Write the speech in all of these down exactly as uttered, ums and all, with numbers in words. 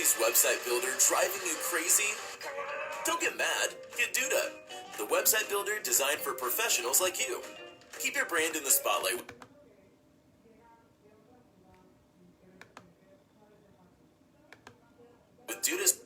Is website builder driving you crazy? Don't get mad. Get Duda, the website builder designed for professionals like you. Keep your brand in the spotlight with Duda's.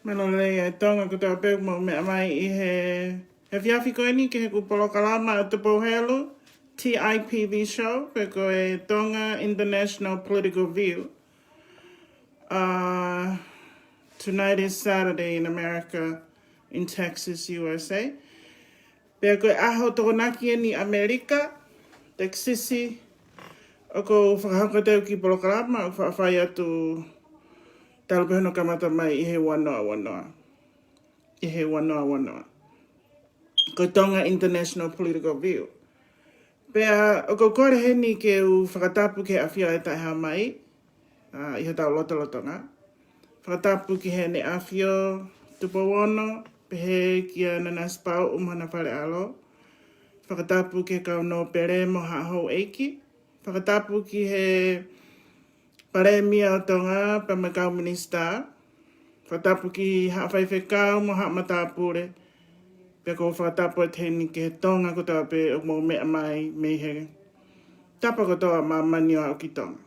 Mālō e lelei ʻa e Tonga kotoa pē ʻoku mou meʻa mai ʻi he, he efiafi ko eni ki heʻeku polokalama ʻa Tupou Helu, T I P V show, pe ko e Tonga International Political View. Uh, tonight is Saturday in America, in Texas, U S A. Pea ko e ʻaho Tokonaki eni ʻAmelika, Texas, ʻoku ou fakahoko atu ʻeku kiʻi polokalama, ʻoku faʻa fai atu talu pē hono kamata mai ʻi he ua noa ua noa. ʻI he ua noa ua noa. Ko e Tonga International Political View. Pea ʻoku ou kole heni ke u fakatapu ki he ʻAfio ʻa e Taʻehāmai, ʻa, ʻi hotau lotolotonga. Fakatapu ki Heʻene ʻAfio Tupou Ono, pehē kia Nanasipauʻu mo hona fale ʻalo. Fakatapu ki he kau nōpele mo haʻa houʻeiki. Fakatapu ki he Palēmia ʻo Tonga, pea mo e kau minisitā. Fakatapu ki haʻa faifekau mo haʻa matāpule. Pea ʻoku ou fakatapu atu heni ki he Tonga kotoa pē ʻoku mou meʻa mai mei he tapa kotoa ʻo māmani ʻo aʻu ki Tonga.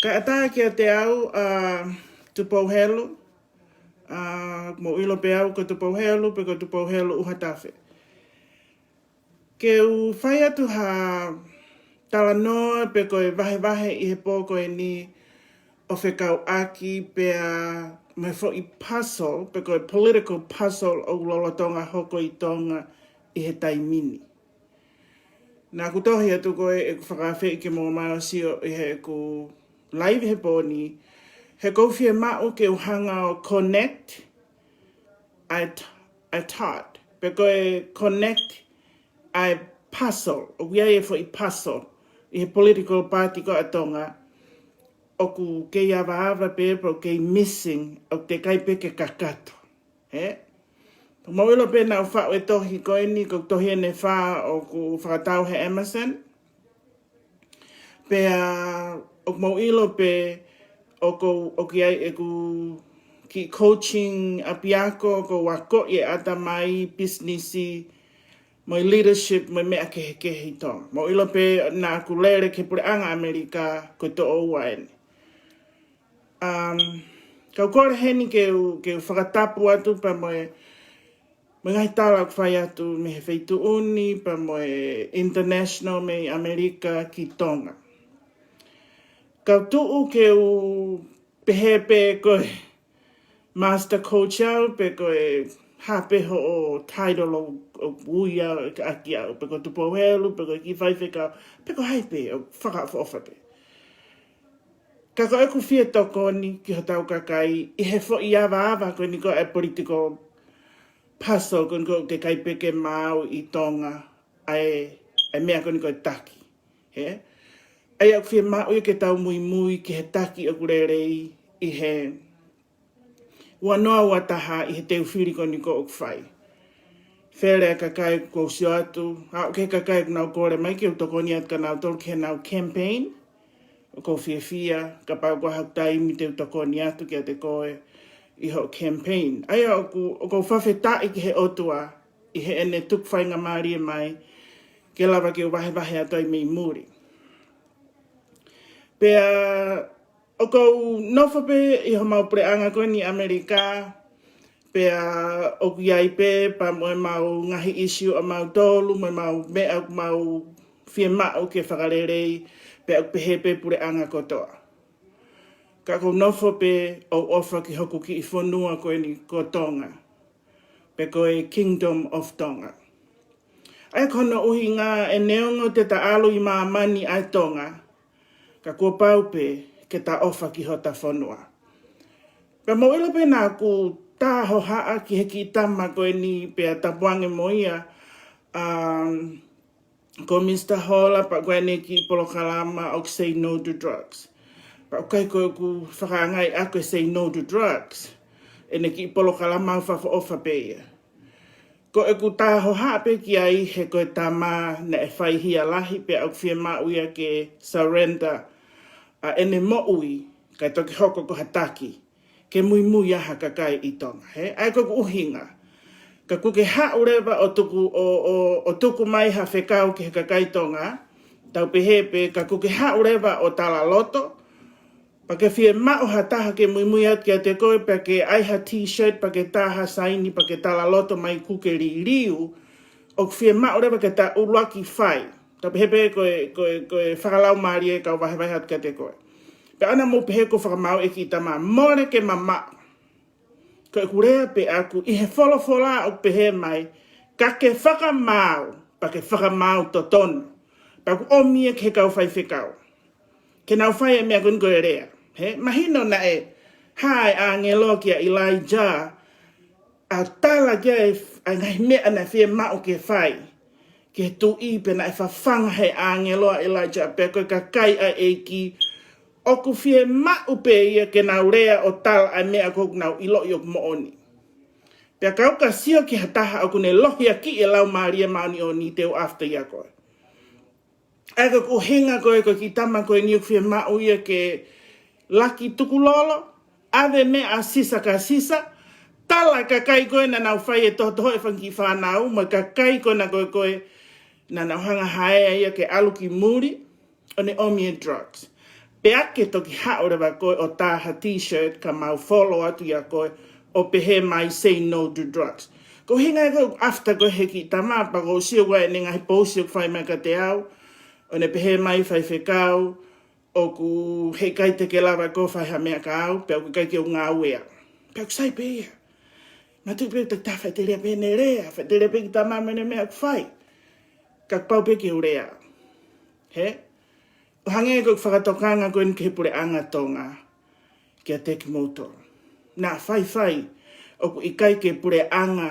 Kae ʻatā kiate au ʻa Tupou Helu, ʻa, mou ʻilo pē au ko Tupou Helu, pe ko Tupou Helu ʻUhatafe. Ke u fai atu ha talanoa pe ko e vahevahe ʻi he pō ko eni ʻo fekauʻaki pea mo e foʻi puzzle, pe ko e political puzzle ʻoku lolotonga hoko ʻi Tonga ʻi he taimi ni. Naʻá ku tohi atu ko ē ʻeku fakaafeʻi ke mou ō mai ʻo sio ʻi heʻeku live he pō ni, he ʻoku ou fiemaʻu ke u hanga ʻo connect ʻa e t-, ʻa e dot, pe ko e connect ʻa e puzzle, ʻoku ʻi ai e foʻi puzzle ʻi he political party ko ē ʻa Tonga, ʻoku kei avaava pē, pe ʻoku kei missing, ʻoku teʻeki ai pē ke kakato. He? Mou ʻilo pē naʻá ku faʻu e tohi ko eni, ko e tohi ʻeni ʻe fā ʻoku fakatau he Amazon. Pea ʻoku mou ʻilo pē ʻoku ou, ʻoku ʻi ai ʻeku kiʻi coaching ʻapiako, ʻoku ou akoʻi e ʻatamai, pisinisi, mo e leadership, mo e meʻa kehekehe ʻi Tonga. Mou ʻilo pē naʻá ku lele ki he puleʻanga ʻAmelika, ko e toʻo ua ʻeni. Um, kau kole heni ke u, ke u fakatapu atu pea mo e, mo e ngaahi tala ʻoku fai atu mei he feituʻu ni, pea mo e international mei ʻAmelika ki Tonga. Kau tuʻu ke u pehē pē ko e master coach au, pe ko e hā pē hoʻo title ʻo, ʻo ui au, ʻaki au, pe ko Tupou Helu, pe ko e kiʻi faifekau, pe ko hai pē, ʻoku fakaʻofoʻofa pē. Ka ko ʻeku fie tokoni ki hotau kakai, ʻi he foʻi avaava ko eni ko e political puzzle ko eni ʻoku teʻeki ai pē ke maau ʻi Tonga, ʻa e, ʻa e meʻa ko eni ko e taki. He? ʻA ia ʻoku fiemaʻu ia ke tau muimui ki he taki ʻoku lelei ʻi he ua noa ua taha ʻi he teu fili ko eni ʻoku fai. Fele e kakai ʻoku ou sio atu, ʻa, ʻoku ʻi ai e kakai ʻoku nau kole mai ke u tokoni atu kia nautolu ki heʻenau campaign, ʻoku ou fiefia, kapau ʻoku ʻi ai haʻaku taimi te u tokoni atu kiate koe ʻi hoʻo campaign. ʻA ia ʻoku, ʻoku ou fakafetaʻi ki he ʻOtua, ʻi heʻene tuku faingamālie mai, ke lava ke u vahevahe atu ai mei muli. Pea ʻoku ou nofo pē ʻi homau puleʻanga ko eni ʻAmelika, pea ʻoku ʻi ai pē pea mo ʻemau ngaahi ʻisiū ʻamautolu, mo ʻemau meʻa ʻoku mau fiemaʻu ke fakalelei, pea ʻoku pehē pē puleʻanga kotoa. Ka ʻoku ou nofo pē ʻo ʻofa ki hoku kiʻi fonua ko eni ko Tonga, pe ko e Kingdom of Tonga. ʻA ia ko hono ʻuhinga ʻe neongo te ta ʻalu ʻi māmani ʻa e Tonga, ka kuo pau pē ke ta ʻofa ki hota fonua. Pea mou ʻilo pē naʻá ku tā hohaʻa ki he kiʻi tama ko eni pea tapu ange mo ia, um, ko Mista Hola pea ko ʻene kiʻi polokalama ʻoku Say No to Drugs. Pea ʻoku ʻikai ko ʻeku fakaangaʻi ʻaʻaku e Say No to Drugs, ʻene kiʻi polokalama ʻoku fakaʻofoʻofa pē ia. Ko ʻeku tā hohaʻa pē ki ai he ko e tama naʻe faihia lahi pea ʻoku fiemaʻu ia ke surrender ʻa ʻene moʻui, kae toki hoko ko ha taki, ke muimui ai ha kakai ʻi Tonga, he? ʻA ia ko ʻeku ʻuhinga. Ka kuo ke haʻu leva ʻo tuku, ʻo, ʻo, ʻo tuku mai ha fekau ki he kakai Tonga, tau pehē pē, ka kuo ke haʻu leva ʻo tala loto, Pea ke fiemaʻu ha taha ke muimui atu kiate koe, pea ke ʻai ha t-shirt, pea ke tā ha saini, pea ke talaloto mai kuo ke liliu, ʻoku fiemaʻu leva ke ta ʻuluaki fai. Tau pehē pē ko e, ko e, ko e fakalaumālie kau vahevahe atu kiate koe. Pea ʻoua naʻa mou pehē ʻoku fakamaau e kiʻi tama, mole ke mamaʻo. Ko ʻeku lea pē ʻaku ʻi he folofola ʻoku pehē mai, ka ke fakamaau, pea ke fakamaau totonu. Pea ʻoku ʻomi ia ki he kau faifekau ke nau fai e meʻa ko eni ko e lea. He, mahino naʻe hā e ʻāngelo kia ʻIlaija, ʻo tala ki ai ʻa e ngaahi meʻa naʻe fiemaʻu ke fai ki he tuʻi, pea naʻe fafanga he ʻāngelo ʻa ʻIlaija, pea ko e kakai ʻa e ʻEiki, ʻoku fiemaʻu pē ia ke nau lea ʻo tala ʻa e meʻa ʻoku nau ʻiloʻi ʻoku moʻoni. Pea kapau ʻoku ke sio ki ha taha ʻoku ne lohiakiʻi e Laumālie Māʻoniʻoni, te u after ia koe. ʻA ia ko e ʻuhinga ko e, ko e kiʻi tama ko eni ʻoku fiemaʻu ia ke laki tukulolo, ʻave meʻa ʻa Sisa kia Sisa, tala e kakai ko ē naʻa nau fai e tohotoho e fanga kiʻi fānau, mo e kakai ko ē naʻa ko ē ko ē naʻa nau hanga haea ia ke ʻalu ki muli, ʻo ne ʻomi e drugs. Pea ke toki haʻu leva koe ʻo tā ha t-shirt ka mau follow atu ia koe ʻo pehē mai say no to drugs. Ko e ʻuhinga ia ko e after ko e he kiʻi tama, pea ʻoku ou sio ʻoku ʻi ai ʻene ngaahi post ʻoku fai mai kiate au, ʻo ne pehē mai faifekau, ʻoku heʻikai te ke lava koe ʻo fai ha meʻa kia au, pea ʻoku ʻikai ke u ngāueʻi. Pea ʻoku sai pē ia. Matu pē te ta fai te lea pē ʻene lea, fai te lea pē kiʻi tama mo ʻene meʻa ʻoku fai. Ka kapau pē ke u lea. He? ʻO hangē ko e fakatokanga ko eni ki he puleʻanga Tonga kiate kimoutolu. Naʻa faifai ʻoku ʻikai ke puleʻanga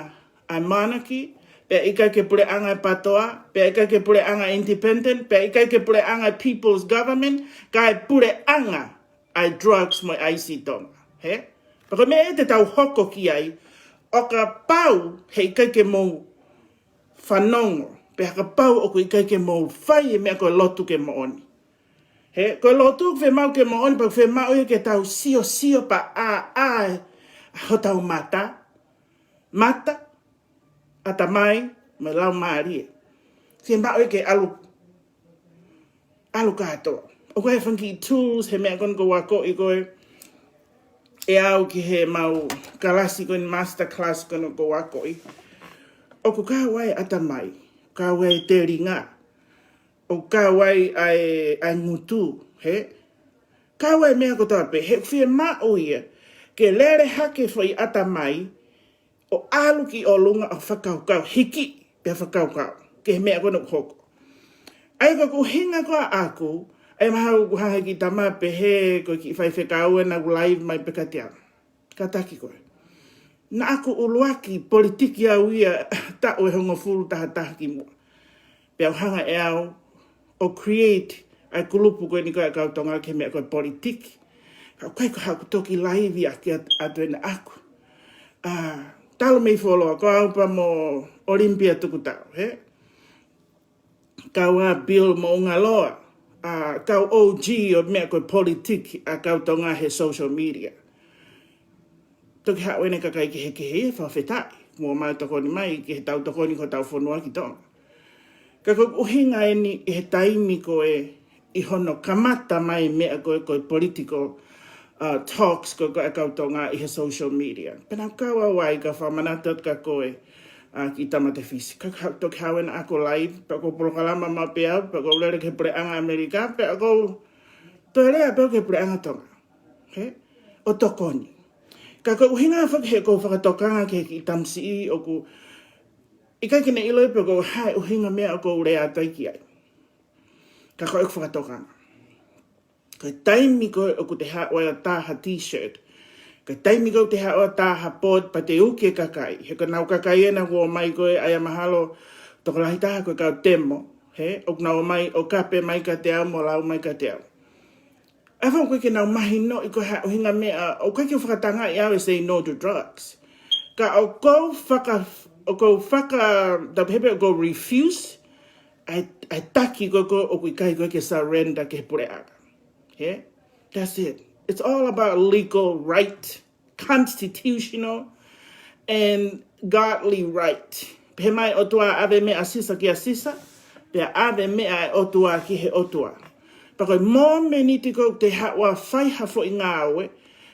ʻa e monarchy, pea ʻikai ke puleʻanga ʻa e PTOA, pea ʻikai ke puleʻanga independent, pea ʻikai ke puleʻanga ʻa e people's government, ka e puleʻanga ʻa e drugs mo e ʻaisi ʻi Tonga. He? Pea ko e meʻa ia te tau hoko ki ai, ʻo kapau heʻikai ke mou fanongo, pea kapau ʻoku ʻikai ke mou fai e meʻa ko e lotu ke moʻoni. He, ko e lotu ʻoku fiemaʻu ke moʻoni, pea ʻoku fiemaʻu ia ke tau siosio pea ʻā, ʻā hotau mata, mata, ʻatamai, mo e laumālie. Fiemaʻu ia ke ʻalu, ʻalu kātoa. ʻOku ʻi ai e fanga kiʻi tools, he meʻa ko eni ʻoku ou akoʻi ko ē ʻe au ki he mau kalasi ko eni, master class ko eni ʻoku ou akoʻi. ʻOku kau ai e ʻatamai, kau ai e telinga, ʻoku kau ai ʻa e, ʻa e ngutu, he? Kau ai e meʻa kotoa pē, he ʻoku fiemaʻu ia ke lele hake foʻi ʻatamai, ʻo ʻalu ki ʻolunga ʻo fakakaukau, hiki pea fakakaukau ki he meʻa ko eni ʻoku hoko. ʻA ia ko e ʻuhinga ko ē ʻaʻaku, ʻa ia mahalo ʻoku hanga ʻe he kiʻi tama ʻo pehē ko e kiʻi faifekau ena ʻoku live mai pē kiate au. Kātaki koe. Naʻa ku ʻuluaki politiki au ia taʻu ʻe hongofulu taha taha kimuʻa. Pea u hanga ʻe au ʻo create ʻa e kulupu ko eni ko e ʻa e kau Tonga ki he meʻa ko e politiki. Ka ʻoku ʻikai ko haʻaku toki live ia ki at-, atu ena ʻaʻaku. ʻA, talu mei fuoloa, ko au pea mo Olympia Tukutau, he? Kau ʻa Bill Moʻungaloa, ʻa, kau O G ʻo e meʻa ko e politiki ʻa e kau Tonga he social media. Toki haʻu ʻene kakai kehekehe, fakafetaʻi. Mo mau tokoni mai ki he tau tokoni ko e tau fonua ki Tonga. Ka ko e ʻuhinga eni ʻi he taimi ko ē ʻi hono kamata mai meʻa ko e, ko e political, uh, talks ko e, ko e ʻa e kau Tonga ʻi he social media. Pea naʻa ku kau au ai ka fakamanatu atu kia koe, uh, kiʻi tama Tefisi. Ka, ka toki haʻu ena ʻaʻaku ʻo live, pea ʻoku ou polokalama maʻu pē au, pea ʻoku ou lele ki he puleʻanga ʻAmelika, pea ʻoku ou toe lea pē au ki he puleʻanga Tonga. He? ʻO tokoni. Ka ko e ʻuhinga foki he ʻoku ou fakatokanga ki he kiʻi tamasiʻi ʻoku ʻikai ke ne ʻilo ia pe ko e hā e ʻuhinga meʻa ʻoku ou lea atu ai ki ai. Ka ko ʻeku fakatokanga. Ko e taimi ko ē ʻoku te haʻu ai ʻo tā ha t-shirt. Ko e taimi ko ē ʻoku te haʻu ʻo tā ha board pea te uki e kakai. He ko e nau kakai ena ʻoku ō mai ko ē ʻa ia mahalo tokolahi taha ko e kau temo. He? ʻOku nau ō mai ʻo kape mai kiate au mo lau mai kiate au. ʻA ia ʻoku ʻikai ke nau mahinoʻi ko e hā e ʻuhinga meʻa, ʻoku ʻikai ke fakatangaʻi au e say no to drugs. Ka ʻoku ou faka-, ʻoku ou faka-, tau pehē pē ʻoku ou refuse, ʻa e, ʻa e taki ko ē ʻoku ʻikai ko ē ke surrender ki he puleʻanga. He? That's it. It's all about legal right, constitutional and godly right. Pehē mai ʻOtua ʻave meʻa ʻa Sisa kia Sisa, pea ʻave meʻa ʻa e ʻOtua ki he ʻOtua. Pea ko e momeniti ko ē te haʻu ʻo fai ha foʻi ngāue,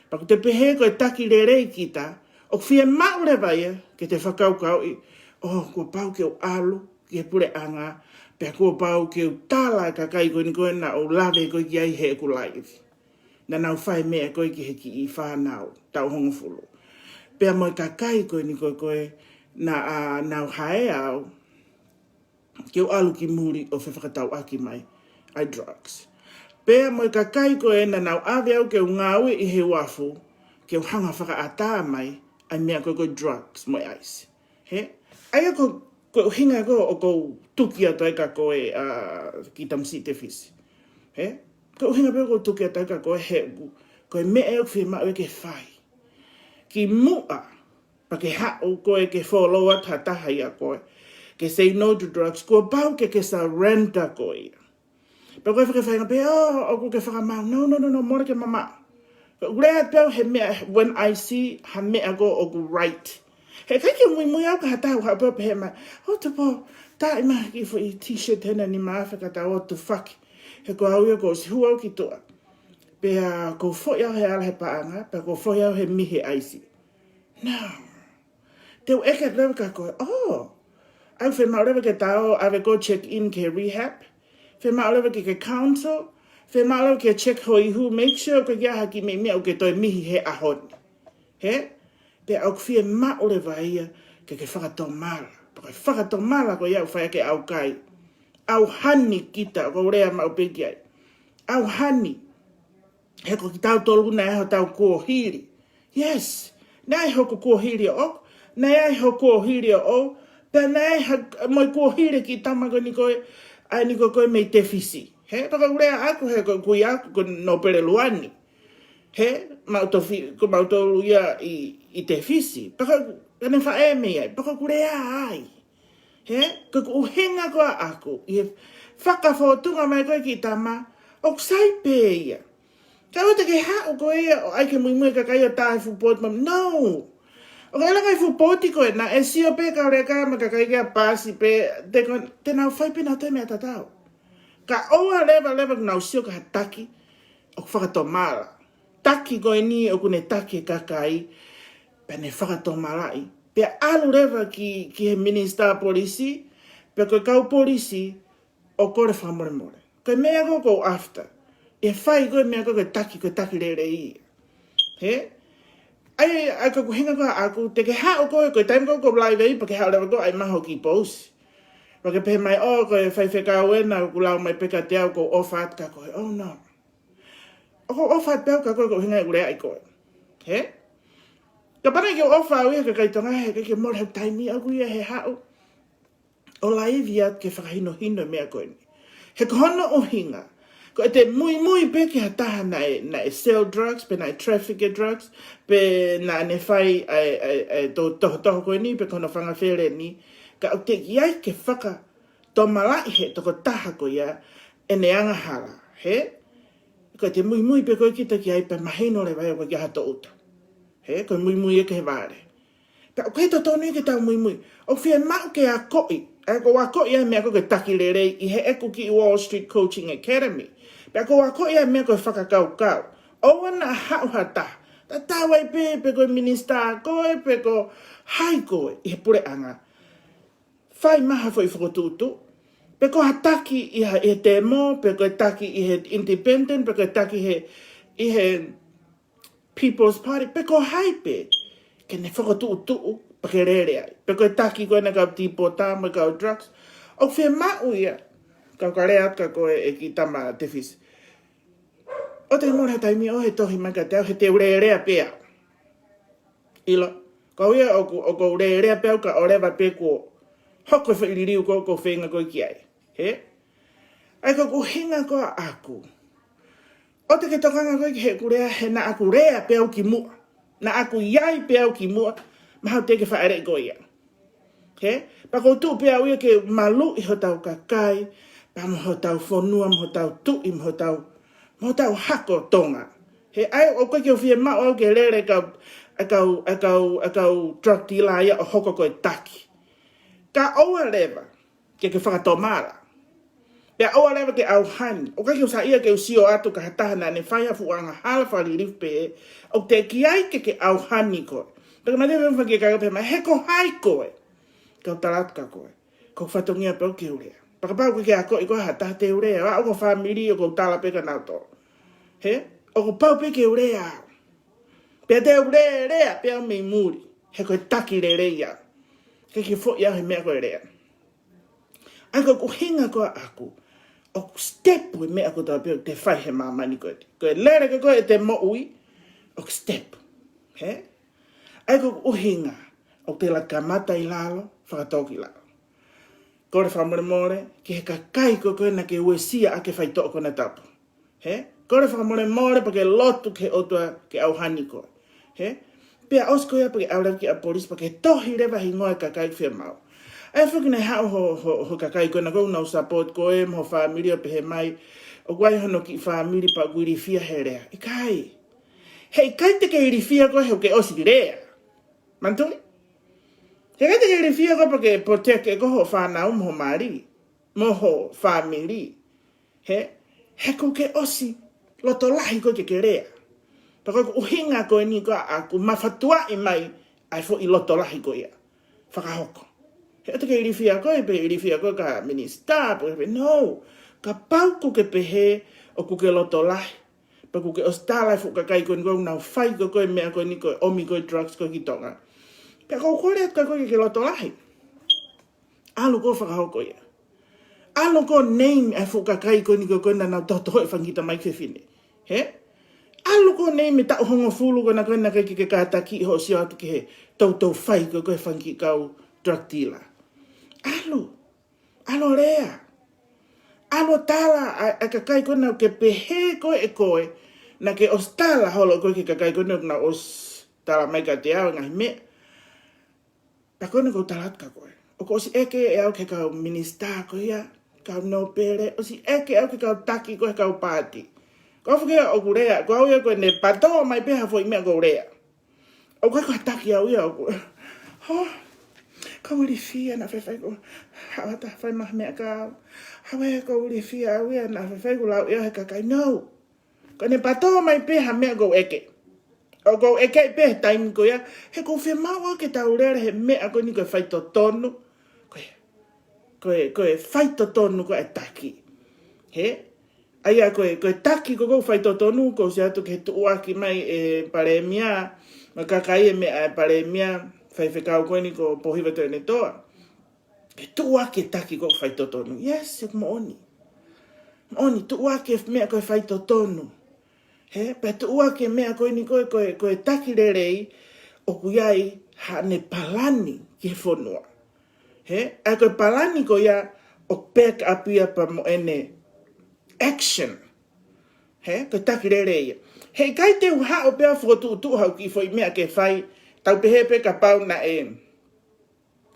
pea ko ʻete pehē ko e taki lelei kita, ʻoku fiemaʻu leva ia ke te fakakaukauʻi, ʻo, kuo pau ke u ʻalu ki he puleʻanga, pea kuo pau ke u tala e kakai ko eni ko ē naʻa ku lave ko ē ki ai heʻeku live. Naʻa nau fai e meʻa ko ē ki he kiʻi fānau taʻu hongofulu. Pea mo e kakai ko eni ko ē, ko ē naʻa, ā, nau hae au ke u ʻalu ki muli ʻo fefakatauʻaki mai ʻa e drugs. Pea mo e kakai ko ē naʻa nau ʻave au ke u ngāue ʻi he uafu, ke u hanga ʻo fakaʻatā mai ʻa e meʻa ko ē ko e drugs mo e ʻaisi. Hē? ʻA ia ko, ko e ʻuhinga ko ē ʻoku ou tuki atu ai kia koe, ā, ki Tamasiʻi Tefisi. Hē? Ko e ʻuhinga pē ʻoku ou tuki atu ai kia koe he ʻoku, ko e meʻa ʻoku fiemaʻu ke fai. Kimuʻa pea ke haʻu koe ke follow atu ha taha ʻia koe, ke say no to drugs, kuo pau ke ke surrender koe ia. Pea ko e fakafainga pē, ʻo, ʻoku ke fakamaau. No, no, no, no, mole ke mamaʻo. Pea ʻoku lea pē au he meʻa, when I see ha meʻa ko ē ʻoku right. He ʻikai ke muimui au ki ha taha ʻoku haʻu pē ʻo pehē mai, ʻo Tupou, tā mai ha kiʻi foʻi t-shirt hena ʻe nima afe ka tau ō ʻo tufaki. He ko au ia kuo ʻosi hū au ki tuʻa. Pea kuo u foʻi au he ala he paʻanga, pea kuo u foʻi au he mihi he ʻaisi. No. Te u ʻeke leva kia koe, ʻo, ʻoku fiemaʻu leva ke ta ō ʻave koe ʻo check in ki he rehab. Fiemaʻu leva ke ke counsel. Fiemaʻu leva ke check ho ihu, make sure ʻoku ʻikai ha kiʻi meʻa ʻoku ke toe mihi he ʻaho ni. Hē? Pea ʻoku fiemaʻu leva ia ke ke fakatomala. Pea ko e fakatomala ko ia ʻoku fai ʻaki e ʻaukai. ʻAuhani kita, ʻoku ou lea maʻu pē ki ai. ʻAuhani. He ko kitautolu naʻe ʻi ai hotau kuohili. Yes. Naʻe ʻi ai hoku kuohili ʻoʻoku. Naʻe ʻi ai hoku kuohili ʻoʻou. Pea naʻe ʻi ai ha, mo e kuohili e kiʻi tama ko eni ko ē, ʻa eni ko ē ko ē mei Tefisi. Hē, pea ko e lea ʻaʻaku he ko e kui ʻaʻaku ko Nōpele Luani. Hē, maʻu tofi, ko mautolu ia ʻi, ʻi Tefisi. Pea ko, ka ne faʻē mei ai. Pea ko ʻeku lea ai. Hē, ko ʻeku ʻuhinga ko ē ʻaʻaku, ʻi he fakafōtunga mai ko ē kiʻi tama, ʻoku sai pē ia. Ka ʻoua te ke haʻu koe ia ʻo ʻai ke muimui e kakai ʻo tā e fuʻu pooti mai. No! ʻOku ʻi ai e ngaahi fuʻu pooti ko ē naʻe sio pē kau leka mo e kakai ki he paasi pē, te ko, te nau fai pē nautolu e meʻa tatau. Ka ʻoua leva leva ke nau sio ki ha taki ʻoku fakatomala. Taki ko eni ʻoku ne taki e kakai, pea ne fakatomalaʻi. Pea ʻalu leva ki, ki he minisitā polisi, pea ko e kau polisi, ʻo kole fakamolemole. Ko e meʻa ko ē ʻoku ou after. ʻE fai ko e meʻa ko ē ko e taki, ko e taki lelei ia. Hē? ʻAi, ʻai ko ʻeku ʻuhinga ko ē ʻaʻaku, te ke haʻu koe, ko e taimi ko ē ʻoku ou live ai, pea ke haʻu leva koe ʻo ʻai mai hoʻo kiʻi post. Pea ke pehē mai, ʻo, ko e faifekau ena, ʻoku lau mai pē kiate au, ʻoku ou ʻofa atu kia koe. Oh, no. ʻOku ou ʻofa atu pē au kia koe, ko e ʻuhinga ia ʻeku lea ai kia koe. Hē? Kapau naʻe ʻikai ke u ʻofa au ia kia Kai Tonga, he ʻikai ke mole hoku taimi ʻaʻaku ia he haʻu ʻo live atu ke fakahinohino e meʻa ko eni. He ko hono ʻuhinga, ko ʻete muimui pē ki ha taha naʻe, naʻe sell drugs, pe naʻe traffic e drugs, pe naʻa ne fai ʻa e, ʻa e, ʻa e to-, tohotoho ko eni, pe ko hono fanga feleni, ka ʻoku teʻeki ai ke fakatomalaʻi he tokotaha ko ia ʻene angahala. Hē? Ko ʻete muimui pē ko ē kita ki ai pea mahino leva ia ʻoku ʻikai ha toʻuta. Hē? Ko e muimui ia ki he vale. Pea ʻoku ʻikai totonu ia ke tau muimui. ʻOku fiemaʻu ke akoʻi. ʻA ia ʻoku ou akoʻi ʻa e meʻa ko ē ko e taki lelei ʻi heʻeku kiʻi Wall Street Coaching Academy. Pea ʻoku ou akoʻi ʻa e meʻa ko e fakakaukau. ʻOua naʻa haʻu ha taha. Tatau ai pē, pe ko e minisitā koe, pe ko hai koe ʻi he puleʻanga. Fai mai ha foʻi fokotuʻutuʻu. Pe ko ha taki ʻi ha, ʻi he temo, pe ko e taki ʻi he independent, pe ko e taki he, ʻi he People's Party, pe ko hai pē, ke ne fokotuʻutuʻu, pea ke lele ai. Pe ko e taki ko ena kau tīpota mo e kau drugs. ʻOku fiemaʻu ia, kau ka lea atu kia koe ʻe kiʻi tama Tefisi. ʻOua te ke mole ha taimi ʻo he tohi mai kiate au, he te u lelea pē au. ʻIlo, ko au ia ʻoku, ʻoku ou lelea pē au kae ʻoua leva pē kuo hoko e foʻi liliu ko ē ʻoku ou feinga ko ē ki ai. Hē? ʻA ia ko ʻeku ʻuhinga ko ē ʻaʻaku. ʻOua te ke tokanga koe ki heʻeku lea, he naʻa ku lea pē au kimuʻa. Naʻa ku ʻi ai pē au kimuʻa, mahalo te ke faʻeleʻi koe ia. Hē? Pea ʻoku ou tuʻu pē au ia ke maluʻi hotau kakai, pea mo hotau fonua, mo hotau tuʻi, mo hotau, mo hotau hako Tonga. Hē, ʻa ia ʻoku ʻikai ke u fiemaʻu au ke lele e kau, e kau, e kau, e kau drug dealer ia ʻo hoko ko e taki. Ka ʻoua leva ke ke fakatomala. Pea ʻoua leva ke ʻauhani. ʻOku ʻikai ke u saiʻia ke u sio atu ki ha taha naʻa ne fai ha fuʻu angahala fakalilifu pehē, ʻoku teʻeki ai ke ke ʻauhani koe. Pea ka mate pē fanga kiʻi kakai pehē mai, he ko hai koe? Kau tala atu kia koe, ko e fatongia pē ʻoku ke lea. Pea kapau ʻoku ke akoʻi koe ha taha te u lea, ʻa ʻoku ou fāmili ʻoku ou tala pē kia nautolu. He? ʻOku pau pē ke u lea au. Pea te u lea, lea pē au mei muli. He ko e taki lelei au. ʻIkai ke foʻi au he meʻa ko e lea. ʻA ia ko e ʻuhinga ko ē ʻaʻaku, ʻoku step e meʻa kotoa pē ʻoku te fai he māmani ko ē. Ko e lele ko ē ʻete moʻui, ʻoku step. He? ʻA ia ko e ʻuhinga, ʻoku te laka kamata ʻi lalo, fakatō ki lalo. Kole fakamolemole ki he kakai ko ē naʻa ke uesia ʻaki e faitoʻo konatapu. He? Kole fakamolemole pea ke lotu ki he ʻOtua ke ʻauhani koe. He? Pea ʻosi ko ia pea ke ʻalu leva ki ʻapi polisi pea ke tohi leva hingoa e kakai ʻoku fiemaʻu. ʻA ia foki naʻe haʻu ho, ho, ho kakai ko ena ʻoku nau support koe mo ho fāmili ʻo pehē mai, ʻoku ʻi ai hono kiʻi fāmili pea ʻoku ilifia he lea. ʻIkai. He ʻikai te ke ilifia koe he ʻoku ke ʻosi lea. Manatuʻi? He ʻikai te ke ilifia koe pea ke protect ʻe koe ho fānau mo ho mali, mo ho fāmili. He, he ʻoku ke ʻosi loto lahi koe ke ke lea. Pea ko e ʻuhinga ko eni ko ē ʻaʻaku mafatuaʻi mai ʻa e foʻi loto lahi ko ia. Fakahoko. He ʻoku te ke ilifia koe, pe ilifia koe ki ha minisitā, pe, pe, no. Kapau ʻoku ke pehē ʻoku ke loto lahi, pea ʻoku ke ʻosi tala e fuʻu kakai ko eni ʻoku nau fai ko ē e meʻa ko eni ko e ʻomi ko ē e drugs ko ē ki Tonga. Pea ʻoku ou kole atu kia koe ke ke loto lahi. ʻAlu koe ʻo fakahoko ia. ʻAlu koe ʻo name e fuʻu kakai ko eni ko ē naʻa nau tohotohoʻi e fanga kiʻi tamaiki fefine. He? ʻAlu koe ʻo name e taʻu hongofulu ko ena ko ē naʻe ʻikai ke ke kātakiʻi hoʻo sio atu ki he toutou fai ko ē e fanga kiʻi kau drug dealer. ʻAlu. ʻAlu ʻo lea. ʻAlu ʻo tala ʻa, ʻa e kakai ko ena ʻoku ke pehē ko ē ʻe koe naʻa ke ʻosi tala holo koe ki he kakai ko ena ʻoku nau ʻosi tala mai kiate au e ngaahi meʻa. Pea ko ena ʻoku ou tala atu kia koe, ʻoku ʻosi ʻeke ʻe au ki he kau minisitā ko ia, kau nōpele, ʻosi ʻeke ʻe au ki he kau taki ko ē he kau paati. Ko au foki ia ʻoku lea, ko au ia ko ʻene patō mai pē ha foʻi meʻa ʻoku ou lea. ʻOku ʻikai ko ha taki au ia ʻoku, ho, ʻoku ou ilifia naʻa faifai ko, haʻu ha taha fai mai ha meʻa kia au. Haʻu ē ʻoku ou ilifia au ia naʻa faifai ko lau ia he kakai, no. Ko ʻene patō mai pē ha meʻa ʻoku ou ʻeke. ʻOku ou ʻeke pē he taimi ko ia, he ʻoku fiemaʻu ke tau lele he meʻa ko eni ko e faitotonu. Ko e, ko e, ko e faitotonu ko e taki. He? ʻA ia ko e, ko e taki ko ē ʻoku faitotonu, ʻoku ou sio atu ki he tuʻuaki mai e Palēmia, mo e kakai e meʻa e Palēmia, faifekau ko eni ko Pōhiva Tuʻiʻonetoa. Ke tuʻuaki e taki ko ē ʻoku faitotonu. Yes, ʻoku moʻoni. Moʻoni, tuʻuaki e meʻa ko e faitotonu. He, pea tuʻuaki e meʻa ko eni ko e, ko e, ko e taki lelei, ʻoku ʻi ai haʻane palani ki he fonua. He, ʻa ia ko e palani ko ia ʻoku back up ia pea mo ʻene action. He, ko e taki lelei ia. He ʻikai te u haʻu pē ʻo fokotuʻutuʻu haʻo kiʻi foʻi meʻa ke fai, tau pehē pē kapau naʻe,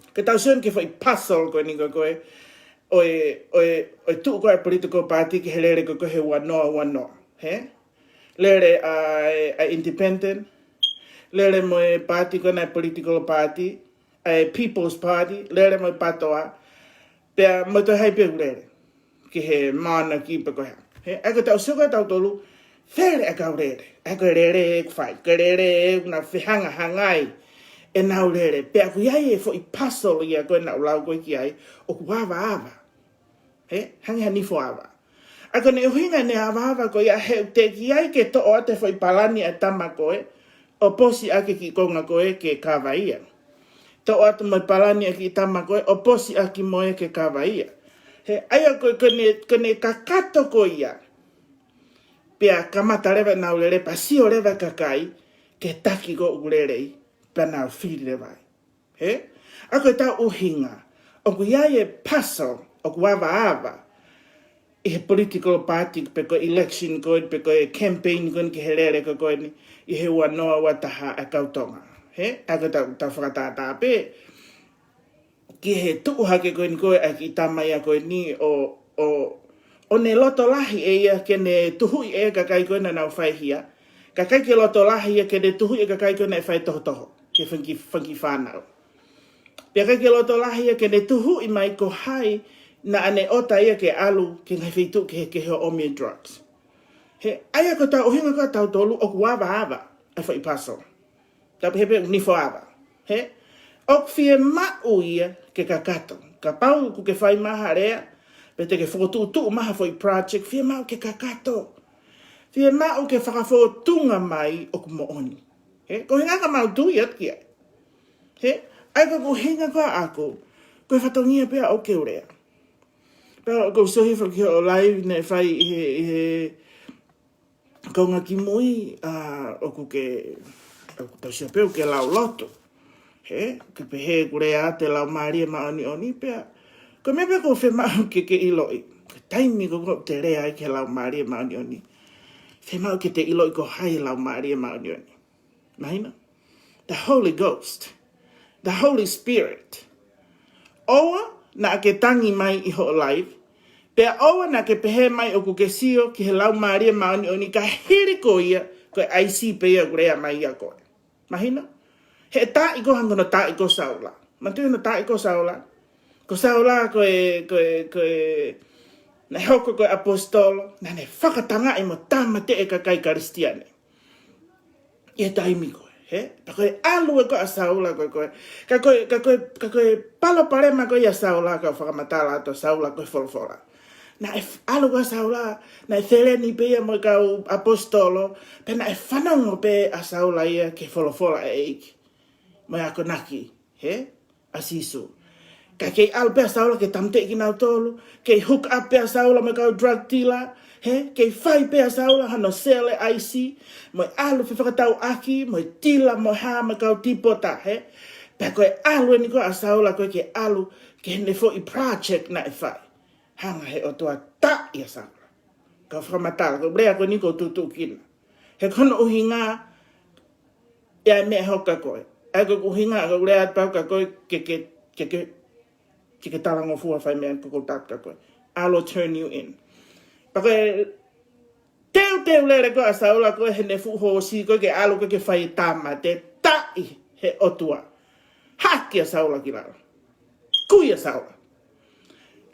ke tau sio ki he foʻi puzzle ko eni ko ē, ʻo e, ʻo e, ʻo e tuʻu ko ē e political party ki he lele ko ē he ua noa ua noa. He? Lele ʻa e, ʻa e independent, lele mo e paati ko ena e political party, ʻa e People's Party, lele mo e PATOA, pea mo e toe hai pē ʻoku lele. Ki he monarchy pe ko e hā. He, ʻa ia ko ʻetau sio ko ē ʻa tautolu, fele ʻa e kau lele. ʻA ia ko e lele ʻoku fai, ko e lele ʻoku nau fehangahangai ʻenau lele. Pea ʻoku ʻi ai e foʻi puzzle ia ko ē naʻa ku lau ko ē ki ai, ʻoku avaava. He, hangē ha nifo ava. ʻA ia ko ʻene ʻuhinga ʻene avaava ko ia he ʻoku teʻeki ai ke toʻo atu e foʻi palani ʻa e tama ko ē, ʻo posi ʻaki e kiʻi konga ko ē ke kava ia. Toʻo atu mo e palani ʻa e kiʻi tama ko ē, ʻo posi ʻaki mo ia ke kava ia. He, ʻa ia ko, ko ʻene, ko ʻene kakato ko ia. Pea kamata leva ʻenau lele, pea sio leva e kakai ki he taki ko ē ʻoku lelei, pea nau fili leva ai. He? ʻA ia ko ʻetau ʻuhinga, ʻoku ʻi ai e puzzle ʻoku avaava ʻi he political party, pe ko e election ko ē, pe ko e campaign ko eni ki he lele ko ē ko eni, ʻi he ua noa ua taha ʻa e kau Tonga. He? ʻA ia ko ʻetau, tau fakatātā pē ki he tuʻu hake ko eni ko ē ʻa e kiʻi tama ia ko eni ʻo, ʻo, ʻo ne loto lahi ʻe ia ke ne tuhuʻi e kakai ko ē naʻa nau fai hia. Kae ʻikai ke loto lahi ia ke ne tuhuʻi e kakai ko ē naʻe fai tohotoho ki he fanga kiʻi, fanga kiʻi fānau. Pea ʻikai ke loto lahi ia ke ne tuhuʻi mai ko hai naʻa ne ʻota ia ke ʻalu ki he ngaahi feituʻu kehekehe ʻo ʻomi e drugs. He, ʻa ia ko ʻetau ʻuhinga ko ē ʻatautolu ʻoku avaava ʻa e foʻi paso. Tau pehē pē ʻoku nifo ava. He, ʻoku fiemaʻu ia ke kakato. Kapau ʻoku ke fai mai ha lea, pe te ke fokotuʻutuʻu mai ha foʻi project, fiemaʻu ke kakato. Fiemaʻu ke fakafōtunga mai ʻoku moʻoni. He, ko e ʻuhinga ka mau tui atu ki ai. He, ʻa ia ko ʻeku ʻuhinga ko ē ʻaʻaku, ko e fatongia pē ʻoku ou lea. Pea ʻoku ou sio hifo ki hoʻo live naʻe fai ʻi he, ʻi he kaunga kimui, ʻa, ʻoku ke, ʻoku tau sio pē ʻoku ke lau lotu. He, ke pehē ʻoku lea atu e Laumālie Māʻoniʻoni pea. Ko e meʻa pē ʻoku fiemaʻu ke ke ʻiloʻi. Ko e taimi ko ē ʻoku te lea ai ki he Laumālie Māʻoniʻoni. Fiemaʻu ke te ʻiloʻi ko hai e Laumālie Māʻoniʻoni. Mahino? The Holy Ghost. The Holy Spirit. ʻOua naʻa ke tangi mai ʻi hoʻo live, pea ʻoua naʻa ke pehē mai ʻoku ke sio ki he Laumālie Māʻoniʻoni ka hili ko ia, ko e ʻaisi pē ia ʻoku lea mai ʻia koe. Mahino? He taaʻi ko ē hangē ko hono taaʻi ko ē ʻo Saula. Manatuʻi hono taaʻi ko ē ʻo Saula. Ko Saula ko e, ko e, ko e, naʻe hoko ko e ʻaposetolo, naʻa ne fakatangaʻi mo tāmateʻi e kakai Kalisitiane. ʻI he taimi ko ē, he? Pea ko e ʻalu ē ko ē ʻa Saula ko ē, ko ē. Ka ko e, ka ko e, ka ko e palopalema ko ē ʻa Saula ka fakamatala atu ʻa Saula ko e folofola. Naʻe f-, ʻalu ko ē ʻa Saula, naʻe feleni pē ia mo e kau ʻaposetolo, pea naʻe fanongo pē ʻa Saula ia ki he folofola ʻa e ʻEiki. Mo e akonaki, he? ʻA Sīsū. Ka kei ʻalu pē ʻa Saula ke tāmateʻi kinautolu, kei hook up pē ʻa Saula mo e kau drug dealer, he? Kei fai pē ʻa Saula hano sele ʻaisi, mo e ʻalu fefakatauʻaki, mo e tila, mo e hā, mo e kau tipota, he? Pea ko e ʻalu eni ko ē ʻa Saula ko ē ke ʻalu ki heʻene foʻi project naʻe fai. Hanga he ʻOtua taaʻi ʻa Saula. Ka fakamatala, ko e lea ko eni ʻoku ou tuʻutuʻu kina. He ko hono ʻuhinga, ʻa e meʻa hoko kia koe. ʻA ia ko e ʻuhinga, ko e lea atu pē au kia koe, ke, ke, ke, ke, ke ke talangofua fai meʻa ko ē ʻoku ou tala atu kia koe. I will turn you in. Pea ko e teuteu lele ko ē ʻa Saula ko ē heʻene fuʻu hoosi ko ē ke ʻalu ko ē ke fai e tāmate, taaʻi he ʻOtua. Hake ʻa Saula ki lalo. Kui ʻa Saula.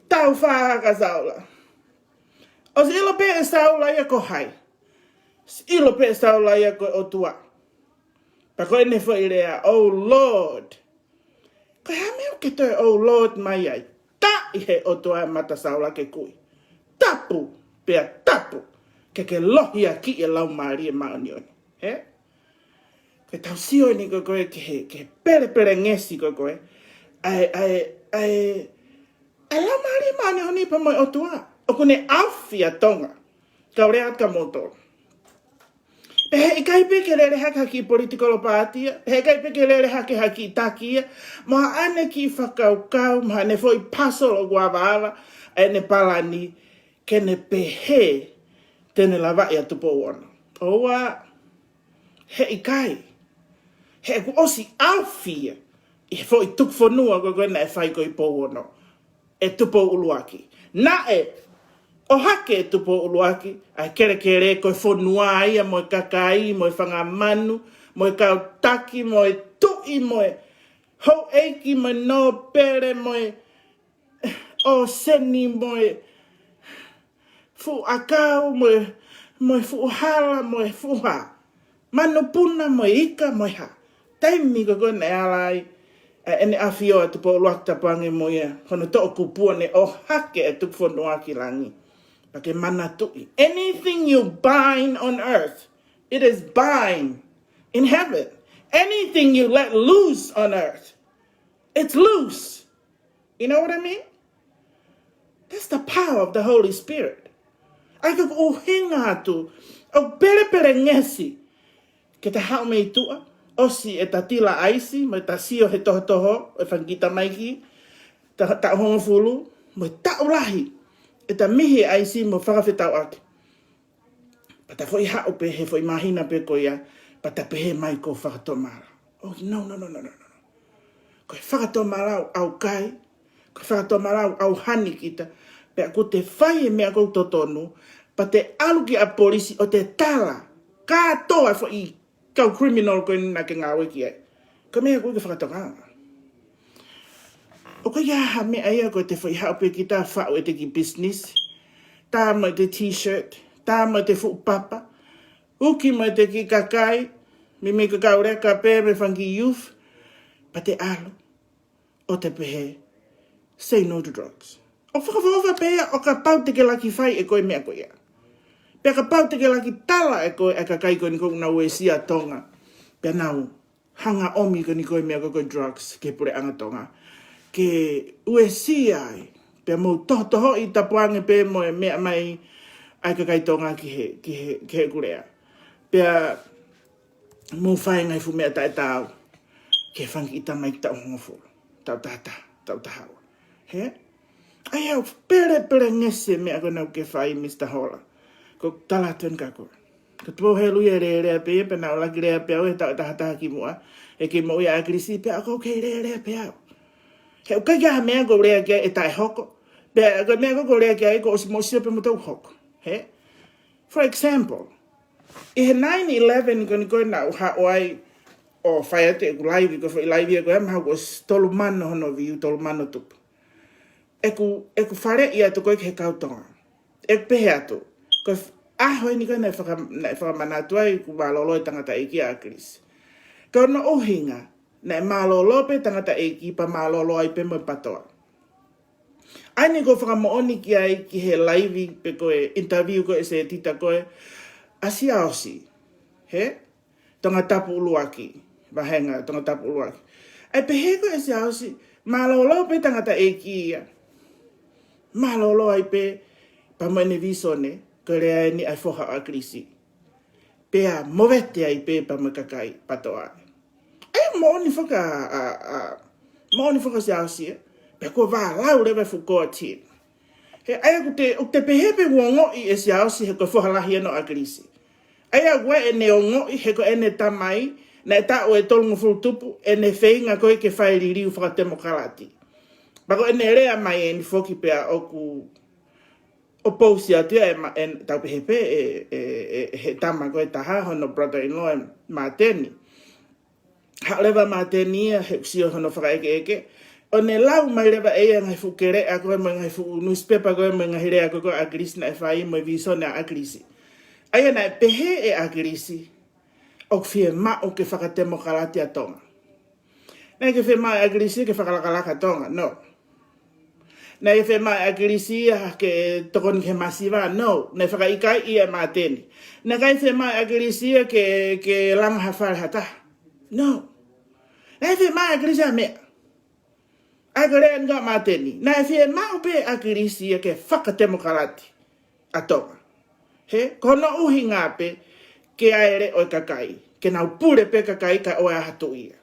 Taufā hake ʻa Saula. ʻOsi ʻilo pē ʻe Saula ia ko hai. ʻIlo pē ʻe Saula ia ko e ʻOtua. Pea ko ʻene foʻi lea, "Oh Lord." Ko e hā e meʻa ʻoku ke toe "Oh Lord" mai ai? Taaʻi he ʻOtua e mata ʻo Saula ke kui. Tapu, pea tapu. Ke ke lohiakiʻi e Laumālie Māʻoniʻoni. He? Ko ʻetau sio eni ko ē ki he, ki he pelepelengesi ko ē. ʻA e, ʻa e, ʻa e, ʻa e Laumālie Māʻoniʻoni pea mo e ʻOtua. ʻOku ne ʻafio ʻa Tonga. Kau lea atu kia moutolu. Pea heʻikai pē ke lele hake ha kiʻi political party ia, heʻikai pē ke lele hake ha kiʻi taki ia, mo haʻane kiʻi fakakaukau, mo haʻane foʻi puzzle ʻoku avaava, ʻa ʻene palani, ke ne pehē, te ne lavaʻi ʻa Tupou Ono. ʻOua, heʻikai. He kuo ʻosi ʻafio ia, ʻi he foʻi tuku fonua ko ē naʻe fai ko ē ʻi Pouono. ʻE Tupou ʻUluaki. Naʻe ʻohake ʻe Tupou ʻUluaki ʻa e kelekele ko e fonua ia mo e kakai, mo e fanga manu, mo e kau taki, mo e tuʻi, mo e houʻeiki, mo e nōpele, mo e ʻōseni, mo e fuʻu ʻakau, mo e, mo e fuʻu hala, mo e fuʻu hā. Manupuna mo e ika mo e hā. Taimi ko ē naʻe ala ai, ʻa ʻene ʻafio ʻa Tupou ʻUluaki Tapuange mo ia, hono toʻukupu ʻo ne ʻohake e tuku fonua ki langi. Pea ke manatuʻi. Anything you bind on earth, it is bind in heaven. Anything you let loose on earth, it's loose. You know what I mean? That's the power of the Holy Spirit. ʻA ia ko ʻeku ʻuhinga atu, ʻoku pelepelengesi, ke ta haʻu mei tuʻa, ʻosi ʻeta tila ʻaisi, mo ʻeta sio he tohotoho, ʻe fanga kiʻi tamaiki, ta, taʻu hongofulu, mo e taʻu lahi, ʻeta mihi ʻaisi mo fakafetauʻaki. Pea ta foʻi haʻu pē he foʻi māhina pē ko ia, pea ta pehē mai ʻoku fakatomala. Oh, no, no, no, no, no, no. Ko e fakatomala ʻoku ʻaukai, ko e fakatomala ʻoku ʻauhani kita, pea ʻoku te fai e meʻa ʻoku totonu, pea te ʻalu ki ʻapi polisi ʻo te tala, kātoa e foʻi kau criminal ko eni naʻa ke ngāue ki ai. Ko e meʻa ʻoku ke fakatomala. ʻOku ʻikai ha meʻa ia ko ʻete foʻi haʻu pē kita faʻu ʻete kiʻi business. Tā mo ʻete t-shirt, tā mo ʻete fuʻu papa. Uki mo ʻete kiʻi kakai, meimei ka kau lea ka pē mo e fanga kiʻi youth. Pea te ʻalu ʻo te pehē, say no to drugs. ʻOku fakaʻofoʻofa pē ia ʻo kapau te ke laki fai ʻe koe meʻa ko ia. Pea kapau te ke laki tala ʻe koe ʻa e kakai ko eni ʻoku nau uesia Tonga. Pea nau hanga ʻomi ko eni ko e meʻa ko ē ko e drugs ki he puleʻanga Tonga. Ke uesia ai. Pea mou tohotohoʻi tapu ange pē mo e meʻa mai ʻa e kakai Tonga ki he, ki he, ki heʻeku lea. Pea mou fai e ngaahi fuʻu meʻa taʻetaau ki he fanga kiʻi tamaiki taʻu hongofulu, taʻu tahataha, taʻu tahaua. Hē? ʻA ia ʻoku pelepelengesi e meʻa ko ena ʻoku ke fai, Mr Hola. Ko e tala atu eni kia koe. Ko Tupou Helu ia ʻe lēlea pē ia, pea naʻá ku laki lea pē au he taʻu ʻe tahataha kimuʻa, ʻi he kei moʻui ʻa ʻAkilisi, pea ʻoku ou kei lēlea pē au. He ʻoku ʻikai ke ʻi ai ha meʻa ʻoku ou lea ki ai ʻe taʻehoko. Pea ko e meʻa ʻoku ou lea ki ai kuo ʻosi mo sio pē mo tau hoko. Hē? For example, ʻi he nine eleven ko eni ko ē naʻá ku haʻu ai ʻo fai atu ʻeku live, ko e foʻi live ia ko ē mahalo kuo ʻosi tolu mano hono view, tolu mano tupu. ʻEku, ʻeku faleʻi atu ko ē ki he kau Tonga. ʻEku pehē atu, ko e f-, ʻaho eni ko ē naʻe faka-, naʻe fakamanatu ai ʻoku mālōlō e tangataʻeiki ʻa ʻAkilisi. Ko hono ʻuhinga, naʻe mālōlō pē tangataʻeiki pea mālōlō ai pē mo e PATOA. ʻA eni ʻoku ou fakamoʻoni ki ai ki he live pe ko e interview ko ē ʻa Setita ko ē ʻa Siaosi. Hē? Tongatapu ʻUluaki. Vāhenga Tongatapu ʻUluaki. ʻA e pehē ko ē ʻe Siaosi, mālōlō pē tangataʻeiki ia. Mālōlō ai pē pea mo ʻene vīsone, ko e lea eni ʻa e foha ʻo ʻAkilisi. Pea movete ai pē pea mo e kakai PATOA. ʻA ia moʻoni foki ʻa, ʻa, ʻa, moʻoni foki ʻa Siaosi ia. Pea kuo vālau leva e fuʻu core team. He ʻa ia ʻoku te, ʻoku te pehē pē ʻoku ongoʻi ʻe Siaosi he ko e foha lahi ena ʻo ʻAkilisi. ʻA ia ʻoku ʻi ai ʻene ongoʻi he ko ʻene tamai, naʻe taʻu ʻe tolungofulu tupu, ʻene feinga ko ē ke fai liliu fakatemokalati. Pea ko ʻene lea mai eni foki pea ʻoku oppose atu ia ʻe Ma-, ʻe, tau pehē pē ʻe, ʻe, ʻe, he tama ko ē ʻe taha, hono brother-in-law ʻe Māteni. Haʻu leva ʻa Māteni ia he ʻoku sio hono fakaʻekeʻeke. ʻO ne lau mai leva ʻe ia e ngaahi fuʻu keleʻa ko ē mo e ngaahi fuʻu newspaper ko ē mo e ngaahi lea ko ē ko ē ʻa ʻAkilisi naʻe fai mo e vīsone ʻa ʻAkilisi. ʻA ia naʻe pehē ʻe ʻAkilisi, ʻoku fiemaʻu ke fakatemokalati ʻa Tonga. Naʻe ʻikai ke fiemaʻu ʻe ʻAkilisi ke fakalakalaka Tonga, no. Naʻe ʻikai ke fiemaʻu ʻe ʻAkilisi ia ke tokoni ki he masiva, no. Naʻe fakaʻikaiʻi ia ʻe Māteni. Naʻe ʻikai ke fiemaʻu ʻe ʻAkilisi ia ke, ke langa ha fale ha taha, no. Naʻe ʻikai ke fiemaʻu ʻe ʻAkilisi ha meʻa. ʻA ia ko e lea eni ko ē ʻa Māteni. Naʻe fiemaʻu pē ʻe ʻAkilisi ia ke fakatemokalati ʻa Tonga. Hē, ko hono ʻuhinga pē ke ʻai e leʻo ʻo e kakai, ke nau pule pē kakai kae ʻoua ʻe ha tuʻi ia.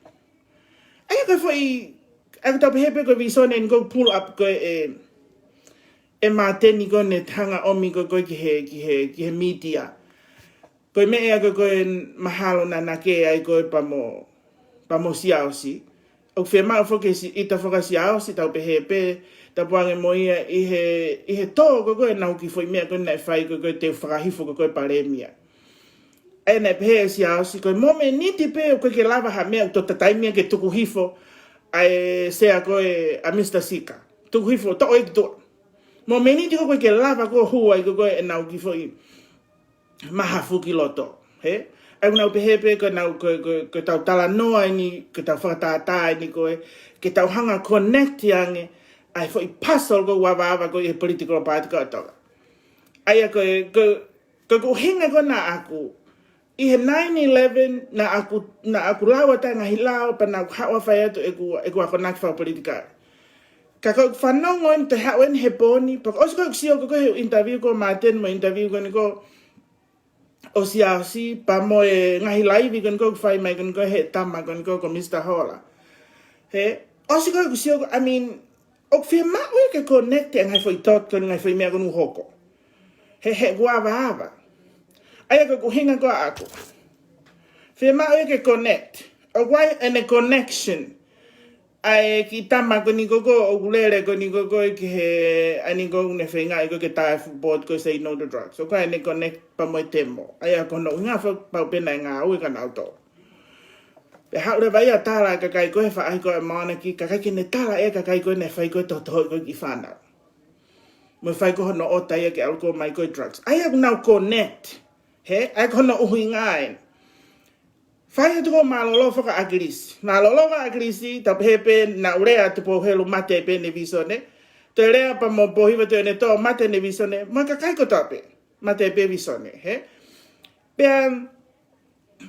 ʻA ia ko e foʻi, ʻa ia ʻoku tau pehē pē ko e vīsone eni ʻoku pull up ko ē ʻe, ʻe Māteni ko ē ne hanga ʻomi ko ē ko ē ki he, ki he, ki he mītia. Ko e meʻa ia ko ē ko ē mahalo naʻa na kē ai ko ē pea mo, pea mo Siaosi. ʻOku fiemaʻu foki ʻe Si-, ʻita foki ʻa Siaosi, tau pehē pē, tapu ange mo ia ʻi he, ʻi he tō ko ē ko ē ʻenau kiʻi foʻi meʻa ko ē naʻe fai ko ē ko ē teu fakahifo ko ē ko ē palēmia. ʻA ia naʻe pehē ʻe Siaosi, ko e momeniti pē ʻoku ʻikai ke lava ha meʻa ʻoku totataimi ia ke tuku hifo ʻa e sea ko ē ʻa Mr Sika. Tuku hifo, toʻo ʻi tuʻa. Momeniti ko ē ʻoku ʻikai ke lava ko ē hū ai ko ē ko ē ʻenau kiʻi foʻi mahafu ki loto, hē? ʻA ia ʻoku nau pehē pē ko ʻenau, ko, ko, ko ʻetau talanoa eni, ko ʻetau fakatātā eni ko ē, ke tau hanga connect ange ʻa e foʻi puzzle ko ē ʻoku avaava ko ē ʻi he political party ko ē ʻa Tonga. ʻA ia ko e, ko, ko ʻeku ʻuhinga ko ē naʻaku, ʻi he nine eleven, naʻaku, naʻaku lau atu e ngaahi lao, pea naʻaku haʻu ʻo fai atu ʻeku, ʻeku akonaki fakapolitikale. Ka ko ʻeku fanongo eni, te haʻu eni he pō ni, pea ʻosi ko ʻeku sio ko ē he interview ko ē ʻa Māteni mo e interview ko eni ko ē ʻo Siaosi, pea mo e ngaahi live ko eni ko ē ʻoku fai mai ko eni ko ē he tama ko eni ko ē ko Mr Hola. Hē, ʻosi ko ʻeku sio ko ē, I mean, ʻoku fiemaʻu ia ke connect e ngaahi foʻi dot ko eni, ngaahi foʻi meʻa ko eni ʻoku hoko. He, he ʻoku avaava. ʻA ia ko ʻeku ʻuhinga ko ē ʻaʻaku, fiemaʻu ia ke connect. ʻOku ʻi ai ʻene connection ʻa e kiʻi tama ko eni ko ē ʻoku lele ko eni ko ē ki he, ʻa eni ko ē ʻoku ne feingaʻi ko ē ke tā e fuʻu board ko ē Say No to Drugs. ʻOku ʻi ai ʻene connect pea mo e temo. ʻA ia ko hono ʻuhinga foki pau pē naʻe ngāue kia nautolu. ʻE haʻu leva ia ʻo tala e kakai ko ē he faʻahi ko ē ʻa Mauna Kea, kae ʻikai ke ne tala e kakai ko ē naʻe fai ko ē e tohotohoʻi ko ē e kiʻi fānau. Mo e fai ko ē hono ʻota ia ke ʻalu ko ē mai ko ē e drugs. ʻA ia ʻoku nau connect. He, ʻa ia ko hono ʻuhinga ē. Fai atu ko ē mālōlō fakaʻakilisi. Mālōlō fakaʻakilisi, tau pehē pē naʻa ku lea atu pō helu mate pē ʻene vīsone. Toe lea pea mo Pōhiva Tuʻiʻonetoa mate ʻene vīsone. Mo e kakai kotoa pē. Mate pē vīsone, he? Pea,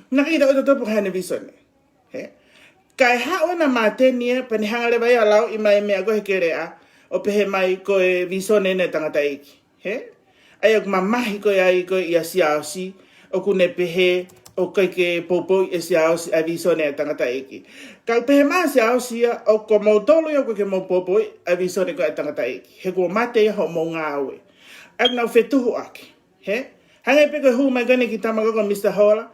naʻe ʻikai ke tau ʻilo pe ko e hā ʻene vīsone. He? Kae haʻu ʻena Māteni ia, pea ne hanga leva ia ʻo lauʻi mai e meʻa ko ē he keleʻa, ʻo pehē mai ko e vīsone ʻena e tangataʻeiki. He? ʻA ia ʻoku mamahi ko ē ai ko ē ʻia Siaosi, ʻoku ne pehē ʻoku ʻikai ke poupouʻi ʻe Siaosi ʻa e vīsone ʻa e tangataʻeiki. Ka ʻoku pehē mai ʻa Siaosi ia, ʻoku ko moutolu ia ʻoku ʻikai ke mou poupouʻi ʻa e vīsone ko ē ʻa e tangataʻeiki. He kuo mate ia hoʻomou ngāue. ʻA ia ʻoku nau fetuhuʻaki. He? Hangē pē ko e hū mai ko eni e kiʻi tama ko ē ko Misa Hola.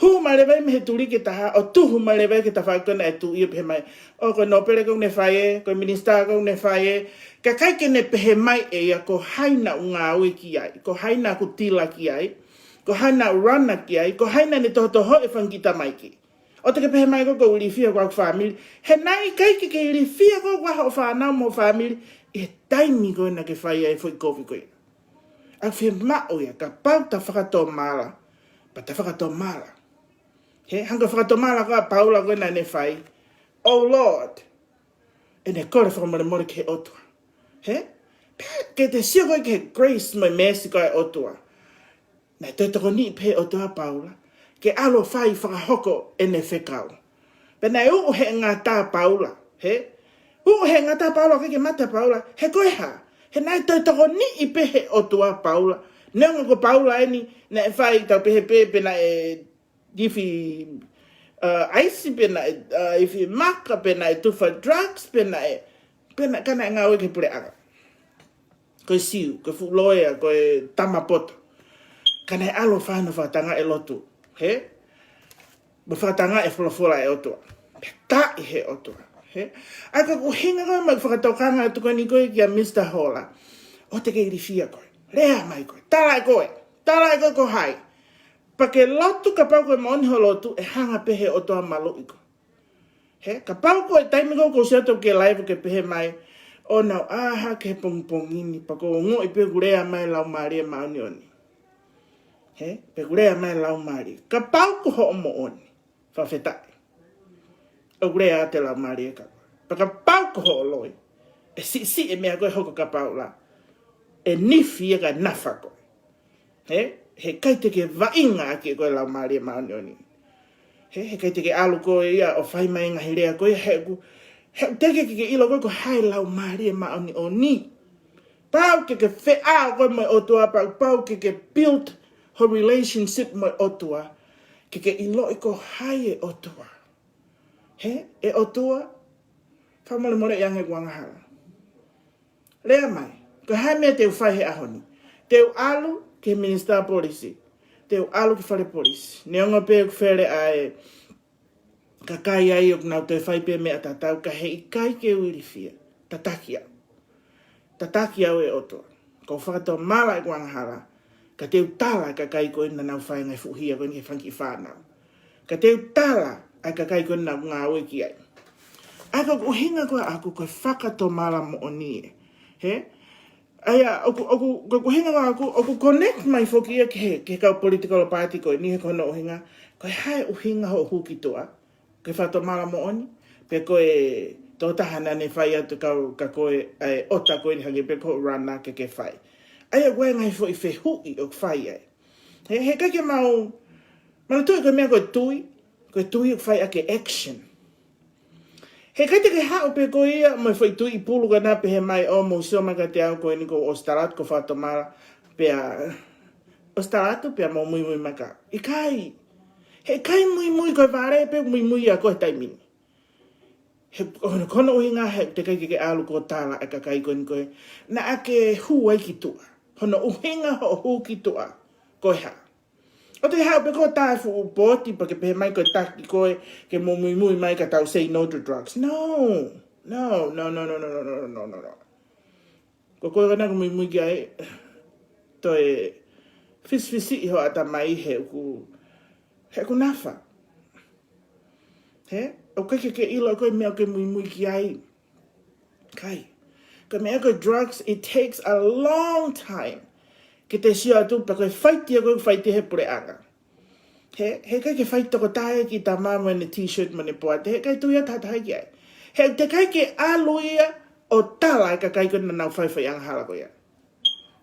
Hū mai leva ia mei he tuliki ʻe taha, ʻo tuhu mai leva ia ki he tafaʻaki ko ē naʻe tuʻu ia ʻo pehē mai, ʻo ko e nōpele ko ē ʻoku ne fai ē, ko e minisitā ko ē ʻoku ne fai ē, kae ʻikai ke ne pehē mai ʻe ia ko hai naʻa ku ngāue ki ai, ko hai naʻa ku tila ki ai, ko hai naʻa ku run-ā ki ai, ko hai naʻa ne tohotohoʻi e fanga kiʻi tamaiki. ʻOua te ke pehē mai ko ʻeku ilifia ko ʻeku fāmili. He naʻe ʻikai ke ke ilifia koe, ko hoʻo fānau mo e fāmili ʻi he taimi ko ē naʻa ke fai ai e foʻi kovi ko ē. ʻOku fiemaʻu ia, kapau te ta fakatomala, pea ta fakatomala. He, hangē ko e fakatomala ko ē ʻa Paula ko ē naʻa ne fai. Oh Lord. ʻEne kole fakamolemole ki he ʻOtua. He? Pea ke te sio ko ē ki he grace mo e mercy ko ē ʻa e ʻOtua. Naʻe toe tokoniʻi pē ʻe he ʻOtua ʻa Paula ke ʻalu ʻo fai fakahoko ʻene fekau. Pea naʻe uʻu he ngata ʻa Paula, he? Uʻu he ngata ʻa Paula, ʻikai ke mate ʻa Paula, he ko e hā? He naʻe toe tokoniʻi pē ʻe he ʻOtua ʻa Paula. Neongo ko Paula eni, naʻe fai tau pehē pē, pe naʻe ifi, uh, ʻaisi, pe naʻe, uh, ifi maka, pe naʻe tufa drugs, pe naʻe, pe naʻe, ka naʻe ngāue ki he puleʻanga. Ko e Siu, ko e fuʻu loea, ko e tama poto. Ka naʻe ʻalu ʻo fai hono fakatangaʻi e lotu. He? Mo e fakatangaʻi e folofola ʻa e ʻOtua. Pea taaʻi ʻe he ʻOtua. He? ʻA ia ko ʻeku ʻuhinga ko ē mo ʻeku fakatokanga atu ko eni ko ē kia Misa Hola. ʻOua te ke ilifia koe. Lea mai koe. Tala ʻe koe. Tala ʻe koe ko hai. Pea ke lotu kapau ko e moʻoni hoʻo lotu ʻe hanga pē ʻe he ʻOtua ʻo maluʻi koe. He, kapau ko e taimi ko ē ʻoku ou sio atu ki he live ʻoku ke pehē mai, ʻoua naʻa ʻā hake he pongipongi ni, pea ʻoku ou ongoʻi pē ʻoku lea mai e Laumālie Māʻoniʻoni. He, pe ʻoku lea mai e Laumālie. Kapau ko hoʻo moʻoni, fakafetaʻi. ʻOku lea atu e Laumālie kia koe. Pea kapau ko hoʻo loi, ʻe siʻisiʻi e meʻa ko ē ʻoku hoko kia Paula. ʻE nifi ia kae nafa koe. He, heʻikai te ke vaʻinga ʻaki ʻe koe e Laumālie Māʻoniʻoni. He, heʻikai te ke ʻalu koe ia ʻo fai mai e ngaahi lea ko ia, he ʻoku, he ʻoku teʻeki ke ke ʻilo koe ko hai e Laumālie Māʻoniʻoni. Pau ke ke feʻao koe mo e ʻOtua, pau, pau ke ke build hoʻo relationship mo e ʻOtua. Ke ke ʻiloʻi ko hai e ʻOtua. He, e ʻOtua, fakamolemoleʻi ange ʻeku angahala. Lea mai, ko e hā e meʻa te u fai he ʻaho ni? Te u ʻalu ki he minisitā polisi. Te u ʻalu ki fale polisi. Neongo pē ʻoku fele ʻa e kakai ai ʻoku nau toe fai pē meʻa tatau, ka heʻikai ke u ilifia. Tataki au. Tataki au ʻe ʻOtua. Ko e fakatomala ʻeku angahala. Ka te u tala e kakai ko ē naʻa nau fai e ngaahi fuʻu hia ko eni ki he fanga kiʻi fānau. Ka te u tala ʻa e kakai ko ē naʻa ku ngāue ki ai. ʻA ia ko ʻeku ʻuhinga ko ē ʻaʻaku ko e fakatomala moʻoni ē. He? ʻA ia, ʻoku, ʻoku, ko ʻeku ʻuhinga ko ē ʻaʻaku, ʻoku connect mai foki ia ki he, ki he kau political party ko eni he ko hono ʻuhinga, ko e hā e ʻuhinga hoʻo hū ki tuʻa. Ko e fakatomala moʻoni, pe ko e tokotaha naʻa ne fai atu kia koe, ʻa e ʻota ko eni hangē pē ko hoʻo run-ā ke ke fai. ʻA ia ko e ngaahi foʻi fehuʻi ʻoku fai ai. He, heʻikai ke mau, mau tuʻu ko e meʻa ko e tui, ko e tui ʻoku fai ʻaki e action. Heʻikai te ke haʻu pē koe ia mo e foʻi tui ʻi pulu ka naʻa pehē mai ʻo mou sio mai kiate au ko eni ʻoku ou ʻosi tala atu ʻoku ou fakatomala pea ʻosi tala atu pea mou muimui mai kia au. ʻIkai. Heʻikai muimui ko e vale pē muimui ia ko e taimi ni. He ko hono, ko hono ʻuhinga he teʻeki ke ke ʻalu ʻo tala e kakai ko eni ko ē naʻa ke hū ai ki tuʻa. Hono ʻuhinga hoʻo hū ki tuʻa. Ko e hā? ʻOua te ke haʻu pē koe ʻo tā e fuʻu pooti pea ke pehē mai ko e taki koe ke mou muimui mai ka tau say no to drugs. No. No, no, no, no. Ko koe ko ena ʻoku muimui ki ai, toe fisifisiʻi ho ʻatamai he ʻoku, he ʻoku nafa. He? ʻOku ʻikai ke ke ʻilo ko e meʻa ʻoku ke muimui ki ai. ʻIkai. Ko e meʻa ko e drugs, it takes a long time ke te sio atu pe ko e fight ia ko e fight he puleʻanga. He, heʻikai ke fight toko taha ki he tama mo ʻene t-shirt mo ʻene poate, heʻikai tui ʻa e taha ki ai. He teʻeki ai ke ʻalu ia ʻo tala e kakai ko ē naʻa nau fai e foʻi angahala ko ia.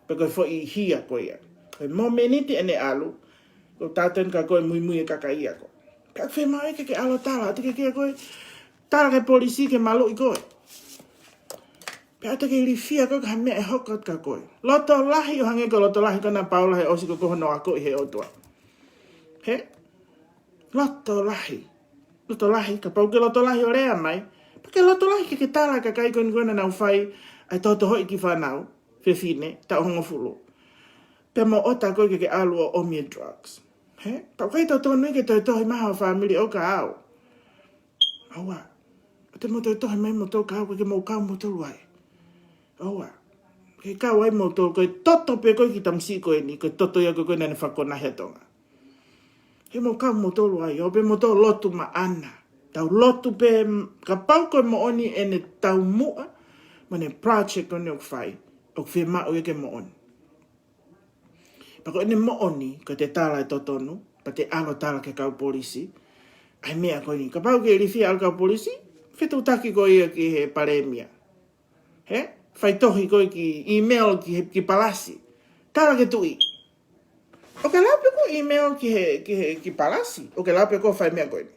Pe ko e foʻi hia ko ia. Ko e momeniti ʻene ʻalu, ko e taten ka ko e muimui e kakai ia ko. Pea ʻoku fiemaʻu ia ke ke ʻalu ʻo tala, teʻeki ke ko e tala ki he polisi ke maluʻi koe. Pea te ke ilifia koe ki ha meʻa ʻe hoko atu kia koe. Loto lahi ʻo hangē ko e loto lahi ko ena ʻa Paula he ʻosi ko ē hono akoʻi he ʻOtua. He? Loto lahi. Loto lahi, kapau ʻoku ke loto lahi ʻo lea mai. Pea ke loto lahi ke ke tala ki he kakai ko eni ko ē naʻa nau fai ʻa e tohotohoʻi kiʻi fānau fefine, taʻu hongofulu. Pea mo ʻota koe ke ke ʻalu ʻo ʻomi e drugs. He? Pea ʻoku ʻikai totonu ia ke tohitohi mai ho family ʻo ka au. ʻAua. ʻOua te mou tohitohi mai moutolu kia au, ʻoku ʻikai ke mou kau moutolu ai. ʻAua. Ke kau ai moutolu, ko e toto pē ko ē kiʻi tamasiʻi ko eni, ko e toto ia ko ē naʻa ne fakakona he Tonga. He mou kau moutolu ai, ʻoua pē moutolu lotu maʻana. Tau lotu pē, kapau ko e moʻoni ʻene taumuʻa mo ʻene project ko eni ʻoku fai, ʻoku fiemaʻu ia ke moʻoni. Pea ko ʻene moʻoni, ko ʻete tala e totonu, pea te ʻalu ʻo tala ki he kau polisi ʻa e meʻa ko eni. Kapau ʻoku ke ilifia ʻalu ki he kau polisi, fetuʻutaki koe ia ki he palēmia. He? Fai tohi koe ki email ki he, ki Palasi. Tala ki he tuʻi. ʻOku ke lau pē koe ʻo email ki he, ki he, ki Palasi. ʻOku ke lau pē koe ʻo fai e meʻa ko eni.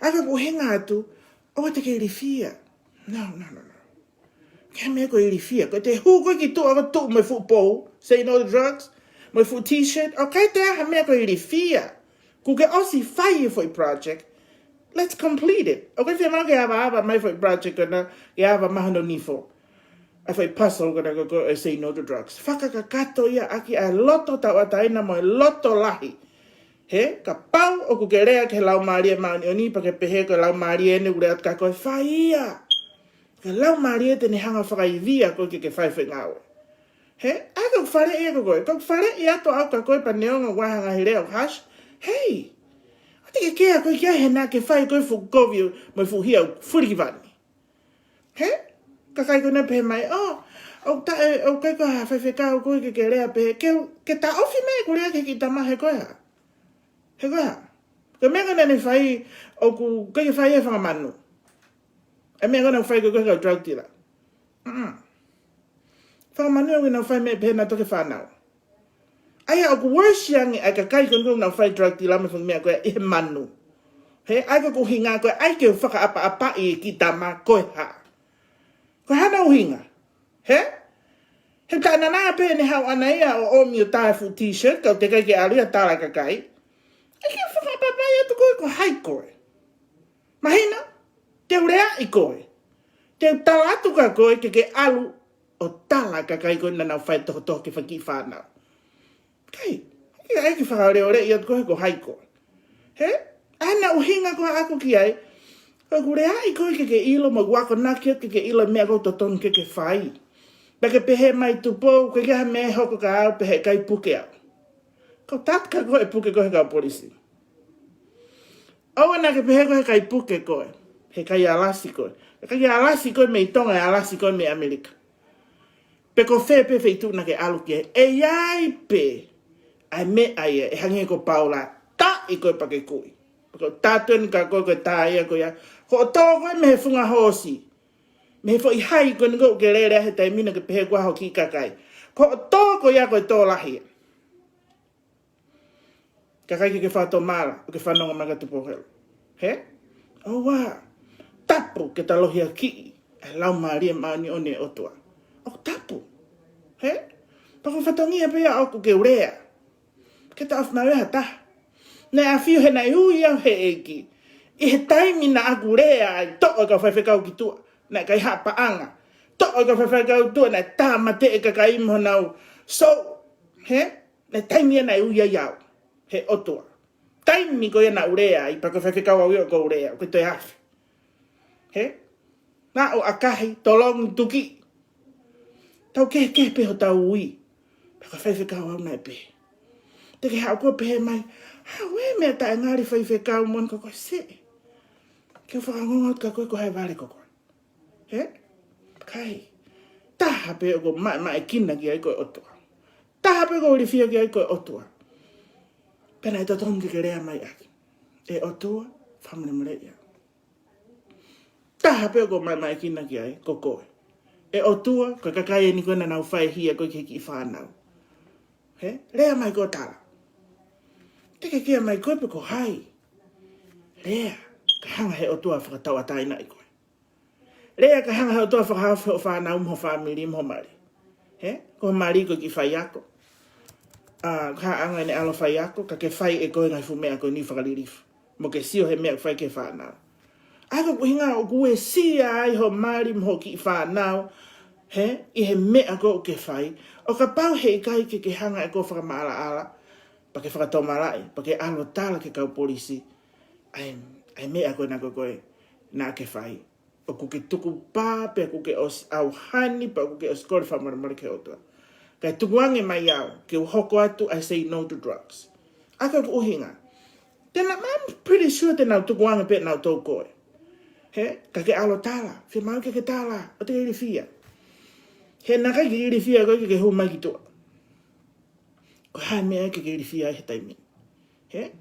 ʻA ia ka ʻoku hinga atu, ʻoua te ke ilifia. No, no, no, no. Ko e meʻa ko e ilifia. Ko ʻete hū koe ki tuʻa ʻo tuʻu mo e fuʻu pou, say no to drugs, mo e fuʻu t-shirt, ʻoku ʻikai toe ʻi ai ha meʻa ko e ilifia. Kuo ke ʻosi fai e foʻi project. Let's complete it. ʻOku ʻikai fiemaʻu ke avaava mai e foʻi project ko ena, ke ava mai hono nifo. ʻA e foʻi puzzle ko ena ko e, ko e say no to drugs. Fakakakato ia ʻaki ʻa e loto tauʻatāina mo e loto lahi. He, kapau ʻoku ke lea ki he Laumālie Māʻoniʻoni, pea ke pehē ko e Laumālie eni ʻoku lea atu kia koe, fai ia. Ko e Laumālie te ne hanga ʻo fakaivia koe ke ke fai e foʻi ngāue. He, ʻa ia ka ʻoku faleʻi ʻe koe, ka ʻoku faleʻi atu au kia koe pea neongo ʻoku ʻi ai ha ngaahi lea ʻoku harsh. Hei, ʻoua te ke kea koe ki ai he naʻa ke fai koe e fuʻu kovi mo e fuʻu hia ʻoku fuli ki vani. He, kakai ko ena pehē mai, ʻo, ʻoku taʻe, ʻoku ʻikai ko ha faifekau koe ke ke lea pehē, ke, ke taʻofi mai ʻeku lea ki he kiʻi tama he ko e hā. He ko e hā. Ko e meʻa ko ena naʻa ne fai, ʻoku ʻikai ke fai ia he fanga manu. ʻA e meʻa ko ena naʻe fai ko ē ko e kau drug dealer. Mm. Fanga manu ʻoku nau fai meʻa pehē naʻa nau toki fānau. ʻA ia ʻoku worse ange ʻa e kakai ko eni ʻoku nau fai drug dealer mo e fanga meʻa ko ē ʻi he manu. He, ʻa ia ko e ʻuhinga ko ē, ʻai ke fakaʻapaʻapaʻi e kiʻi tama ko e hā. Ko e hā hono ʻuhinga. He? He taʻe naʻa pē ne haʻu ʻana ia ʻo ʻomi ʻo tā e fuʻu t-shirt, ka ʻoku teʻeki ai ke ʻalu ia ʻo tala ki he kakai. ʻAi ke fakaʻapaʻapaʻi atu koe ko hai koe. Mahino, te u leaʻi koe. Te u tala atu kia koe ke ke ʻalu ʻo tala ki he kakai ko ē naʻa nau fai e tohotoho ki he fanga kiʻi fānau. Kai, ʻai ke fakaleoleʻi atu koe ko hai koe. He? ʻA ia naʻe ʻuhinga ko ē ʻaʻaku ki ai, ko ʻeku leaʻi koe ke ke ʻilo mo ʻeku akonaki atu ke ke ʻilo e meʻa ʻoku totonu ke ke fai. Pea ke pehē mai, Tupou, ʻoku ʻikai ha meʻa ʻe hoko kia au pea heʻikai puke au. Kau tala atu kia koe ʻe puke koe he kau polisi. ʻOua naʻa ke pehē koe heʻikai puke koe, heʻikai alasi koe. Heʻikai alasi koe mei Tonga, ʻe alasi koe mei ʻAmelika. Pe ko fē pē feituʻu naʻa ke ʻalu ki ai, ʻe ʻi ai pē ʻa e meʻa ia, ʻe hangē ko Paula, taʻi koe pea ke kui. Pea ko e taʻu eni kia koe ko e tā ia ko ia. Ko hoʻo tō ko ē mei he funga hoosi, mei he foʻi hai ko eni ʻoku ke lele ai he taimi ni ke pehē ko e hā ho kiʻi kakai. Ko hoʻo tō ko ia ko e tō lahi. Kakai ke ke fakatomala, ʻoku ke fanongo mai kia Tupou Helu. He? ʻOua, tapu ke talohiakiʻi ʻa e Laumālie Māʻoniʻoni ʻo e ʻOtua. ʻOku tapu. He? Pea ko e fatongia pē ia ʻoku ke lea. Ke taʻofi mai ʻe ha taha. Naʻe ʻafio he naʻe ui au ʻe he ʻEiki. ʻI he taimi naʻa ku lea ai, toʻo e kau faifekau ki tuʻa, naʻe ʻikai ha paʻanga. Toʻo e kau faifekau ki tuʻa, naʻe tāmateʻi e kakai mo honau sō. He? Naʻe taimi ia naʻe ui ai au he ʻOtua. Taimi ko ia naʻa ku lea ai, pea ko e faifekau au ia ʻoku ou lea, ʻoku ʻikai toe afe. He? Naʻa ku ʻakahi, tolongi, tuki. Tau kehekehe pē hotau ui. Pea ko e faifekau au naʻe pehē. Te ke haʻu koe ʻo pehē mai, hā, ʻoua e meʻa taʻengali faifekau mo eni ka ko e seʻe. Ke u fakangonga atu kia koe ko hai e vale ko koe. He? ʻIkai. Taha pē ʻoku maʻemaʻekina ki ai ko e ʻOtua. Taha pē ʻoku ilifia ki ai ko e ʻOtua. Pea naʻe totonu ke ke lea mai ʻaki, ʻE ʻOtua, fakamolemoleʻi au. Taha pē ʻoku maʻemaʻekina ki ai ko koe. ʻE ʻOtua, ko e kakai eni ko ē naʻa nau faihia ko ē ki he kiʻi fānau. He? Lea mai ko e tala. Teʻeki ke lea mai koe pe ko hai. Lea, kae hanga he ʻOtua ʻo fakatauʻatāinaʻi koe. Lea, kae hanga he ʻOtua ʻo fakahaofi hoʻo fānau mo ho fāmili mo ho mali. He? Ko ho mali ko e kiʻi faiako. ʻA, ko e anga ʻene ʻalu ʻo faiako, ka ke fai ʻe koe e ngaahi fuʻu meʻa ko eni fakalilifu. Mo ke sio he meʻa ʻoku fai ki he fānau. ʻA ia ko e ʻuhinga ʻoku uesia ai ho mali mo ho kiʻi fānau, he, ʻi he meʻa ko ē ʻoku ke fai. ʻO kapau heʻikai ke ke hanga ʻe koe ʻo fakamaʻalaʻala, pea ke fakatomalaʻi, pea ke ʻalu ʻo tala ki he kau polisi ʻa e, ʻa e meʻa ko ena ko ē naʻa ke fai. ʻOku ke tukupā, pea ʻoku ke ʻosi ʻauhani, pea ʻoku ke ʻosi kole fakamolemole ki he ʻOtua. Kae tukuange mai au ke u hoko atu, I say no to drugs. ʻA ia ko e ʻuhinga. Te na, I'm pretty sure te nau tukuange pē ʻenau tō koe. He? Ka ke ʻalu ʻo tala, fiemaʻu ke ke tala, ʻoua te ke ilifia. He naʻe ʻikai ke ilifia koe ke ke hū mai ki tuʻa. Ko e hā e meʻa ke ke ilifia ai he taimi ni? He?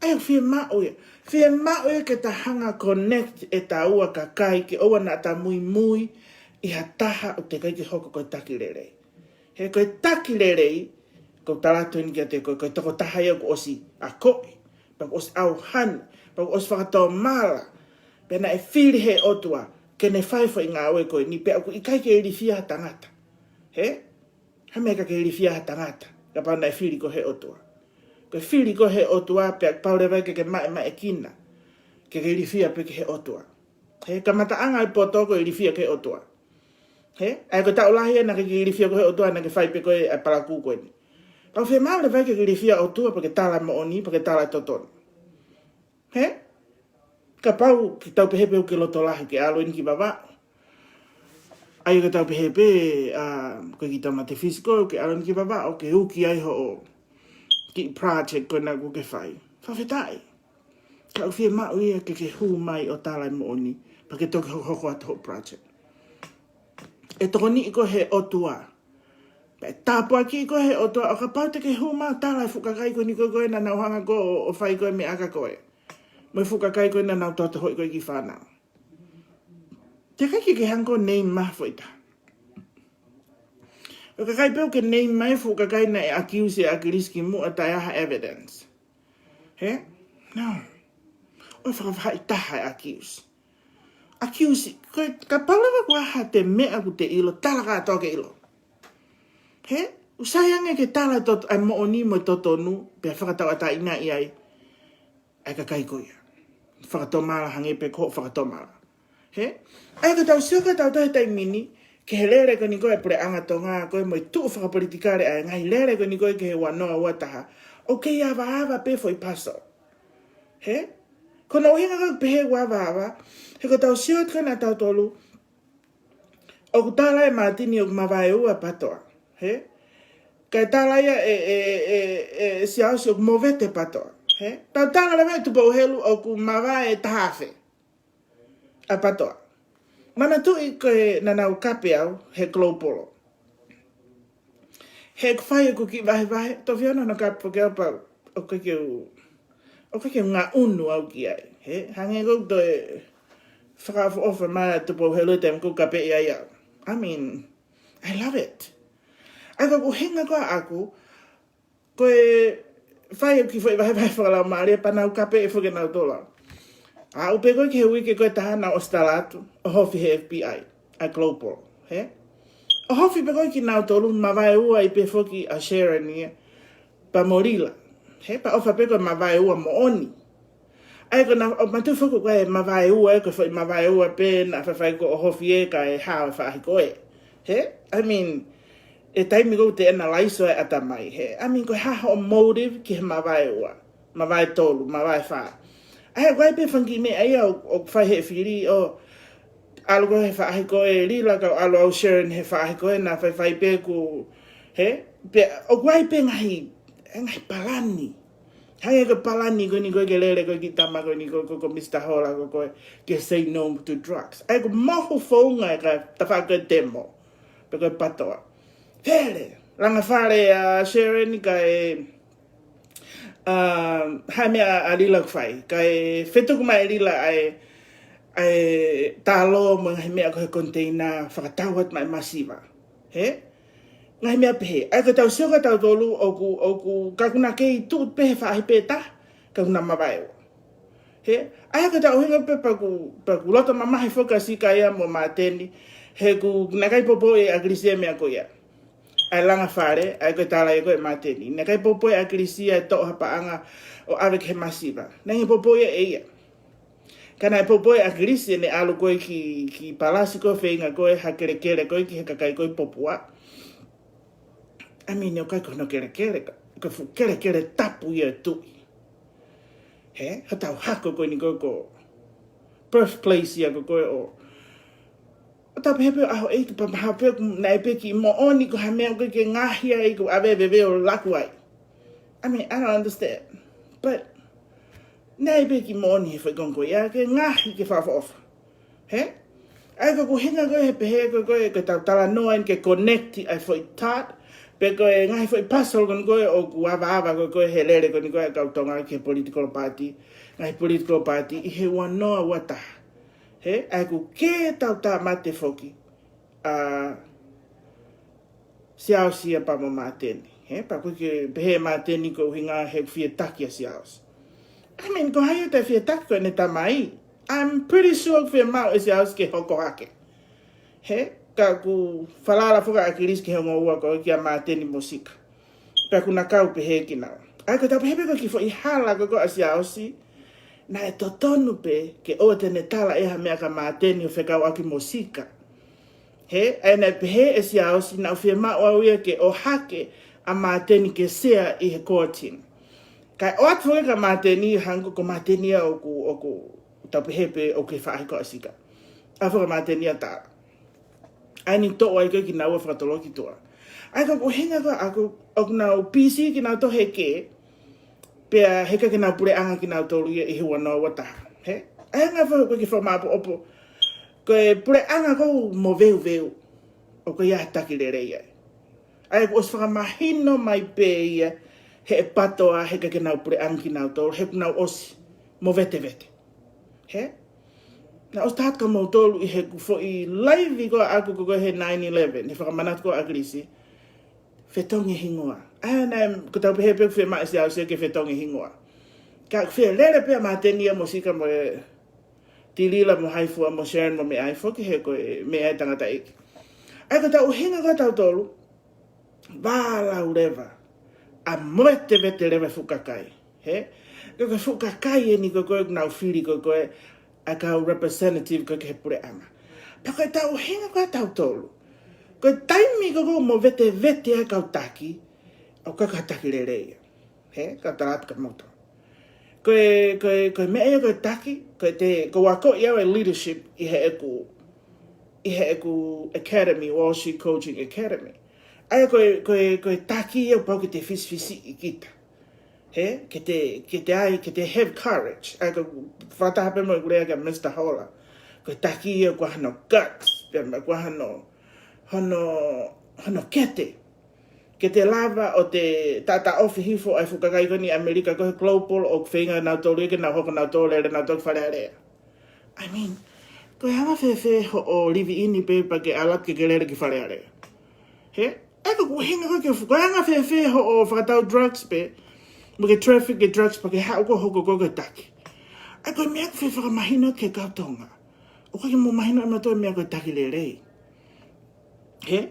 ʻA ia fiemaʻu ia. Fiemaʻu ia ke ta hanga ʻo connect ʻe taua kakai ke ʻoua naʻa ta muimui ʻi ha taha ʻoku teʻeki ai ke hoko ko e taki lelei. He ko e taki lelei, ʻoku ou tala atu eni kiate koe, ko e tokotaha ia ʻoku ʻosi akoʻi, pea ʻoku ʻosi ʻauhani, pea ʻoku ʻosi fakatomala, pea naʻe fili he ʻOtua ke ne fai e foʻi ngāue ko eni, pea ʻoku ʻikai ke ilifia ha tangata. He? Hā e meʻa ka ke ilifia ha tangata, kapau naʻe fili koe he ʻOtua? Ko e fili koe he ʻOtua, pea kapau leva ke ke maʻemaʻekina, ke ke ilifia pē ki he ʻOtua. He kamataʻanga e poto ko e ilifia ki he ʻOtua. He? ʻA ia ko e taʻu lahi ena ke ke ilifia koe he ʻOtua, naʻa ke fai pē koe ʻa e palakū ko eni. Pea ʻoku fiemaʻu leva ke ke ilifia ʻOtua, pea ke tala e moʻoni, pea ke tala e totonu. He? Kapau ke tau pehē pē ʻoku ke loto lahi ke ʻalu eni ki Vavaʻu. ʻA ia ke tau pehē pē, ʻa, ko e kiʻi tamate fisiko ke ʻalu eni ki Vavaʻu, ke uki ai hoʻo kiʻi project ko ena ʻoku ke fai. Fakafetaʻi. Ka ʻoku fiemaʻu ia ke ke hū mai ʻo tala e moʻoni, pea ke toki hokohoko atu hoʻo project. ʻE tokoniʻi koe he ʻOtua. Pea ʻe tāpuakiʻi koe he ʻOtua, ʻo kapau te ke hū mai ʻo tala e fuʻu kakai ko eni ko ē naʻa nau hanga ko ē ʻo, ʻo fai ko ē e meʻa ko ē. Mo e fuʻu kakai ko ē naʻa nau tohotohoʻi ko ē e kiʻi fānau. Teʻeki ke ke hanga ʻo name mai ha foʻi taha. Ko e kakai pē ʻoku ke name mai, fuʻu kakai naʻe accuse ʻe ʻAkilisi kimuʻa taʻe ʻi ai ha evidence. He? No. ʻOua ʻe fakavahaʻi taha e accuse. Accuse, ko e, kapau leva ʻoku ʻi ai ha toe meʻa ʻoku te ʻilo, tala kātoa ke ʻilo. He? ʻOku sai ange ke tala e tot-, ʻa e moʻoni mo e totonu, pea fakatauʻatāinaʻi ai ʻa e kakai ko ia. Fakatomala, hangē pē ko hoʻo fakatomala. He? ʻA ia ka tau sio ka tau toe taimi ni, ki he lele ko eni ko ē ʻa e puleʻanga Tonga ko ē mo e tuʻu fakapolitikale ʻa e ngaahi lele ko eni ko ē ki he ua noa ua taha. ʻOku kei avaava pē foʻi paso. He? Ko hono ʻuhinga ʻoku ou pehē ʻoku avaava, he ko ʻetau sio atu ko ena ʻa tautolu, ʻoku tala ʻe Mātini ʻoku mavae ua PATOA. He? Kae tala ia ʻe, ʻe, ʻe, ʻe, ʻe Siaosi ʻoku movete PATOA. He? Tau tala leva ʻe Tupou Helu ʻoku mavae taha afe ʻa PATOA. Manatuʻi ko e naʻa nau kape au he Global. He ʻoku fai ʻeku kiʻi vahevahe, tofiona hono kape foki au pea ʻoku ʻikai ke u, ʻoku ʻikai ke u ngaʻunu au ki ai. He, hangē ko ʻeku toe fakaʻofoʻofa mai ʻa Tupou Helu he taimi ʻoku ou kapeʻi ai au. I mean, I love it. ʻA ia ko ʻeku ʻuhinga ko ē ʻaʻaku, ko e fai ʻeku kiʻi foʻi vahevahe fakalaumālie pea nau kapeʻi foki ʻe nautolu au. Aʻu pē ko ē ki he uike ko ē ʻe taha naʻa ku ʻosi tala atu, ʻohofi he FBI ʻa Global, he? ʻOhofi pē ko ē kinautolu, mavae ua ai pē foki ʻa Sharon ia, pea mo Lila, he? Pea ʻofa pē ko e mavae ua moʻoni. ʻA ia ko ena, ʻoku mātuʻaki foki ko e mavae ua ē, ko e foʻi mavae ua pē naʻa faifai ko ē ʻohofi ē kae hao e faʻahi ko ē. He? I mean, ʻi he taimi ʻoku te analyze ʻa e ʻatamai, he? I mean, ko e hā hoʻo motive ki he mavae ua, mavae tolu, mavae fā. ʻA ia, ʻoku ʻi ai pē fanga kiʻi meʻa ia ʻoku, ʻoku fai he fili ʻo ʻalu ko ē he faʻahi ko ē ʻa Lila, kae ʻalu au Sharon he faʻahi ko ē naʻa faifai pē ʻeku, he? Pea, ʻoku ʻi ai pē ngaahi, ngaahi palani. Hangē ko e palani ko eni ko ē ke lele ko ē kiʻi tama ko eni ko, ko, ko Mr Hola ko, ko ē ke say no to drugs. ʻA ia ko e mohu founga ē ka tafa ko e temo. Pe ko e patoa. Fele, langa fale ʻa Sharon kae, um, hā e meʻa ʻa Lila ʻoku fai. Kae fetuku mai ʻe Lila ʻa e, ʻa e talo mo e ngaahi meʻa ko ē he container fakatau atu mai masiva. Hē? Ngaahi meʻa pehē. ʻA ia ko ʻetau sio ko ē ʻa tautolu ʻoku, ʻoku ka ʻoku na kei tuʻu pē he faʻahi pē taha, ka ʻoku na mavaeua. Hē? ʻA ia ko ʻetau ʻuhinga pē pea ʻoku, pea ʻoku loto mamahi foki ʻa Sika ia mo Māteni, he ʻoku na ʻikai poupouʻi ʻe ʻAkilisi e meʻa ko ia. ʻA e langa fale, ʻa ia ko e tala ia ko ē ʻa Māteni. Na ʻikai poupouʻi ʻe ʻAkilisi e toʻo ha paʻanga ʻo ʻave ki he masiva. Na ʻikai poupouʻi ia ʻe ia. Ka naʻe poupouʻi ʻe ʻAkilisi ʻene ʻalu ko ē ki, ki Palasi ko ē feinga ko ē ha kelekele ko ē ki he kakai ko ē ʻi Popua. I mean, ʻoku ʻikai ko hono kelekele ka, ko e fuʻu kelekele tapu ia ʻo e tuʻi. Hē? Hotau hako ko eni ko ē ko e birthplace ia ko ē ko ē ʻo, ʻo tau pehē pē ʻo ʻaho ʻeiki pea mahalo pē ʻoku, naʻe pē kiʻi moʻoni ko ha meʻa ʻoku ke ngaohi ai ʻoku ʻave veve ʻo laku ai. I mean, I don't understand. But, naʻe pē kiʻi moʻoni he foʻi konga ko ia ke ngaohi ke fakaʻofoʻofa. Hē? ʻA ia ko ʻeku ʻuhinga ko ē he pehē ko ē, ko ʻetau talanoa eni ke connect ʻa e foʻi dot, pe ko e ngaahi foʻi puzzle ko eni ko ē ʻoku avaava ko ē, ko ē he lele ko eni ko ē ʻa e kau Tonga ki he political party, ngaahi political party, ʻi he ua noa ua taha. Hē? ʻA ia ʻoku kei tau tāmate foki ʻa Siaosi ia pea mo Māteni. Hē? Pea ʻoku ke pehē ʻe Māteni ko e ʻuhinga he ʻoku fie taki ʻa Siaosi. I mean, ko hai ʻoku te fie taki ko ʻene tamai. I'm pretty sure ʻoku fiemaʻu ʻe Siaosi ke hoko hake. Hē? Ka ʻoku falala foki ʻa ʻAkilisi ki he ongo ua ko ē kia Māteni mo Sika. Pea ʻoku na kau pehē kinaua. ʻA ia ko ʻetau pehē pē ko e kiʻi foʻi hala ko ē ko ē ʻa Siaosi, naʻe totonu pē ke ʻoua te ne tala ʻe ia ha meʻa kia Māteni ʻo fekauʻaki mo Sika. Hē, ʻa ia naʻe pehē ʻe Siaosi naʻa ku fiemaʻu au ia ke ʻohake ʻa Māteni ke sea ʻi he core team. Kae ʻoatu foki kia Māteni hangē ko Māteni ia ʻoku, ʻoku tau pehē pē ʻoku ke faʻahi ko ʻa Sika. ʻA ia foki Māteni ia tā. ʻA ia naʻe toʻo ai ko ē kinaua fakatoloki tuʻa. ʻA ia ko ʻeku ʻuhinga ko ē ʻaku, ʻoku nau busy kinautolu he kē, pea he ʻikai ke nau puleʻanga kinautolu ia ʻi he ua noa ua taha. Hē? ʻA ia ngā fo ko e kiʻi fakamāʻopoʻopo. Ko e puleʻanga ko ē mo veuveu. ʻOku ʻikai ha taki lelei ai. ʻA ia kuo ʻosi fakamahino mai pē ia he ʻe patoa he ʻikai ke nau puleʻanga kinautolu, he kuo nau ʻosi mo vetevete. Hē? Naʻa ʻosi taha atu kia moutolu ʻi heʻeku foʻi laivi ko ē ʻaku ko ē he nine eleven, he fakamanatu ko ē ʻa ʻAkilisi. Fetongi hingoa. ʻA ia naʻe, ko ʻetau pehē pē ʻoku fiemaʻu ʻe Siaosi ia ke fetongi hingoa. Ka ʻoku fie lele pē ʻa Māteni ia mo Sika mo e Tilila mo Haifua mo Sharon mo meʻa ai foki he ko e meʻa ʻa e tangataʻeiki. ʻA ia ko ʻetau ʻuhinga ko ē ʻa tautolu, vālau leva, ʻa vetevete leva e fuʻu kakai. Hē? Ko e fuʻu kakai eni ko ē ʻoku nau fili ko ē ʻa e kau representative ko ē ki he puleʻanga. Pea ko ʻetau ʻuhinga ko ē ʻa tautolu. Ko e taimi ko ē ʻoku mo vetevete ai e kau taki, ʻoku ʻikai ko ha taki lelei ia. Hē? Ka u tala atu kia moutolu. Ko e, ko e, ko e meʻa ia ko e taki, ko e te, ko ʻeku ako ia e leadership ʻi heʻeku, ʻi heʻeku academy, Wall Street Coaching Academy. ʻA ia ko e, ko e, ko e taki ia ʻoku pau ke te fisifisiʻi kita. Hē? Ke te, ke te ai, ke te have courage. ʻA ia ko e fakataha pē mo ʻeku lea kia Mr Hola. Ko e taki ia ʻoku ʻi ai hano guts, pea mo ʻoku ʻi ai hano, hano, hano kete. Ke te lava ʻo te taʻataʻofi hifo ʻa e fuʻu kakai ko eni ʻAmelika ko ē he global ʻoku feinga nautolu ia ke nau hoko nautolu lele nautolu ki Fale Alea. I mean, ko e anga fēfē hoʻo live in pē pea ke ʻalu atu ke ke lele ki Fale Alea. Hē? ʻA ia ko ʻeku ʻuhinga ko ē ke fuʻu, ko e anga fēfē hoʻo fakatau drugs pē, mo ke traffic e drugs pea ke haʻu ko ē ʻo hoko ko ē ko e taki. ʻA ia ko e meʻa ʻoku fie fakamahino ki he kau Tonga. ʻOku ʻikai ke mou mahino ʻe moutolu e meʻa ko e taki lelei. Hē?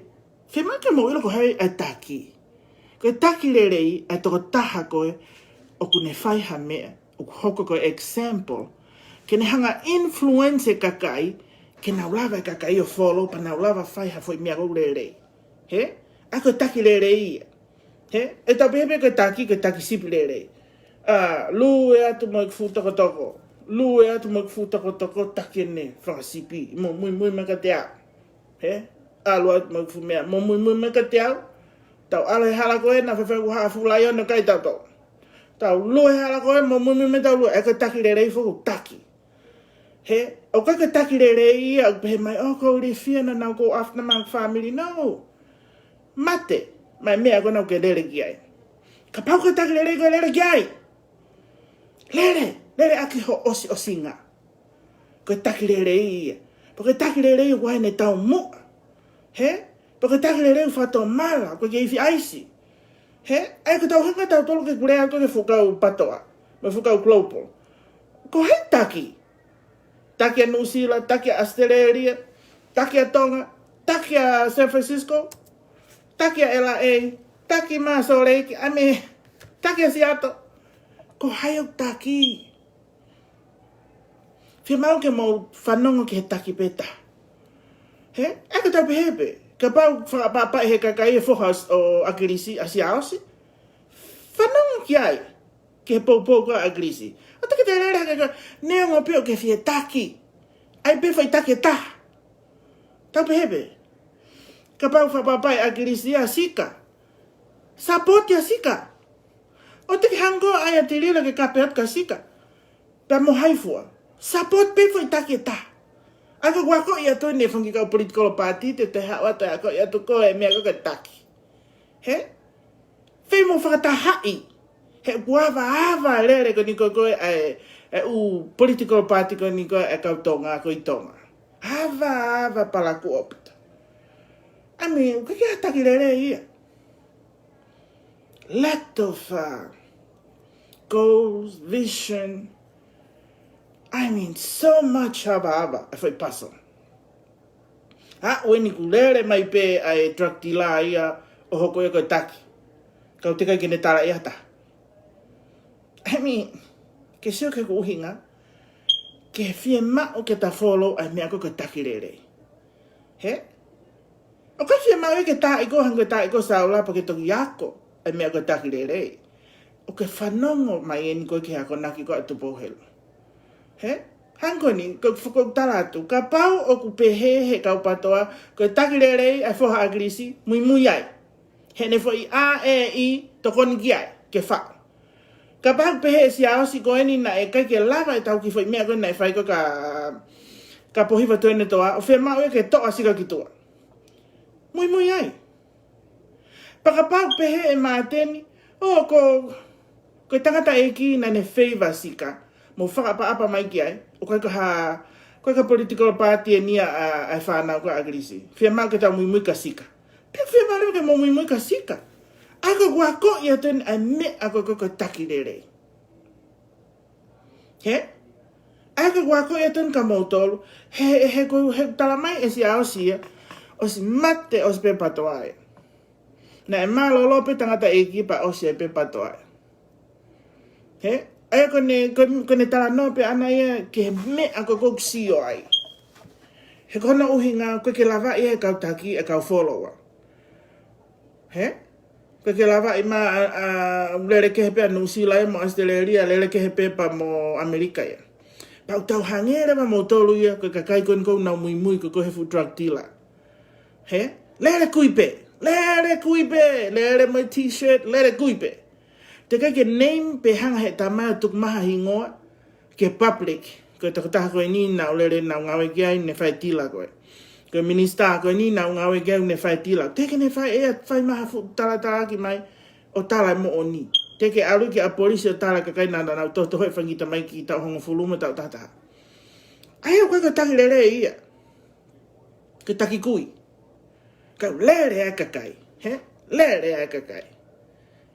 Fiemaʻu ke mou ʻilo ko hai ʻa e taki. Ko e taki lelei ʻa e tokotaha ko ē ʻoku ne fai ha meʻa, ʻoku hoko ko e example, ke ne hanga ʻo influence e kakai, ke nau lava e kakai ʻo follow, pea nau lava ʻo fai ha foʻi meʻa ʻoku lelei. Hē? ʻA ia ko e taki lelei ia. Hē? ʻE tau pehē pē ko e taki, ko e taki sipi lelei. ʻA, lue atu mo ʻeku fuʻu tokotoko. Lue atu mo ʻeku fuʻu tokotoko, taki ʻene fakasipi. Mou muimui mai kiate au. Hē? ʻAlu atu mo ʻeku fuʻu meʻa. Mou muimui mai kiate au. Tau ʻalu he hala ko ē, naʻa faifai ʻoku haʻa fuʻu laione ʻo kai tautolu. Tau lue hala ko ē mo muimui mei tau lue, ʻa e ko e taki lelei foki ʻoku taki. He, ʻoku ʻikai ko e taki lelei ia, ʻoku pehē mai, ʻoku ou ilifia naʻa nau go after my family. No. Mate, mai meʻa ko ē naʻa ke lele ki ai. Kapau ko e taki lelei ko e lele ki ai. Lele, lele ʻaki ho ʻosiʻosinga. Ko e taki lelei ia. Pea ko e taki lelei ʻoku ʻi ai ʻene taumuʻa. He? Pea ko e taki lelei ʻoku fakatomala, ʻoku ʻikai ke ifi ʻaisi. He? ʻA ia ko ʻetau ʻuhinga ʻatautolu ke kulea ko ē ki he fuʻu kau PATOA, mo e fuʻu kau global. Ko hai taki? Taki ʻa Nuʻusila, taki ʻa ʻAositelēlia, taki ʻa Tonga, taki ʻa San Francisco, taki ʻa L A, taki mai Salt Lake, ʻa ē, taki ʻa Seattle. Ko hai ʻoku taki? Fiemaʻu ke mou fanongo ki he taki pē taha. He? ʻA ia ko ʻetau pehē pē. Kapau fakaʻapaʻapaʻi he kakai e foha ʻo ʻAkilisi ʻa Siaosi. Fanongo ki ai. Ki he poupou ko ē ʻa ʻAkilisi. ʻOua te ke toe lele hake ko ē. Neongo pē ʻoku ke fie taki. ʻAi pē foʻi taki ʻe taha. Tau pehē pē. Kapau fakaʻapaʻapaʻi ʻa ʻAkilisi ʻa Sika. Sapoti ʻa Sika. ʻOua te ke hanga ʻo ʻai ʻa Tilila ke kape atu kia Sika. Pea mo Haifua. Sapoti pē foʻi taki ʻe taha. ʻA ia ko ʻeku akoʻi atu eni e fanga kiʻi kau political party, te te haʻu atu ʻo akoʻi atu ko e meʻa ko ē ko e taki. He? Fai mo fakatahaʻi. He ʻoku avaava lele ko eni ko ē ko ē ʻa e, e ʻū political party ko eni ko ē ʻa e kau Tonga ko ē ʻi Tonga. Avaava palakū ʻaupito. I mean, ʻoku ʻikai ke ʻi ai ha taki lelei ia. Lack of, uh, goals, vision. I mean, so much avaava, e foʻi puzzle. ʻA, ʻoua eni kuo lele mai pē ʻa e drug dealer ia ʻo hoko ia ko e taki. Ka ʻoku teʻeki ai ke ne tala ia ha taha. I mean, ke sio ki heʻeku ʻuhinga, ke fiemaʻu ke ta follow ʻa e meʻa ko ē ko e taki lelei. He? ʻOku ʻikai fiemaʻu ia ke taaʻi koe, hangē ko e taaʻi ko ē ʻa Saula pea ke toki ako e meʻa ko e taki lelei. ʻOku ke fanongo mai eni ko ē ki he akonaki ko ē ʻa Tupou Helu. He? Hangē ko eni, ko ʻeku, ko ʻeku tala atu. Kapau ʻoku pehē he kau PATOA, ko e taki lelei ʻa e foha ʻa ʻAkilisi, muimui ai. Heʻene foʻi ʻa e i tokoni ki ai, ke faʻu. Kapau pehē ʻe Siaosi ko eni naʻe ʻikai ke lava ʻetau kiʻi foʻi meʻa ko ē naʻe fai ko ē kia, kia Pōhiva Tuʻiʻonetoa, ʻoku fiemaʻu ia ke toʻo ʻa Sika ki tuʻa. Muimui ai. Pea kapau pehē ʻe Māteni, ʻo ko, ko e tangataʻeiki naʻa ne favour Sika, mo fakaʻapaʻapa mai ki ai, ʻoku ʻikai ko ha, ʻoku ʻikai ko ha political party eni ia ʻa, ʻa e fānau ko ē ʻa ʻAkilisi. Fiemaʻu ke tau muimui kia Sika. Pea fiemaʻu leva ke mou muimui kia Sika. ʻA ia ko ʻeku akoʻi atu eni ʻa e meʻa ko ē ko e, ko e taki lelei. He? ʻA ia ko ʻeku akoʻi atu eni kia moutolu. He, he ko, he tala mai ʻe Siaosi ia. ʻOsi mate, ʻosi pē PATOA ia. Naʻe mālōlō pē tangataʻeiki pea ʻosi ai pē PATOA ia. He? ʻA ia ko ʻene, ko, ko ʻene talanoa pē ʻaʻana ia ki he meʻa ko ē ʻoku ou sio ai. He ko hono ʻuhinga, ʻoku ʻikai ke lavaʻi ia ʻe he kau taki, ʻe he kau follower. He? ʻOku ʻikai ke lavaʻi mai ʻa, ʻa, lele kehe pē ʻa Nuʻusila ia mo ʻAositelēlia, lele kehe pē pea mo ʻAmelika ia. Pea ʻoku tau hangē leva moutolu ia, ko e kakai ko eni ʻoku nau muimui ko ē ko e he fuʻu drug dealer. He? Lele kui pē. Lele kui pē. Lele mo e t-shirt. Lele kui pē. Teʻeki ai ke name pe hanga ʻe he tamai ʻo tuku mai ha hingoa ki he public. Ko e tokotaha ko eni naʻa ku lele naʻa ku ngāue ki ai ne fai e dealer ko ē. Ko e minisitā ko eni naʻa ku ngāue ki ai ne fai e dealer. Teʻeki ke ne fai ʻe ia fai mai ha fuʻu talatalaki mai ʻo tala e moʻoni. Teʻeki ke ʻalu ki ʻapi polisi ʻo tala e kakai naʻa nau tohotoho e fanga kiʻi tamaiki taʻu hongofulu mo e taʻu tahataha. ʻA ia ʻoku ʻikai ko e taki lelei ia. Ko e taki kui. Ka ʻoku lele ai e kakai. He? Lele ai e kakai.